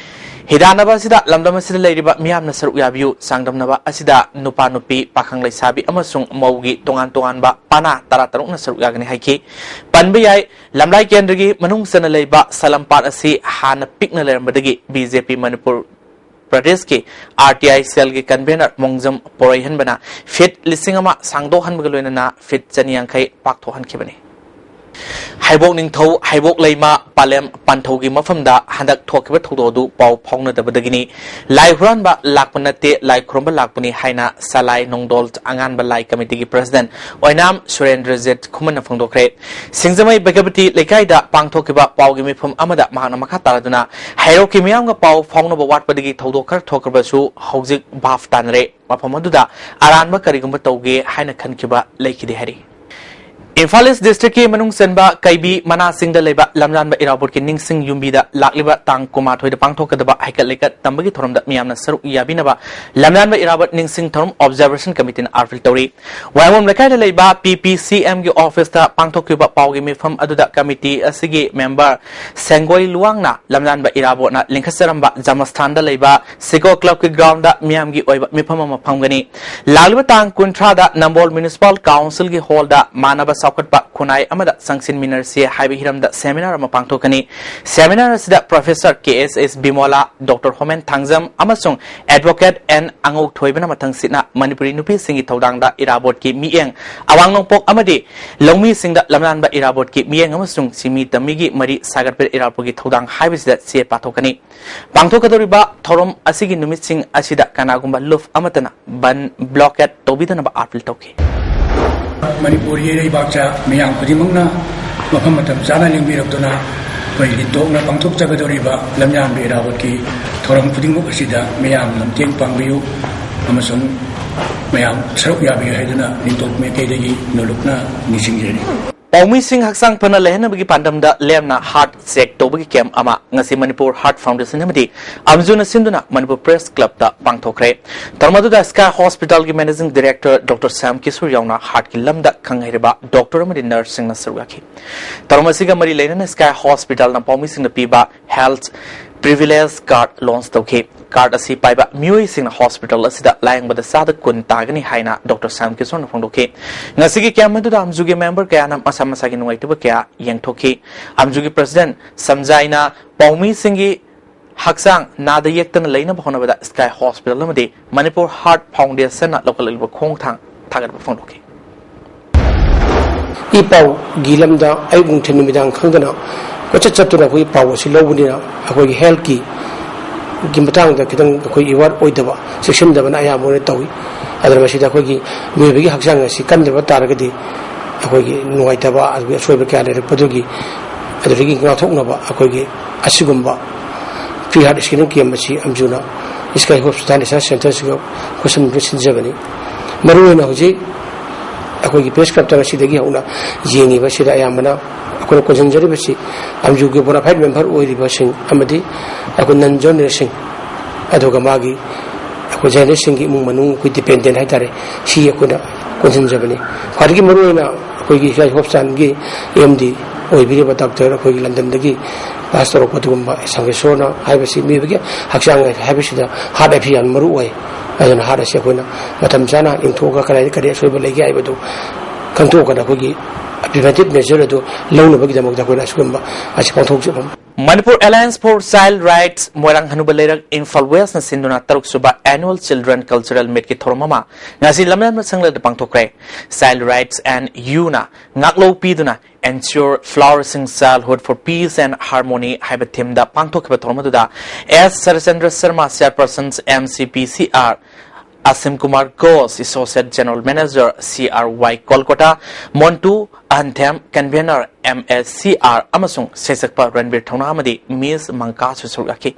ꯍꯤꯗꯥꯟꯅꯕ ꯑꯁꯤꯗ ꯂꯝꯗꯝ ꯑꯁꯤꯗ ꯂꯩꯔꯤꯕ ꯃꯤꯌꯥꯝꯅ ꯁꯔꯨꯛ ꯌꯥꯕꯤꯌꯨ꯫ ꯆꯥꯡꯗꯝꯅꯕ ꯑꯁꯤꯗ ꯅꯨꯄꯥ, ꯅꯨꯄꯤ, ꯄꯥꯈꯪ, ꯂꯩꯁꯥꯕꯤ ꯑꯃꯁꯨꯡ ꯃꯧꯒꯤ ꯇꯣꯉꯥꯟ ꯇꯣꯉꯥꯟꯕ ꯄꯥꯅꯥ ꯇꯔꯥ ꯇꯔꯨꯛꯅ ꯁꯔꯨꯛ ꯌꯥꯒꯅꯤ ꯍꯥꯏꯈꯤ꯫ ꯄꯟꯕ ꯌꯥꯏ, ꯂꯝꯂꯥꯏ ꯀꯦꯟꯗ꯭ꯔꯒꯤ ꯃꯅꯨꯡ ꯆꯟꯅ ꯂꯩꯕ ꯁꯂꯝꯄꯥꯠ ꯑꯁꯤ ꯍꯥꯟꯅ ꯄꯤꯛꯅ ꯂꯩꯔꯝꯕꯗꯒꯤ ꯕꯤ ꯖꯦ ꯄꯤ ꯃꯅꯤꯄꯨꯔ ꯄ꯭ꯔꯗꯦꯁꯀꯤ ꯑꯥꯔ ꯇꯤ ꯑꯥꯏ ꯁꯦꯜꯒꯤ ꯀꯟꯚꯦꯅꯔ ꯃꯣꯡꯖꯝ ꯄꯣꯔꯩꯍꯟꯕꯅ ꯐꯤꯠ ꯂꯤꯁꯤꯡ ꯑꯃ ꯁꯥꯡꯗꯣꯛꯍꯟꯕꯒ ꯂꯣꯏꯅꯅ ꯐꯤꯠ ꯆꯅꯤ ꯌꯥꯡꯈꯩ ꯄꯥꯛꯊꯣꯛꯍꯟꯈꯤꯕꯅꯤ꯫ ꯍꯩꯕꯣꯛ ꯅꯤꯡꯊꯧ, ꯍꯩꯕꯣꯛ ꯂꯩꯃ, ꯄꯥꯂꯦꯝ ꯄꯟꯊꯧꯒꯤ ꯃꯐꯝꯗ ꯍꯟꯗꯛ ꯊꯣꯛꯈꯤꯕ ꯊꯧꯗꯣꯛ ꯑꯗꯨ ꯄꯥꯎ ꯐꯥꯎꯅꯗꯕꯗꯒꯤꯅꯤ꯫ ꯂꯥꯏ ꯍꯨꯔꯥꯟꯕ ꯂꯥꯛꯄ ꯅꯠꯇꯦ, ꯂꯥꯏ ꯈꯨꯔꯨꯝꯕ ꯂꯥꯛꯄꯅꯤ ꯍꯥꯏꯅ ꯁꯂꯥꯏ ꯅꯣꯡꯗꯣꯜ ꯑꯉꯥꯟꯕ ꯂꯥꯏ ꯀꯃꯤꯇꯤꯒꯤ ꯄ꯭ꯔꯁꯤꯗꯦꯟꯠ ꯑꯣꯏꯅꯥꯝ ꯁꯨꯔꯦꯟꯗ꯭ꯔꯖꯤꯠ ꯈꯨꯃꯟꯅ ꯐꯣꯡꯗꯣꯛꯈ꯭ꯔꯦ꯫ ꯁꯤꯡꯖꯃꯩ ꯕꯩꯒꯕꯇꯤ ꯂꯩꯀꯥꯏꯗ ꯄꯥꯡꯊꯣꯛꯈꯤꯕ ꯄꯥꯎꯒꯤ ꯃꯤꯐꯝ ꯑꯃꯗ ꯃꯍꯥꯛꯅ ꯃꯈꯥ ꯇꯥꯔꯗꯨꯅ, ꯍꯩꯔꯣꯛꯀꯤ ꯃꯤꯌꯥꯝꯒ ꯄꯥꯎ ꯐꯥꯎꯅꯕ ꯋꯥꯠꯄꯗꯒꯤ ꯊꯧꯗꯣꯛ ꯈꯔ ꯊꯣꯛꯈ꯭ꯔꯕꯁꯨ ꯍꯧꯖꯤꯛ ꯚꯥꯞ ꯇꯥꯅꯔꯦ꯫ ꯃꯐꯝ ꯑꯗꯨꯗ ꯑꯔꯥꯟꯕ ꯀꯔꯤꯒꯨꯝꯕ ꯇꯧꯒꯦ ꯍꯥꯏꯅ ꯈꯟꯈꯤꯕ ꯂꯩꯈꯤꯗꯦ ꯍꯥꯏꯔꯤ꯫ ꯏꯝꯐꯥꯜ ꯏꯁ ꯗꯤꯁꯇ꯭ꯔꯤꯛꯀꯤ ꯃꯅꯨꯡ ꯆꯟꯕ ꯀꯩꯕꯤ ꯃꯅꯥꯁꯤꯡꯗ ꯂꯩꯕ ꯂꯝꯖꯥꯟꯕ ꯏꯔꯥꯕꯣꯠꯀꯤ ꯅꯤꯡꯁꯤꯡ ꯌꯨꯝꯕꯤꯗ ꯂꯥꯛꯂꯤꯕ ꯇꯥꯡ ꯀꯨꯟꯃꯥꯊꯣꯏꯗ ꯄꯥꯡꯊꯣꯛꯀꯗꯕ ꯍꯩꯀꯠ ꯂꯩꯀꯠ ꯇꯝꯕꯒꯤ ꯊꯧꯔꯝꯗ ꯃꯤꯌꯥꯝꯅ ꯁꯔꯨꯛ ꯌꯥꯕꯤꯅꯕ ꯂꯝꯖꯥꯟꯕ ꯏꯔꯥꯕꯣꯠ ꯅꯤꯡꯁꯤꯡ ꯊꯧꯔꯝ ꯑꯣꯕꯖꯥꯔꯕꯦꯁꯟ ꯀꯃꯤꯇꯤꯅ ꯑꯥꯔꯄꯤꯜ ꯇꯧꯔꯤ꯫ ꯋꯥꯏꯉꯣꯝ ꯂꯩꯀꯥꯏꯗ ꯂꯩꯕ ꯄꯤ ꯄꯤ ꯁꯤ ꯑꯦꯝꯒꯤ ꯑꯣꯐꯤꯁꯇ ꯄꯥꯡꯊꯣꯛꯈꯤꯕ ꯄꯥꯎꯒꯤ ꯃꯤꯐꯝ ꯑꯗꯨꯗ ꯀꯃꯤꯇꯤ ꯑꯁꯤꯒꯤ ꯃꯦꯝꯕꯔ ꯁꯦꯡꯒꯣꯏ ꯂꯨꯋꯥꯡꯅ ꯂꯝꯖꯥꯟꯕ ꯏꯔꯥꯕꯣꯠꯅ ꯂꯤꯡꯈꯠꯆꯔꯝꯕ ꯖꯃꯁꯊꯥꯟꯗ ꯂꯩꯕ ꯁꯤꯀꯣ ꯀ꯭ꯂꯕꯀꯤ ꯒ꯭ꯔꯥꯎꯟꯗ ꯃꯤꯌꯥꯝꯒꯤ ꯑꯣꯏꯕ ꯃꯤꯐꯝ ꯑꯃ ꯐꯝꯒꯅꯤ꯫ ꯂꯥꯛꯂꯤꯕ ꯇꯥꯡ ꯀꯨꯟꯊ꯭ꯔꯥꯗ ꯅꯝꯕꯣꯜ ꯃ꯭ꯌꯨꯅꯤꯁꯤꯄꯥꯜ ꯀꯥꯎꯟꯁꯤꯜꯒꯤ ꯍꯣꯜꯗ ꯃꯥꯟꯅꯕ ꯆꯥꯎꯈꯠꯄ ꯈꯨꯟꯅꯥꯏ ꯑꯃꯗ ꯆꯪꯁꯤꯟꯃꯤꯟꯅꯔꯁꯤ ꯍꯥꯏꯕ ꯍꯤꯔꯝꯗ ꯁꯦꯃꯤꯅꯥꯔ ꯑꯃ ꯄꯥꯡꯊꯣꯛꯀꯅꯤ꯫ ꯁꯦꯃꯤꯅꯥꯔ ꯑꯁꯤꯗ ꯄ꯭ꯔꯣꯐꯦꯁꯔ ꯀꯦ ꯑꯦꯁ ꯑꯦꯁ ꯕꯤꯃꯣꯂꯥ, ꯗꯣꯛꯇꯔ ꯍꯣꯃꯦꯟ ꯊꯥꯡꯖꯝ ꯑꯃꯁꯨꯡ ꯑꯦꯗꯚꯣꯀꯦꯠ ꯑꯦꯟ ꯑꯉꯧꯊꯣꯏꯕꯅ ꯃꯊꯪꯁꯤꯠꯅ ꯃꯅꯤꯄꯨꯔꯤ ꯅꯨꯄꯤꯁꯤꯡꯒꯤ ꯊꯧꯗꯥꯡꯗ ꯏꯔꯥꯕꯣꯠꯀꯤ ꯃꯤꯠꯌꯦꯡ, ꯑꯋꯥꯡ ꯅꯣꯡꯄꯣꯛ ꯑꯃꯗꯤ ꯂꯧꯃꯤꯁꯤꯡꯗ ꯂꯝꯂꯥꯟꯕ ꯏꯔꯥꯕꯣꯠꯀꯤ ꯃꯤꯠꯌꯦꯡ ꯑꯃꯁꯨꯡ ꯆꯤꯡꯃꯤ ꯇꯝꯃꯤꯒꯤ ꯃꯔꯤ ꯁꯥꯒꯠꯄ ꯏꯔꯥꯕꯣꯠꯀꯤ ꯊꯧꯗꯥꯡ ꯍꯥꯏꯕꯁꯤꯗ ꯆꯦ ꯄꯥꯊꯣꯛꯀꯅꯤ꯫ ꯄꯥꯡꯊꯣꯛꯀꯗꯧꯔꯤꯕ ꯊꯧꯔꯝ ꯑꯁꯤꯒꯤ ꯅꯨꯃꯤꯠꯁꯤꯡ ꯑꯁꯤꯗ ꯀꯅꯥꯒꯨꯝꯕ ꯂꯨꯞ ꯑꯃꯠꯇꯅ ꯕꯟ, ꯕ꯭ꯂꯣꯀꯦꯠ ꯇꯧꯕꯤꯗꯅꯕ ꯑꯥꯄꯤꯜ ꯇꯧꯈꯤ꯫ ꯃꯅꯤꯄꯨꯔꯒꯤ ꯏꯔꯩꯕꯥꯛꯇ ꯃꯤꯌꯥꯝ ꯈꯨꯗꯤꯡꯃꯛꯅ ꯃꯐꯝ ꯃꯇꯝ ꯆꯥꯅ ꯂꯦꯡꯕꯤꯔꯛꯇꯨꯅ ꯑꯩꯈꯣꯏ ꯂꯤꯟꯊꯣꯛꯅ ꯄꯥꯡꯊꯣꯛꯆꯒꯗꯧꯔꯤꯕ ꯂꯝꯌꯥꯟꯕ ꯏꯔꯥꯕꯣꯠꯀꯤ ꯊꯧꯔꯝ ꯈꯨꯗꯤꯡꯃꯛ ꯑꯁꯤꯗ ꯃꯤꯌꯥꯝꯅ ꯃꯇꯦꯡ ꯄꯥꯡꯕꯤꯌꯨ ꯑꯃꯁꯨꯡ ꯃꯌꯥꯝ ꯁꯔꯨꯛ ꯌꯥꯕꯤꯌꯨ ꯍꯥꯏꯗꯨꯅ ꯂꯤꯟꯊꯣꯛ ꯃꯥꯏꯀꯩꯗꯒꯤ ꯅꯣꯂꯨꯛꯅ ꯅꯤꯡꯁꯤꯡꯖꯔꯤ꯫ ꯄꯥꯎꯃꯤꯁꯤꯡ ꯍꯛꯆꯥꯡ ꯐꯅ ꯂꯩꯍꯟꯅꯕꯒꯤ ꯄꯥꯟꯗꯝꯗ ꯂꯦꯝꯅ ꯍꯥꯔꯠ ꯆꯦꯛ ꯇꯧꯕꯒꯤ ꯀꯦꯝꯞ ꯑꯃ ꯉꯁꯤ ꯃꯅꯤꯄꯨꯔ ꯍꯥꯔꯠ ꯐꯥꯎꯟꯗꯦꯁꯟ ꯑꯃꯗꯤ ꯑꯝꯖꯨꯅ ꯁꯤꯟꯗꯨꯅ ꯃꯅꯤꯄꯨꯔ ꯄ꯭ꯔꯦꯁ ꯀ꯭ꯂꯕꯇ ꯄꯥꯡꯊꯣꯛꯈ꯭ꯔꯦ꯫ ꯊꯧꯔꯝ ꯑꯗꯨꯗ ꯁ꯭ꯀꯥꯏ ꯍꯣꯁꯄꯤꯇꯥꯜꯒꯤ managing director doctor Shyam Kishore ꯌꯥꯎꯅ ꯍꯥꯔꯠꯀꯤ ꯂꯝꯗ ꯈꯪꯍꯩꯔꯕ ꯗꯣꯛꯇꯔ ꯑꯃꯗꯤ ꯅꯔꯁꯁꯤꯡꯅ ꯁꯔꯨꯛ ꯌꯥꯈꯤ꯫ ꯊꯧꯔꯝ ꯑꯁꯤꯒ ꯃꯔꯤ ꯂꯩꯅꯅ ꯁ꯭ꯀꯥꯏ ꯍꯣꯁꯄꯤꯇꯥꯜꯅ ꯄꯥꯎꯃꯤꯁꯤꯡꯗ ꯄꯤꯕ ꯍꯦꯜꯊ ꯄ꯭ꯔꯤꯚꯤꯂꯦꯖ ꯀꯥꯔꯗ ꯂꯣꯟꯆ ꯇꯧꯈꯤ꯫ ꯀꯥꯔꯗ ꯑꯁꯤ ꯄꯥꯏꯕ ꯃꯤꯑꯣꯏꯁꯤꯡꯅ ꯍꯣꯁꯄꯤꯇꯥꯜ ꯑꯁꯤꯗ ꯂꯥꯌꯦꯡꯕꯗ ꯆꯥꯗ ꯀꯨꯟ ꯇꯥꯒꯅꯤ ꯍꯥꯏꯅ ꯗꯣꯛꯇꯔ ꯁ꯭ꯌꯥꯝ ꯀꯤꯁꯣꯔꯅ ꯐꯣꯡꯗꯣꯛꯈꯤ꯫ ꯉꯁꯤꯒꯤ ꯀꯦꯝꯞ ꯑꯗꯨꯗ ꯑꯝꯖꯨꯒꯤ ꯃꯦꯝꯕꯔ ꯀꯌꯥꯅ ꯃꯁꯥ ꯃꯁꯥꯒꯤ ꯅꯨꯡꯉꯥꯏꯇꯕ ꯀꯌꯥ ꯌꯦꯡꯊꯣꯛꯈꯤ꯫ ꯑꯝꯖꯨꯒꯤ ꯄ꯭ꯔꯁꯤꯗꯦꯟꯠ ꯁꯝꯖꯥꯏꯅ ꯄꯥꯎꯃꯤꯁꯤꯡꯒꯤ ꯍꯛꯆꯥꯡ ꯅꯥꯗ ꯌꯦꯛꯇꯅ ꯂꯩꯅꯕ ꯍꯣꯠꯅꯕꯗ ꯁ꯭ꯀꯥꯏ ꯍꯣꯁꯄꯤꯇꯥꯜ ꯑꯃꯗꯤ ꯃꯅꯤꯄꯨꯔ ꯍꯥꯔꯠ ꯐꯥꯎꯟꯗꯦꯁꯟꯅ ꯂꯧꯈꯠꯂꯛꯂꯤꯕ ꯈꯣꯡꯊꯥꯡ ꯊꯥꯒꯠꯄ ꯐꯣꯡꯗꯣꯛꯈꯤ꯫ ꯏ ꯄꯥꯎꯒꯤ ꯂꯝꯗ ꯑꯌꯨꯛ ꯅꯨꯡꯊꯤꯜ ꯅꯨꯃꯤꯗꯥꯡ ꯈꯪꯗꯅ ꯀꯣꯏꯆꯠ ꯆꯠꯇꯨꯅ ꯑꯩꯈꯣꯏꯒꯤ ꯄꯥꯎ ꯑꯁꯤ ꯂꯧꯕꯅꯤꯅ ꯑꯩꯈꯣꯏꯒꯤ ꯍꯦꯜꯊꯀꯤ ꯒꯤ ꯃꯇꯥꯡꯗ ꯈꯤꯇꯪ ꯑꯩꯈꯣꯏ ꯑꯦꯋꯥꯔ ꯑꯣꯏꯗꯕ, ꯆꯦꯛꯁꯤꯟꯗꯕꯅ ꯑꯌꯥꯝꯕ ꯑꯣꯏꯅ ꯇꯧꯏ꯫ ꯑꯗꯨꯅ ꯃꯁꯤꯗ ꯑꯩꯈꯣꯏꯒꯤ ꯃꯤꯑꯣꯏꯕꯒꯤ ꯍꯛꯆꯥꯡ ꯑꯁꯤ ꯀꯟꯗꯕ ꯇꯥꯔꯒꯗꯤ ꯑꯩꯈꯣꯏꯒꯤ ꯅꯨꯡꯉꯥꯏꯇꯕ ꯑꯗꯨꯒꯤ ꯑꯁꯣꯏꯕ ꯀꯌꯥ ꯂꯩꯔꯛꯄꯗꯨꯒꯤ ꯑꯗꯨꯗꯒꯤ ꯉꯥꯛꯊꯣꯛꯅꯕ ꯑꯩꯈꯣꯏꯒꯤ ꯑꯁꯤꯒꯨꯝꯕ ꯐ꯭ꯔꯤ ꯍꯥꯔꯠ ꯁ꯭ꯀꯦꯅꯤꯡ ꯀꯦꯝꯞ ꯑꯁꯤ ꯑꯝꯖꯨꯅ ꯁ꯭ꯀꯥꯏ ꯍꯣꯁꯄꯤꯇꯥꯜ ꯔꯤꯁꯔꯁ ꯁꯦꯟꯇꯔꯁꯤꯒ ꯈꯨꯠꯁꯝꯅꯗꯨꯅ ꯁꯤꯟꯖꯕꯅꯤ꯫ ꯃꯔꯨꯑꯣꯏꯅ ꯍꯧꯖꯤꯛ ꯑꯩꯈꯣꯏꯒꯤ ꯄ꯭ꯔꯦꯁ ꯀ꯭ꯂꯕꯇ ꯉꯁꯤꯗꯒꯤ ꯍꯧꯅ ꯌꯦꯡꯉꯤꯕꯁꯤꯗ ꯑꯌꯥꯝꯕꯅ ꯑꯩꯈꯣꯏꯅ ꯀꯣꯟꯁꯤꯟꯖꯔꯤꯕꯁꯤ ꯑꯝꯖꯨꯒꯤ ꯕꯣꯅꯥꯐꯥꯏꯠ ꯃꯦꯝꯕꯔ ꯑꯣꯏꯔꯤꯕꯁꯤꯡ ꯑꯃꯗꯤ ꯑꯩꯈꯣꯏ ꯅꯟ ꯖꯔꯅꯦꯂꯤꯁꯁꯤꯡ, ꯑꯗꯨꯒ ꯃꯥꯒꯤ ꯑꯩꯈꯣꯏ ꯖꯔꯅꯦꯂꯤꯁꯁꯤꯡꯒꯤ ꯏꯃꯨꯡ ꯃꯅꯨꯡ, ꯑꯩꯈꯣꯏ ꯗꯤꯄꯦꯟꯗꯦꯟ ꯍꯥꯏꯇꯥꯔꯦ, ꯁꯤ ꯑꯩꯈꯣꯏꯅ ꯀꯣꯟꯁꯤꯟꯖꯕꯅꯤ꯫ ꯈ꯭ꯋꯥꯏꯗꯒꯤ ꯃꯔꯨꯑꯣꯏꯅ ꯑꯩꯈꯣꯏꯒꯤ ꯁ꯭ꯀꯥꯏ ꯍꯣꯁꯄꯤꯇꯥꯜꯒꯤ ꯑꯦꯝ ꯗꯤ ꯑꯣꯏꯕꯤꯔꯤꯕ ꯗꯥꯛꯇꯔ ꯑꯩꯈꯣꯏꯒꯤ ꯂꯟꯗꯟꯗꯒꯤ ꯄꯥꯁ ꯇꯧꯔꯛꯄ ꯑꯗꯨꯒꯨꯝꯕ ꯁꯪꯒꯦꯁꯣꯔꯅ ꯍꯥꯏꯕꯁꯤ ꯃꯤꯑꯣꯏꯕꯒꯤ ꯍꯛꯆꯥꯡ ꯍꯥꯏꯕꯁꯤꯗ ꯍꯥꯔꯠ ꯑꯁꯤ ꯌꯥꯝ ꯃꯔꯨ ꯑꯣꯏ꯫ ꯑꯗꯨꯅ ꯍꯥꯔꯠ ꯑꯁꯤ ꯑꯩꯈꯣꯏꯅ ꯃꯇꯝ ꯆꯥꯅ ꯌꯦꯡꯊꯣꯛꯑꯒ ꯀꯗꯥꯏꯗ ꯀꯔꯤ ꯑꯁꯣꯏꯕ ꯂꯩꯒꯦ ꯍꯥꯏꯕꯗꯨ ꯈꯪꯗꯣꯛꯑꯒ ꯑꯩꯈꯣꯏꯒꯤ ꯄ꯭ꯔꯤꯚꯦꯟꯇꯤꯞ ꯃꯦꯖꯔ ꯑꯗꯨ ꯂꯧꯅꯕꯒꯤꯗꯃꯛꯇ ꯑꯩꯈꯣꯏꯅ ꯑꯁꯤꯒꯨꯝꯕ ꯑꯁꯤ ꯄꯥꯡꯊꯣꯛꯆꯕ꯫ ꯃꯅꯤꯄꯨꯔ ꯑꯦꯂꯥꯌꯟꯁ ꯐꯣꯔ ꯆꯥꯏꯜ ꯔꯥꯏꯠꯁ ꯃꯣꯏꯔꯥꯡ ꯍꯅꯨꯕ ꯂꯩꯔꯛ ꯏꯝꯐꯥꯜ ꯋꯦꯁꯅ ꯁꯤꯟꯗꯨꯅ ꯇꯔꯨꯛ ꯁꯨꯕ ꯑꯦꯅꯨꯑꯦꯜ ꯆꯤꯜꯗ꯭ꯔꯦꯟ ꯀꯜꯆꯔꯦꯜ ꯃꯤꯠꯀꯤ ꯊꯧꯔꯝ ꯑꯃ ꯉꯁꯤ ꯂꯝꯌꯥꯟꯕ ꯁꯪꯂꯩꯗ ꯄꯥꯡꯊꯣꯛꯈ꯭ꯔꯦ꯫ ꯆꯥꯏꯜ ꯔꯥꯏꯠꯁ ꯑꯦꯟ ꯌꯨꯅ ꯉꯥꯛꯂꯧ ꯄꯤꯗꯨꯅ Ensure Flourishing Childhood for Peace and Harmony ꯍꯥꯏꯕ ꯊꯤꯝꯗ ꯄꯥꯡꯊꯣꯛꯈꯤꯕ ꯊꯧꯔꯝ ꯑꯗꯨꯗ ꯑꯦꯁ ꯁꯔꯆꯟꯗ꯭ꯔ Sharma, ꯆꯤꯌꯔꯄꯔꯁꯟ M C P C R, Asim Kumar Ghosh, Associate General Manager, C R Y Kolkata, Montu Ahanthem, Convener, M S C R, ꯑꯃꯁꯨꯡ ꯁꯩꯁꯛꯄ ꯔꯟꯕꯤꯔ ꯊꯧꯅꯥ ꯑꯃꯗꯤ ꯃꯤꯁ ꯃꯪꯀꯥꯁꯨ ꯁꯔꯨꯛ ꯌꯥꯈꯤ꯫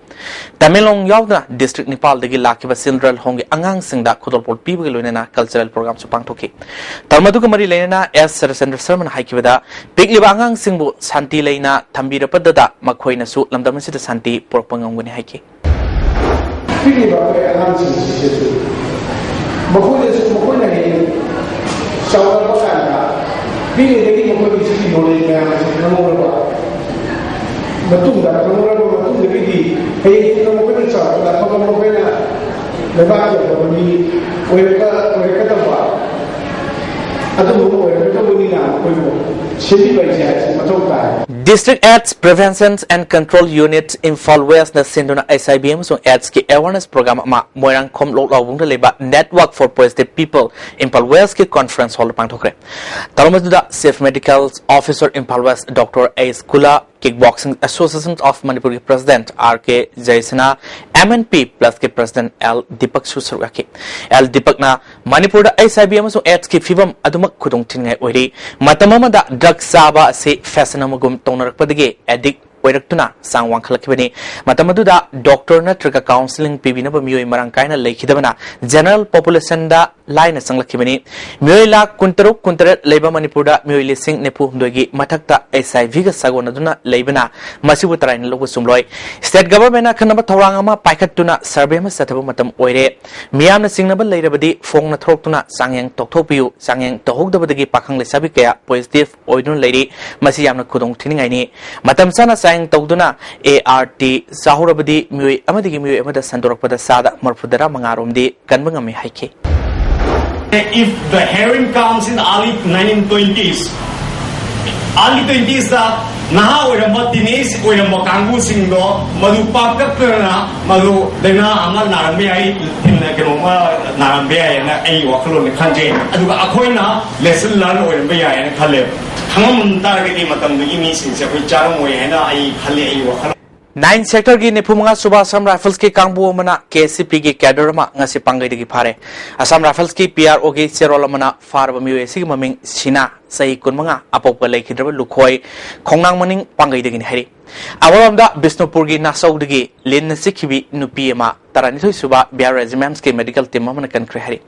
ꯇꯃꯦꯡꯂꯣꯡ ꯌꯥꯎꯗꯅ district ꯅꯤꯄꯥꯜꯗꯒꯤ ꯂꯥꯛꯈꯤꯕ ꯆꯤꯜꯗ꯭ꯔꯦꯜ ꯍꯣꯝꯒꯤ ꯑꯉꯥꯡꯁꯤꯡꯗ ꯈꯨꯗꯣꯜꯄꯣꯠ ꯄꯤꯕꯒ ꯂꯣꯏꯅꯅ cultural programꯁꯨ ꯄꯥꯡꯊꯣꯛꯈꯤ꯫ ꯊꯧꯔꯝ ꯑꯗꯨꯒ ꯃꯔꯤ ꯂꯩꯅꯅ ꯑꯦꯁ ꯁꯔꯆꯟꯗ꯭ꯔ ꯁꯔꯃꯅ ꯍꯥꯏꯈꯤꯕꯗ, ꯄꯤꯛꯂꯤꯕ ꯑꯉꯥꯡꯁꯤꯡꯕꯨ ꯁꯥꯟꯇꯤ ꯂꯩꯅ ꯊꯝꯕꯤꯔꯕꯗꯗ ꯃꯈꯣꯏꯅꯁꯨ ꯂꯝꯗꯝ ꯑꯁꯤꯗ ꯁꯥꯟꯇꯤ ꯄꯨꯔꯛꯄ ꯉꯝꯒꯅꯤ ꯍꯥꯏꯈꯤ꯫ ꯄꯤꯛꯂꯤꯕ ꯑꯩꯈꯣꯏ ꯑꯉꯥꯡꯁꯤꯡꯁꯤꯗꯁꯨ ꯃꯈꯣꯏꯗꯁꯨ, ꯃꯈꯣꯏꯅ ꯍꯌꯦꯡ ꯆꯥꯎꯔꯛꯄ ꯀꯥꯟꯗ ꯄꯤꯛꯂꯤꯉꯩꯗꯒꯤ ꯃꯈꯣꯏꯒꯤ ꯁꯤꯒꯤ knowledge ꯃꯌꯥꯝ ꯑꯁꯤ ꯈꯪꯍꯧꯔꯕ ꯃꯇꯨꯡꯗ, ꯈꯪꯍꯧꯔꯕ ꯃꯇꯨꯡꯗꯒꯤꯗꯤ ꯍꯌꯦꯡ ꯇꯨꯡꯗ ꯃꯈꯣꯏꯅ ꯆꯥꯎꯔꯛꯄꯗ ꯑꯐꯕ, ꯃꯈꯣꯏꯅ ꯂꯩꯕꯥꯛꯀꯤ ꯑꯐꯕ ꯃꯤ ꯑꯣꯏꯔꯛꯄ, ꯑꯣꯏꯔꯛꯀꯗꯕ ꯑꯗꯨꯒꯨꯝꯕ ꯑꯣꯏꯔꯛꯀꯗꯕꯅꯤꯅ ꯃꯈꯣꯏꯕꯨ ꯁꯦꯝꯕꯤꯕ ꯍꯥꯏꯁꯦ ꯃꯊꯧ ꯇꯥꯏ꯫ District AIDS Prevention and Control Unit Imphal Westꯅ ꯁꯤꯟꯗꯨꯅ H I V ꯑꯃꯁꯨꯡ AIDSꯀꯤ awareness program ꯑꯃ ꯃꯣꯏꯔꯥꯡꯈꯣꯝ ꯂꯣꯛꯂꯥꯎꯕꯨꯡꯗ ꯂꯩꯕ Network for Positive People Imphal Westꯀꯤ conference hallꯗ ꯄꯥꯡꯊꯣꯛꯈ꯭ꯔꯦ꯫ ꯊꯧꯔꯝ ꯑꯗꯨꯗ Chief Medical Officer Imphal West Doctor S Kula, Kickboxing Association of Manipurꯒꯤ President R K Jayasena, M N P Plusꯀꯤ President L Deepakꯁꯨ ꯁꯔꯨꯛ ꯌꯥꯈꯤ꯫ L Deepakꯅ ꯃꯅꯤꯄꯨꯔꯗ H I V ꯑꯃꯁꯨꯡ AIDSꯀꯤ ꯐꯤꯕꯝ ꯑꯗꯨꯃꯛ ꯈꯨꯗꯣꯡ ꯊꯤꯅꯤꯡꯉꯥꯏ ꯑꯣꯏꯔꯤ꯫ ꯃꯇꯝ ꯑꯃꯗ drug ꯆꯥꯕ ꯑꯁꯤ fashion ꯑꯃꯒꯨꯝ ꯇꯧꯅꯔꯛꯄꯗꯒꯤ addict ꯑꯣꯏꯔꯛꯇꯨꯅ ꯆꯥꯡ ꯋꯥꯡꯈꯠꯂꯛꯈꯤꯕꯅꯤ꯫ ꯃꯇꯝ ꯑꯗꯨꯗ doctor ꯅꯠꯇ꯭ꯔꯒ counselling ꯄꯤꯕꯤꯅꯕ ꯃꯤꯑꯣꯏ ꯃꯔꯥꯡ ꯀꯥꯏꯅ ꯂꯩꯈꯤꯗꯕꯅ general populationꯗ ꯂꯥꯏꯅ ꯆꯪꯂꯛꯈꯤꯕꯅꯤ꯫ ꯃꯤꯑꯣꯏ ꯂꯥꯈ ꯀꯨꯟꯇꯔꯨꯛ, ꯀꯨꯟꯇꯔꯦꯠ ꯂꯩꯕ ꯃꯅꯤꯄꯨꯔꯗ ꯃꯤꯑꯣꯏ ꯂꯤꯁꯤꯡ ꯅꯤꯐꯨ ꯍꯨꯝꯗꯣꯏꯒꯤ ꯃꯊꯛꯇ H I Vꯒ ꯁꯥꯒꯣꯟꯅꯗꯨꯅ ꯂꯩꯕꯅ ꯃꯁꯤꯕꯨ ꯇꯔꯥꯏꯅ ꯂꯧꯕ ꯆꯨꯝꯂꯣꯏ꯫ State governmentꯅ ꯑꯈꯟꯅꯕ ꯊꯧꯔꯥꯡ ꯑꯃ ꯄꯥꯏꯈꯠꯇꯨꯅ survey ꯑꯃ ꯆꯠꯊꯕ ꯃꯇꯝ ꯑꯣꯏꯔꯦ꯫ ꯃꯤꯌꯥꯝꯅ ꯆꯤꯡꯅꯕ ꯂꯩꯔꯕꯗꯤ ꯐꯣꯡꯅ ꯊꯣꯔꯛꯇꯨꯅ ꯆꯥꯡꯌꯦꯡ ꯇꯧꯊꯣꯛꯄꯤꯌꯨ꯫ ꯆꯥꯡꯌꯦꯡ ꯇꯧꯍꯧꯗꯕꯗꯒꯤ ꯄꯥꯈꯪ ꯂꯩꯁꯥꯕꯤ ꯀꯌꯥ positive ꯑꯣꯏꯗꯨꯅ ꯂꯩꯔꯤ꯫ ꯃꯁꯤ ꯌꯥꯝꯅ ꯈꯨꯗꯣꯡ ꯊꯤꯅꯤꯡꯉꯥꯏꯅꯤ꯫ ꯃꯇꯝ ꯆꯥꯅ ꯆꯥꯡꯌꯦꯡ ꯇꯧꯗꯨꯅ A R T ꯆꯥꯍꯧꯔꯕꯗꯤ ꯃꯤꯑꯣꯏ ꯑꯃꯗꯒꯤ ꯃꯤꯑꯣꯏ ꯑꯃꯗ ꯁꯟꯗꯣꯔꯛꯄꯗ ꯆꯥꯗ ꯃꯔꯐꯨ ꯇꯔꯥ ꯃꯉꯥ ꯔꯣꯝꯗꯤ ꯀꯟꯕ ꯉꯝꯃꯤ ꯍꯥꯏꯈꯤ꯫ If the heroin comes in early nineteen twenties, early twentiesꯇ ꯅꯍꯥ ꯑꯣꯏꯔꯝꯕ, teenage ꯑꯣꯏꯔꯝꯕ ꯀꯥꯡꯕꯨꯁꯤꯡꯗꯣ ꯃꯗꯨ ꯄꯥꯛꯇꯛꯅꯅ ꯃꯗꯨ ꯂꯥꯏꯅꯥ ꯑꯃ ꯅꯥꯔꯝꯕ ꯌꯥꯏ, ꯀꯩꯅꯣꯝꯃ ꯅꯥꯔꯝꯕ ꯌꯥꯏ ꯍꯥꯏꯅ ꯑꯩꯒꯤ ꯋꯥꯈꯜꯂꯣꯟꯗ ꯈꯟꯖꯩ꯫ ꯑꯗꯨꯒ ꯑꯩꯈꯣꯏꯅ lesson learn ꯑꯣꯏꯔꯝꯕ ꯌꯥꯏ ꯍꯥꯏꯅ ꯈꯜꯂꯦ꯫ ꯈꯪꯉꯝ ꯇꯥꯔꯒꯗꯤ ꯃꯇꯝꯗꯨꯒꯤ ꯃꯤꯁꯤꯡꯁꯦ ꯑꯩꯈꯣꯏ ꯆꯥꯔꯝꯃꯣꯏ ꯍꯥꯏꯅ ꯑꯩ ꯈꯜꯂꯤ, ꯑꯩꯒꯤ ꯋꯥꯈꯜ꯫ Nine Sector ꯒꯤ ꯅꯤꯐꯨ ꯃꯉꯥ ꯁꯨꯕ Assam Rifles ꯀꯤ ꯀꯥꯡꯕꯨ ꯑꯃꯅ K S C P ꯒꯤ cadre ꯑꯃ ꯉꯁꯤ ꯄꯥꯡꯒꯩꯗꯒꯤ ꯐꯥꯔꯦ꯫ Assam Rifles ꯀꯤ P R O ꯒꯤ ꯆꯦꯔꯣꯜ ꯑꯃꯅ ꯐꯥꯔꯕ ꯃꯤꯑꯣꯏ ꯑꯁꯤꯒꯤ ꯃꯃꯤꯡ ꯁꯤꯅꯥ, ꯆꯍꯤ ꯀꯨꯟꯃꯉꯥ, ꯑꯄꯣꯛꯄ ꯂꯩꯈꯤꯗ꯭ꯔꯕ ꯂꯨꯈꯣꯏ, ꯈꯣꯡꯅꯥꯡ ꯃꯅꯤꯡ ꯄꯥꯡꯒꯩꯗꯒꯤꯅꯤ ꯍꯥꯏꯔꯤ꯫ ꯑꯃꯔꯣꯝꯗ ꯕꯤꯁꯅꯨꯄꯨꯔꯒꯤ ꯅꯥꯆꯧꯗꯒꯤ ꯂꯤꯟꯅ ꯆꯤꯛꯈꯤꯕꯤ ꯅꯨꯄꯤ ꯑꯃ, ꯇꯔꯥꯅꯤꯊꯣꯏ ꯁꯨꯕ B R Regiment ꯀꯤ medical team ꯑꯃꯅ ꯀꯟꯈ꯭ꯔꯦ ꯍꯥꯏꯔꯤ꯫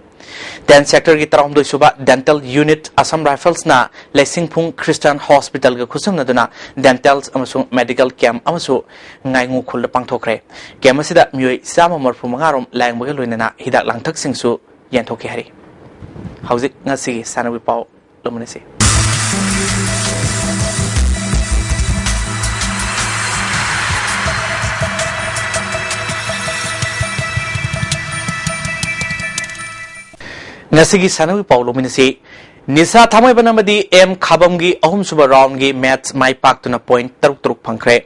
Ten Sector ꯒꯤ ꯇꯔꯥꯍꯨꯝꯗꯣꯏ ꯁꯨꯕ Dental Unit Assam Rifles ꯅ ꯂꯩꯁꯤꯡꯐꯨꯡ Christian Hospital ꯒ ꯈꯨꯠꯁꯝꯅꯗꯨꯅ dental ꯑꯃꯁꯨꯡ medical camp ꯑꯃꯁꯨ ꯉꯥꯏꯉꯨ ꯈꯨꯜꯗ ꯄꯥꯡꯊꯣꯛꯈ꯭ꯔꯦ꯫ Camp ꯑꯁꯤꯗ ꯃꯤꯑꯣꯏ ꯆꯥꯝꯃ ꯃꯔꯤꯐꯨ ꯃꯉꯥ ꯔꯣꯝ ꯂꯥꯌꯦꯡꯕꯒ ꯂꯣꯏꯅꯅ ꯍꯤꯗꯥꯛ ꯂꯥꯡꯊꯛꯁꯤꯡꯁꯨ ꯌꯦꯟꯊꯣꯛꯈꯤ ꯍꯥꯏꯔꯤ꯫ ꯍꯧꯖꯤꯛ ꯉꯁꯤꯒꯤ ꯁꯥꯟꯅꯕꯒꯤ ꯄꯥꯎ ꯂꯣꯏꯃꯤꯟꯅꯁꯤ꯫ ꯉꯁꯤꯒꯤ ꯁꯥꯟꯅꯕꯒꯤ ꯄꯥꯎ ꯂꯣꯏꯃꯤꯟꯅꯁꯤ꯫ ꯅꯤꯁꯥ ꯊꯥꯡꯃꯩꯕꯟ ꯑꯃꯗꯤ M ꯈꯥꯕꯝꯒꯤ ꯑꯍꯨꯝꯁꯨꯕ round ꯒꯤ match ꯃꯥꯏ ꯄꯥꯛꯇꯨꯅ point ꯇꯔꯨꯛ ꯇꯔꯨꯛ ꯐꯪꯈ꯭ꯔꯦ꯫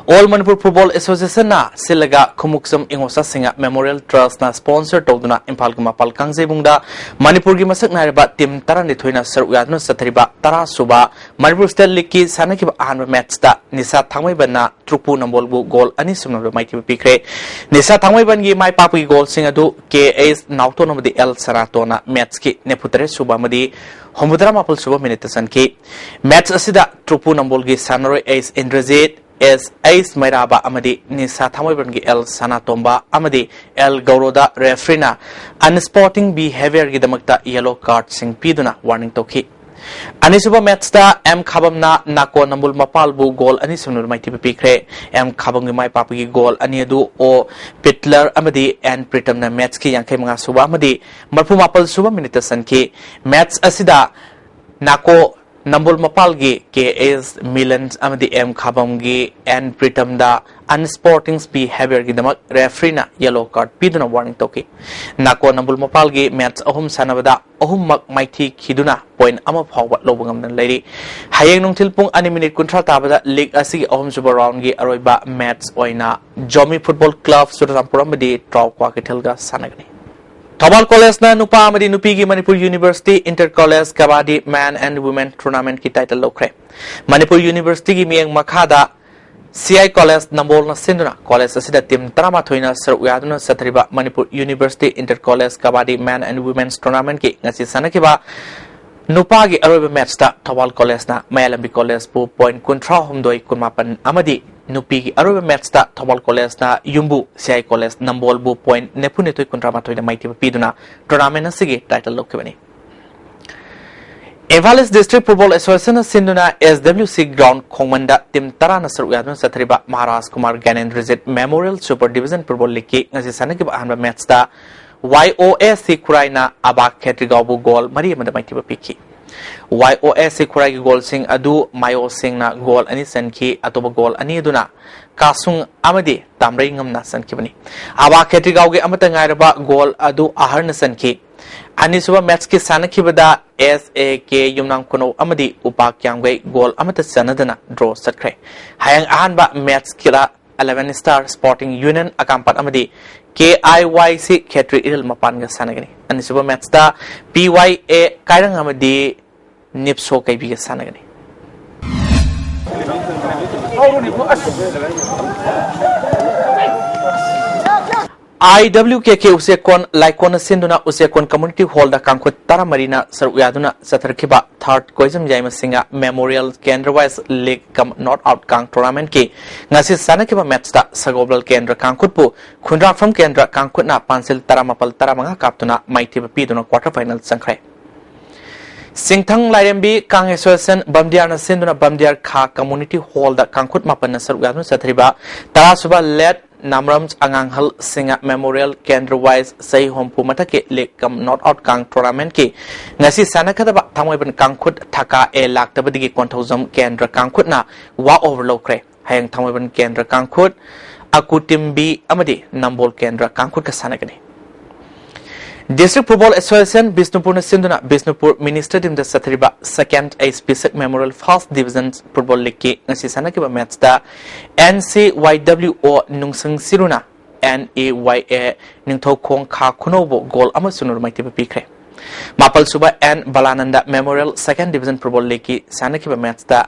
All Manipur Football Association ꯅ ꯁꯤꯜꯂꯒ ꯈꯨꯃꯨꯛꯁꯝ ꯏꯉꯣꯆꯥ ꯁꯤꯡꯍ Memorial Trust ꯅ sponsor ꯇꯧꯗꯨꯅ ꯏꯝꯐꯥꯜꯒꯤ ꯃꯄꯥꯜ ꯀꯥꯡꯖꯩꯕꯨꯡꯗ ꯃꯅꯤꯄꯨꯔꯒꯤ ꯃꯁꯛ ꯅꯥꯏꯔꯕ team ꯇꯔꯥꯅꯤꯊꯣꯏꯅ ꯁꯔꯨꯛ ꯌꯥꯗꯨꯅ ꯆꯠꯊꯔꯤꯕ ꯇꯔꯥ ꯁꯨꯕ Manipur State League ꯀꯤ ꯁꯥꯟꯅꯈꯤꯕ ꯑꯍꯥꯟꯕ match ꯇ ꯅꯤꯁꯥ ꯊꯥꯡꯃꯩꯕꯟꯅ ꯇ꯭ꯔꯨꯛꯄꯨ ꯅꯝꯕꯣꯜꯕꯨ goal ꯑꯅꯤ ꯁꯨꯞꯅ ꯃꯥꯏꯊꯤꯕ ꯄꯤꯈ꯭ꯔꯦ꯫ ꯅꯤꯁꯥ ꯊꯥꯡꯃꯩꯕꯟꯒꯤ ꯃꯥꯏ ꯄꯥꯛꯄꯒꯤ goal ꯁꯤꯡ ꯑꯗꯨ K H ꯅꯥꯎꯇꯣꯟ ꯑꯃꯗꯤ L ꯁꯅꯥꯇꯣꯟꯅ match ꯀꯤ ꯅꯤꯐꯨ ꯇꯔꯦꯠ ꯁꯨꯕ ꯑꯃꯗꯤ ꯍꯨꯝꯐꯨꯇꯔꯥ ꯃꯥꯄꯜ ꯁꯨꯕ minute ꯇ ꯆꯟꯈꯤ꯫ Match ꯑꯁꯤꯗ ꯇ꯭ꯔꯨꯛꯄꯨ ꯅꯝꯕꯣꯜꯒꯤ ꯁꯥꯟꯅꯔꯣꯏ H Indrajit, H, H ꯃꯩꯔꯥꯕ ꯑꯃꯗꯤ ꯅꯤꯁꯥ ꯊꯥꯡꯃꯩꯕꯟꯒꯤ L ꯁꯅꯥꯇꯣꯝꯕ ꯑꯃꯗꯤ L ꯒꯧꯔꯣꯗ referee ꯅ unsporting behaviour ꯒꯤꯗꯃꯛꯇ yellow card ꯁꯤꯡ ꯄꯤꯗꯨꯅ warning ꯇꯧꯈꯤ꯫ ꯑꯅꯤꯁꯨꯕ match ꯇ M ꯈꯥꯕꯝꯅ ꯅꯥꯀꯣ ꯅꯝꯕꯨꯜ ꯃꯄꯥꯜꯕꯨ goal ꯑꯅꯤ ꯁꯨꯞꯅ ꯃꯥꯏꯊꯤꯕ ꯄꯤꯈ꯭ꯔꯦ꯫ M ꯈꯥꯕꯝꯒꯤ ꯃꯥꯏ ꯄꯥꯛꯄꯒꯤ goal ꯑꯅꯤ ꯑꯗꯨ O Pitler ꯑꯃꯗꯤ N ꯄ꯭ꯔꯤꯇꯝꯅ match ꯀꯤ ꯌꯥꯡꯈꯩ ꯃꯉꯥ ꯁꯨꯕ ꯑꯃꯗꯤ ꯃꯔꯤꯐꯨ ꯃꯥꯄꯜ ꯁꯨꯕ minute ꯇ ꯆꯟꯈꯤ꯫ Match ꯑꯁꯤꯗ ꯅꯥꯀꯣ ꯅꯝꯕꯨꯜ ꯃꯄꯥꯜꯒꯤ K S Milan ꯑꯃꯗꯤ M ꯈꯥꯕꯝꯒꯤ N ꯄ꯭ꯔꯤꯇꯝꯗ unsporting behaviour ꯒꯤꯗꯃꯛ referee ꯅ yellow card ꯄꯤꯗꯨꯅ warning ꯇꯧꯈꯤ꯫ ꯅꯥꯀꯣ ꯅꯝꯕꯨꯜ ꯃꯄꯥꯜꯒꯤ match ꯑꯍꯨꯝ ꯁꯥꯟꯅꯕꯗ ꯑꯍꯨꯝꯃꯛ ꯃꯥꯏꯊꯤꯈꯤꯗꯨꯅ point ꯑꯃ ꯐꯥꯎꯕ ꯂꯧꯕ ꯉꯝꯗꯅ ꯂꯩꯔꯤ꯫ ꯍꯌꯦꯡ ꯅꯨꯡꯊꯤꯜ ꯄꯨꯡ ꯑꯅꯤ minute ꯀꯨꯟꯊ꯭ꯔꯥ ꯇꯥꯕꯗ league ꯑꯁꯤꯒꯤ ꯑꯍꯨꯝꯁꯨꯕ round ꯒꯤ ꯑꯔꯣꯏꯕ match ꯑꯣꯏꯅ ꯖꯣꯃꯤ Football Club ꯆꯨꯔꯆꯥꯟꯄꯨꯔ ꯑꯃꯗꯤ ꯇ꯭ꯔꯥꯎ ꯀ꯭ꯋꯥꯀꯩꯊꯦꯜꯒ ꯁꯥꯟꯅꯒꯅꯤ꯫ ꯊꯧꯕꯥꯜ College ꯅ ꯅꯨꯄꯥ ꯑꯃꯗꯤ ꯅꯨꯄꯤꯒꯤ Manipur University Inter College Kabaddi Men and Women Tournament ꯀꯤ title ꯂꯧꯈ꯭ꯔꯦ꯫ Manipur University ꯒꯤ ꯃꯤꯠꯌꯦꯡ ꯃꯈꯥꯗ ꯁꯤ ꯑꯥꯏ ꯀꯣꯂꯦꯖ ꯅꯝꯕꯣꯜꯅ ꯁꯤꯟꯗꯨꯅ ꯀꯣꯂꯦꯖ ꯑꯁꯤꯗ ꯇꯤꯝ ꯇꯔꯥꯃꯥꯊꯣꯏꯅ ꯁꯔꯨꯛ ꯌꯥꯗꯨꯅ ꯆꯠꯊꯔꯤꯕ Manipur university inter college kabaddi men and women's ꯇꯣꯔꯅꯥꯃꯦꯟꯠꯀꯤ ꯉꯁꯤ ꯁꯥꯟꯅꯈꯤꯕ ꯅꯨꯄꯥꯒꯤ ꯑꯔꯣꯏꯕ ꯃꯦꯠꯁꯇ ꯊꯧꯕꯥꯜ ꯀꯣꯂꯦꯖꯅ ꯃꯌꯥꯏꯂꯝꯕꯤ ꯀꯣꯂꯦꯖꯄꯨ ꯄꯣꯏꯟꯠ ꯀꯨꯟꯊ꯭ꯔꯥꯍꯨꯝꯗꯣꯏ ꯀꯨꯟꯃꯥꯄꯟ ꯑꯃꯗꯤ ꯅꯨꯄꯤꯒꯤ ꯑꯔꯣꯏꯕ ꯃꯦꯠꯁꯇ ꯊꯧꯕꯥꯜ ꯀꯣꯂꯦꯖꯅ ꯌꯨꯝꯕꯨ ꯁꯤ ꯑꯥꯏ ꯀꯣꯂꯦꯖ ꯅꯝꯕꯣꯜꯕꯨ ꯄꯣꯏꯟꯠ ꯅꯤꯐꯨꯅꯤꯊꯣꯏ ꯀꯨꯟꯊ꯭ꯔꯥꯃꯥꯊꯣꯏꯗ ꯃꯥꯏꯊꯤꯕ ꯄꯤꯗꯨꯅ ꯇꯣꯔꯅꯥꯃꯦꯟꯠ ꯑꯁꯤꯒꯤ ꯇꯥꯏꯇꯜ ꯂꯧꯈꯤꯕꯅꯤ꯫ ꯏꯝꯐꯥꯜ ꯏꯁ ꯗꯤꯁꯇ꯭ꯔꯤꯛ ꯐꯨꯠꯕꯣꯜ ꯑꯦꯁꯣꯁꯤꯌꯦꯁꯟꯅ ꯁꯤꯟꯗꯨꯅ ꯑꯦꯁ ꯗꯕ꯭ꯂꯤꯎ ꯁꯤ ꯒ꯭ꯔꯥꯎꯟ ꯈꯣꯡꯃꯟꯗ ꯇꯤꯝ ꯇꯔꯥꯅ ꯁꯔꯨꯛ ꯌꯥꯗꯨꯅ ꯆꯠꯊꯔꯤꯕ Maharaj Kumar Gyanendrajit memorial super division football ꯂꯤꯒꯀꯤ ꯉꯁꯤ ꯁꯥꯟꯅꯈꯤꯕ ꯑꯍꯥꯟꯕ ꯃꯦꯠꯁꯇ ꯋꯥꯏ ꯑꯣ ꯑꯦ ꯁꯤ ꯈꯨꯔꯥꯏꯅ ꯑꯕꯥ ꯈꯦꯇ꯭ꯔꯤꯒꯥꯎꯕꯨ ꯒꯣꯜ ꯃꯔꯤ ꯑꯃꯗ ꯃꯥꯏꯊꯤꯕ ꯄꯤꯈꯤ꯫ ꯋꯥꯏ ꯑꯣ ꯑꯦ ꯁꯤ ꯈꯨꯔꯥꯏꯒꯤ ꯒꯣꯜꯁꯤꯡ ꯑꯗꯨ ꯃꯥꯌꯣ ꯁꯤꯡꯅ ꯒꯣꯜ ꯑꯅꯤ ꯆꯟꯈꯤ꯫ ꯑꯇꯣꯞꯄ ꯒꯣꯜ ꯑꯅꯤ ꯑꯗꯨꯅ ꯀꯥꯁꯨꯡ ꯑꯃꯗꯤ ꯇꯥꯝꯔꯩꯉꯝꯅ ꯆꯟꯈꯤꯕꯅꯤ꯫ ꯑꯕꯥ ꯈꯦꯇ꯭ꯔꯤꯒꯥꯎꯒꯤ ꯑꯃꯠꯇ ꯉꯥꯏꯔꯕ ꯒꯣꯜ ꯑꯗꯨ ꯑꯍꯔꯅ ꯆꯟꯈꯤ꯫ ꯑꯅꯤꯁꯨꯕ ꯃꯦꯠꯁꯀꯤ ꯁꯥꯟꯅꯈꯤꯕꯗ ꯑꯦꯁ ꯑꯦ ꯀꯦ ꯌꯨꯝꯅꯥꯝ ꯈꯨꯅꯧ ꯑꯃꯗꯤ ꯎꯄꯥ ꯀ꯭ꯌꯥꯝꯒꯩ ꯒꯣꯜ ꯑꯃꯠꯇ ꯆꯟꯅꯗꯅ ꯗ꯭ꯔꯣ ꯆꯠꯈ꯭ꯔꯦ꯫ ꯍꯌꯦꯡ ꯑꯍꯥꯟꯕ ꯃꯦꯠꯁꯀꯤꯗ ꯑꯦꯂꯦꯚꯦꯟ ꯁ꯭ꯇꯥꯔ ꯁ꯭ꯄꯣꯔꯇꯤꯡ ꯌꯨꯅꯤꯌꯟ ꯑꯀꯥꯝꯄꯥꯠ ꯑꯃꯗꯤ ꯀꯦ ꯑꯥꯏ ꯋꯥꯏ ꯁꯤ ꯈꯦꯇ꯭ꯔꯤ ꯏꯔꯤꯜ ꯃꯄꯥꯟꯒ ꯁꯥꯟꯅꯒꯅꯤ꯫ ꯑꯅꯤꯁꯨꯕ ꯃꯦꯠꯁꯇ ꯄꯤ ꯋꯥꯏ ꯑꯦ ꯀꯥꯏꯔꯪ ꯑꯃꯗꯤ ꯅꯤꯞꯁꯣ ꯀꯩꯕꯤꯒ ꯁꯥꯟꯅꯒꯅꯤ꯫ ꯑꯥꯏ ꯗꯕ꯭ꯂꯤꯎ ꯀꯦ ꯀꯦ ꯎꯆꯦꯛꯀꯣꯟ ꯂꯥꯏꯀꯣꯟꯅ ꯁꯤꯟꯗꯨꯅ ꯎꯆꯦꯛꯀꯣꯟ ꯀꯝꯃ꯭ꯌꯨꯅꯤꯇꯤ ꯍꯣꯜꯗ ꯀꯥꯡꯈꯨꯠ ꯇꯔꯥꯃꯔꯤꯅ ꯁꯔꯨꯛ ꯌꯥꯗꯨꯅ ꯆꯠꯊꯔꯛꯈꯤꯕ ꯊꯥꯔꯠ ꯀꯣꯏꯖꯝ ꯌꯥꯏꯃ ꯁꯤꯡꯍ ꯃꯦꯃꯣꯔꯤꯌꯦꯜ ꯀꯦꯟꯗ꯭ꯔ ꯋꯥꯏꯁ ꯂꯤꯒ ꯀꯝ ꯅꯣꯛ ꯑꯥꯎꯠ ꯀꯥꯡ ꯇꯣꯔꯅꯥꯃꯦꯟꯠꯀꯤ ꯉꯁꯤ ꯁꯥꯟꯅꯈꯤꯕ ꯃꯦꯠꯁꯇ ꯁꯒꯣꯜꯕꯜ ꯀꯦꯟꯗ꯭ꯔ ꯀꯥꯡꯈꯨꯠꯄꯨ ꯈꯨꯟꯗ꯭ꯔꯥꯛꯐꯝ ꯀꯦꯟꯗ꯭ꯔ ꯀꯥꯡꯈꯨꯠꯅ ꯄꯥꯟꯁꯤꯜ ꯇꯔꯥꯃꯥꯄꯜ ꯇꯔꯥꯃꯉꯥ ꯀꯥꯞꯇꯨꯅ ꯃꯥꯏꯊꯤꯕ ꯄꯤꯗꯨꯅ ꯀ꯭ꯋꯥꯔꯇꯔ ꯐꯥꯏꯅꯦꯜ ꯆꯪꯈ꯭ꯔꯦ꯫ ꯁꯤꯡꯊꯪ ꯂꯥꯏꯔꯦꯝꯕꯤ ꯀꯥꯡ ꯑꯦꯁꯣꯁꯤꯌꯦꯁꯟ ꯕꯝꯗꯤꯌꯥꯔꯅ ꯁꯤꯟꯗꯨꯅ ꯕꯝꯗꯤꯌꯥꯔ ꯈꯥ ꯀꯝꯃ꯭ꯌꯨꯅꯤꯇꯤ ꯍꯣꯜꯗ ꯀꯥꯡꯈꯨꯠ ꯃꯥꯄꯟꯅ ꯁꯔꯨꯛ ꯌꯥꯗꯨꯅ ꯆꯠꯊꯔꯤꯕ ꯇꯔꯥꯁꯨꯕ ꯂꯦꯠ ꯅꯥꯃꯔꯝ ꯑꯉꯥꯡꯍꯜ ꯁꯤꯡꯍ ꯃꯦꯃꯣꯔꯤꯌꯦꯜ ꯀꯦꯟꯗ꯭ꯔ ꯋꯥꯏꯁ ꯆꯍꯤ ꯍꯨꯝꯐꯨ ꯃꯊꯛꯀꯤ ꯂꯤꯒ ꯀꯝ ꯅꯣꯛ ꯑꯥꯎꯠ ꯀꯥꯡ ꯇꯣꯔꯅꯥꯃꯦꯟꯠꯀꯤ ꯉꯁꯤ ꯁꯥꯟꯅꯒꯗꯕ ꯊꯥꯡꯃꯩꯕꯟ ꯀꯥꯡꯈꯨꯠ ꯊꯀꯥ ꯑꯦ ꯂꯥꯛꯇꯕꯗꯒꯤ ꯀꯣꯟꯊꯧꯖꯝ ꯀꯦꯟꯗ꯭ꯔ ꯀꯥꯡꯈꯨꯠꯅ ꯋꯥꯛ ꯑꯣꯚꯔ ꯂꯧꯈ꯭ꯔꯦ꯫ ꯍꯌꯦꯡ ꯊꯥꯡꯃꯩꯕꯟ ꯀꯦꯟꯗ꯭ꯔ ꯀꯥꯡꯈꯨꯠ, ꯑꯀꯨꯇꯤꯝꯕꯤ ꯑꯃꯗꯤ ꯅꯝꯕꯣꯜ ꯀꯦꯟꯗ꯭ꯔ ꯀꯥꯡꯈꯨꯠꯀ ꯁꯥꯟꯅꯒꯅꯤ꯫ ꯗꯤꯁꯇ꯭ꯔꯤꯛ ꯐꯨꯠꯕꯣꯜ ꯑꯦꯁꯣꯁꯤꯌꯦꯁꯟ ꯕꯤꯁꯅꯨꯄꯨꯔꯅ ꯁꯤꯟꯗꯨꯅ ꯕꯤꯁꯅꯨꯄꯨꯔ ꯃꯤꯅꯤ ꯁ꯭ꯇꯦꯗꯤꯌꯝꯗ ꯆꯠꯊꯔꯤꯕ ꯁꯦꯀꯦꯟꯗ ꯑꯩꯆ ꯄꯤ ꯁꯤꯛ ꯃꯦꯃꯣꯔꯤꯌꯦꯜ ꯐꯥꯔꯁꯠ ꯗꯤꯕꯤꯖꯟ ꯐꯨꯠꯕꯣꯜ ꯂꯤꯒꯀꯤ ꯉꯁꯤ ꯁꯥꯟꯅꯈꯤꯕ ꯃꯦꯠꯁꯇ ꯑꯦꯟ ꯁꯤ ꯋꯥꯏ ꯗꯕ꯭ꯂꯤꯎ ꯑꯣ ꯅꯨꯡꯁꯪ ꯁꯤꯔꯨꯅ ꯑꯦꯟ ꯑꯦ ꯋꯥꯏ ꯑꯦ ꯅꯤꯡꯊꯧꯈꯣꯡ ꯈꯥ ꯈꯨꯅꯧꯕꯨ ꯒꯣꯜ ꯑꯃ ꯁꯨꯟꯅ ꯃꯥꯏꯊꯤꯕ ꯄꯤꯈ꯭ꯔꯦ꯫ ꯃꯥꯄꯜ ꯁꯨꯕ N Balananda memorial second division football ꯂꯤꯒꯀꯤ ꯁꯥꯟꯅꯈꯤꯕ ꯃꯦꯠꯁꯇ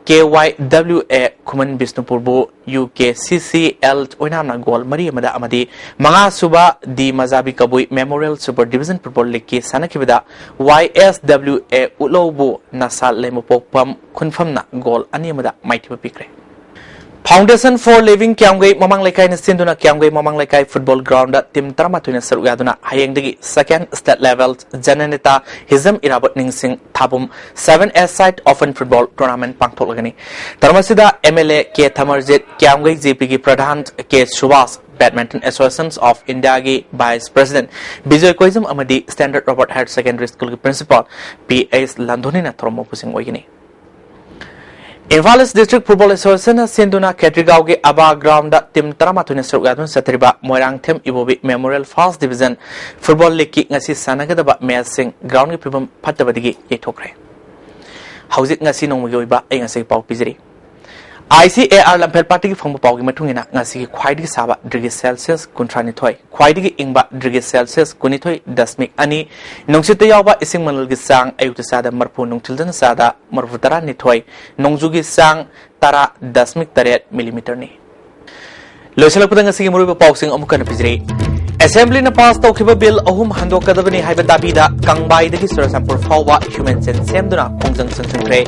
ꯀꯦ ꯋꯥꯏ ꯗꯕ꯭ꯂ꯭ꯌꯨ ꯑꯦ ꯈꯨꯃꯟ ꯕꯤꯁꯅꯨꯄꯨꯔꯕꯨ U K C C L ꯑꯣꯏꯅꯥꯝꯅ goal ꯃꯔꯤ ꯑꯃꯗ ꯑꯃꯗꯤ ꯃꯉꯥꯁꯨꯕ ꯗꯤ ꯃꯖꯥꯕꯤ ꯀꯕꯨꯏ ꯃꯦꯃꯣꯔꯤꯌꯦꯜ ꯁꯨꯄꯔ ꯗꯤꯕꯤꯖꯟ ꯐꯨꯠꯕꯣꯜ ꯂꯤꯒꯀꯤ ꯁꯥꯟꯅꯈꯤꯕꯗ ꯋꯥꯏ ꯑꯦꯁ ꯗꯕ꯭ꯂ꯭ꯌꯨ ꯑꯦ ꯎꯠꯂꯧꯕꯨ ꯅꯁꯥ ꯂꯩꯃꯄꯣꯛꯐꯝ ꯈꯨꯟꯐꯝꯅ ꯒꯣꯜ ꯑꯅꯤ ꯑꯃꯗ ꯃꯥꯏꯊꯤꯕ ꯄꯤꯈ꯭ꯔꯦ꯫ Foundation for Living ꯀ꯭ꯌꯥꯝꯒꯩ ꯃꯃꯥꯡ ꯂꯩꯀꯥꯏꯅ ꯁꯤꯟꯗꯨꯅ ꯀ꯭ꯌꯥꯝꯒꯩ ꯃꯃꯥꯡ ꯂꯩꯀꯥꯏ ꯐꯨꯠꯕꯣꯜ ꯒ꯭ꯔꯥꯎꯟꯗ ꯇꯤꯝ ꯇꯔꯥꯃꯥꯊꯣꯏꯅ ꯁꯔꯨꯛ ꯌꯥꯗꯨꯅ ꯍꯌꯦꯡꯗꯒꯤ second state level Jananita Hizam Irabat Ningsing Thabum seven A-side open football tournament ꯄꯥꯡꯊꯣꯛꯂꯒꯅꯤ꯫ ꯇꯔꯝ ꯑꯁꯤꯗ M L A K Thamarjit, Kyamgei J ꯄꯤꯒꯤ ꯄ꯭ꯔꯙꯥꯟ ꯀꯦ Subhas, Badminton Association of Indiaꯒꯤ vice president Bijoy ꯀꯣꯏꯖꯝ ꯑꯃꯗꯤ Standard Robert Higher Secondary Schoolꯒꯤ principal P S ꯂꯥꯟꯗꯣꯅꯤꯅ ꯊꯧꯔꯝ ꯃꯄꯨꯁꯤꯡ ꯑꯣꯏꯒꯅꯤ꯫ ꯏꯝꯐꯥꯜ ꯏꯁ ꯗꯤꯁꯇ꯭ꯔꯤꯛ ꯐꯨꯠꯕꯣꯜ ꯑꯦꯁꯣꯁꯤꯌꯦꯁꯟꯅ ꯁꯤꯟꯗꯨꯅ ꯈꯦꯇ꯭ꯔꯤꯒꯥꯎꯒꯤ ꯑꯕꯥ ꯒ꯭ꯔꯥꯎꯟꯗ ꯇꯤꯝ ꯇꯔꯥꯃꯥꯊꯣꯏꯅ ꯁꯔꯨꯛ ꯌꯥꯗꯨꯅ ꯆꯠꯊꯔꯤꯕ Moirangthem Ibobi memorial first division football ꯂꯤꯒꯀꯤ ꯉꯁꯤ ꯁꯥꯟꯅꯒꯗꯕ ꯃꯦꯆꯁꯤꯡ ꯒ꯭ꯔꯥꯎꯟꯒꯤ ꯐꯤꯕꯝ ꯐꯠꯇꯕꯗꯒꯤ ꯌꯩꯊꯣꯛꯈ꯭ꯔꯦ꯫ ꯍꯧꯖꯤꯛ ꯉꯁꯤ ꯅꯣꯡꯃꯒꯤ ꯑꯣꯏꯕ ꯑꯏꯪ ꯑꯁꯥꯒꯤ ꯄꯥꯎ ꯄꯤꯖꯔꯤ꯫ ꯑꯥꯏ ꯁꯤ ꯑꯦ ꯑꯥꯔ ꯂꯝꯐꯦꯜ ꯄꯥꯠꯇꯒꯤ ꯐꯪꯕ ꯄꯥꯎꯒꯤ ꯃꯇꯨꯡ ꯏꯟꯅ ꯉꯁꯤꯒꯤ ꯈ꯭ꯋꯥꯏꯗꯒꯤ ꯁꯥꯕ ꯗꯤꯒ꯭ꯔꯤ ꯁꯦꯜꯁꯤꯌꯁ ꯀꯨꯟꯊ꯭ꯔꯥꯅꯤꯊꯣꯏ, ꯈ꯭ꯋꯥꯏꯗꯒꯤ ꯏꯪꯕ ꯗꯤꯒ꯭ꯔꯤ ꯁꯦꯜꯁꯤꯌꯁ ꯀꯨꯟꯅꯤꯊꯣꯏ ꯗꯁꯃꯤꯛ ꯑꯅꯤ, ꯅꯨꯡꯁꯤꯠꯇ ꯌꯥꯎꯕ ꯏꯁꯤꯡ ꯃꯅꯤꯜꯒꯤ ꯆꯥꯡ ꯑꯌꯨꯛꯇ ꯆꯥꯗ ꯃꯔꯐꯨ, ꯅꯨꯡꯊꯤꯜꯗꯅ ꯆꯥꯗ ꯃꯔꯐꯨ ꯇꯔꯥꯅꯤꯊꯣꯏ, ꯅꯣꯡꯖꯨꯒꯤ ꯆꯥꯡ ꯇꯔꯥ ꯗꯁꯃꯤꯛ ꯇꯔꯦꯠ ꯃꯤꯂꯤꯃꯤꯇꯔꯅꯤ꯫ ꯂꯣꯏꯁꯤꯜꯂꯛꯄꯗ ꯉꯁꯤꯒꯤ ꯃꯔꯨꯑꯣꯏꯕ ꯄꯥꯎꯁꯤꯡ ꯑꯃꯨꯛ ꯍꯟꯅ ꯄꯤꯖꯔꯤ꯫ ꯑꯦꯁꯦꯝꯕ꯭ꯂꯤꯅ ꯄꯥꯁ ꯇꯧꯈꯤꯕ ꯕꯤꯜ ꯑꯍꯨꯝ ꯍꯟꯗꯣꯛꯀꯗꯕꯅꯤ ꯍꯥꯏꯕ ꯗꯥꯕꯤꯗ ꯀꯪꯕꯥꯏꯗꯒꯤ ꯆꯨꯔꯆꯥꯟꯄꯨꯔ ꯐꯥꯎꯕ ꯍ꯭ꯌꯨꯃꯦꯟ ꯆꯦꯟ ꯁꯦꯝꯗꯨꯅ ꯈꯣꯡꯖꯪ ꯆꯪꯁꯤꯟꯈ꯭ꯔꯦ꯫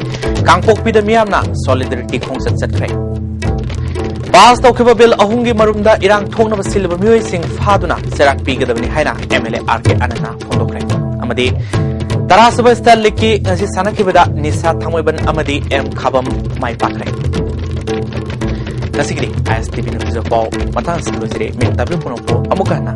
ꯀꯥꯡꯄꯣꯛꯄꯤꯗ ꯃꯤꯌꯥꯝꯅ ꯁꯣꯂꯤꯗꯔꯤꯇꯤ ꯈꯣꯡꯆꯠ ꯆꯠꯈ꯭ꯔꯦ꯫ ꯄꯥꯁ ꯇꯧꯈꯤꯕ ꯕꯤꯜ ꯑꯍꯨꯝꯒꯤ ꯃꯔꯨꯝꯗ ꯏꯔꯥꯡ ꯊꯣꯛꯅꯕ ꯁꯤꯜꯂꯤꯕ ꯃꯤꯑꯣꯏꯁꯤꯡ ꯐꯥꯗꯨꯅ ꯆꯩꯔꯥꯛ ꯄꯤꯒꯗꯕꯅꯤ ꯍꯥꯏꯅ ꯑꯦꯝ ꯑꯦꯜ ꯑꯦ ꯑꯥꯔ ꯀꯦ ꯑꯅꯟꯅ ꯐꯣꯡꯗꯣꯛꯈ꯭ꯔꯦ꯫ ꯑꯃꯗꯤ ꯇꯔꯥꯁꯨꯕ ꯁ꯭ꯇꯦꯠ ꯂꯤꯒꯀꯤ ꯉꯁꯤ ꯁꯥꯟꯅꯈꯤꯕꯗ ꯅꯤꯁꯥ ꯊꯥꯡꯃꯩꯕꯟ ꯑꯃꯗꯤ ꯑꯦꯝ ꯈꯥꯕꯝ ꯃꯥꯏ ꯄꯥꯛꯈ꯭ꯔꯦ꯫ ꯉꯁꯤꯒꯤꯗꯤ ꯑꯥꯏ ꯑꯦꯁ ꯇꯤ ꯚꯤ ꯅ꯭ꯌꯨꯁ ꯄꯥꯎ ꯃꯇꯥꯡ ꯑꯁꯤꯗ ꯂꯣꯏꯖꯔꯦ꯫ ꯃꯤꯠ ꯇꯥꯕꯤꯌꯨ ꯄꯨꯝꯅꯃꯛꯄꯨ ꯑꯃꯨꯛꯀ ꯍꯟꯅ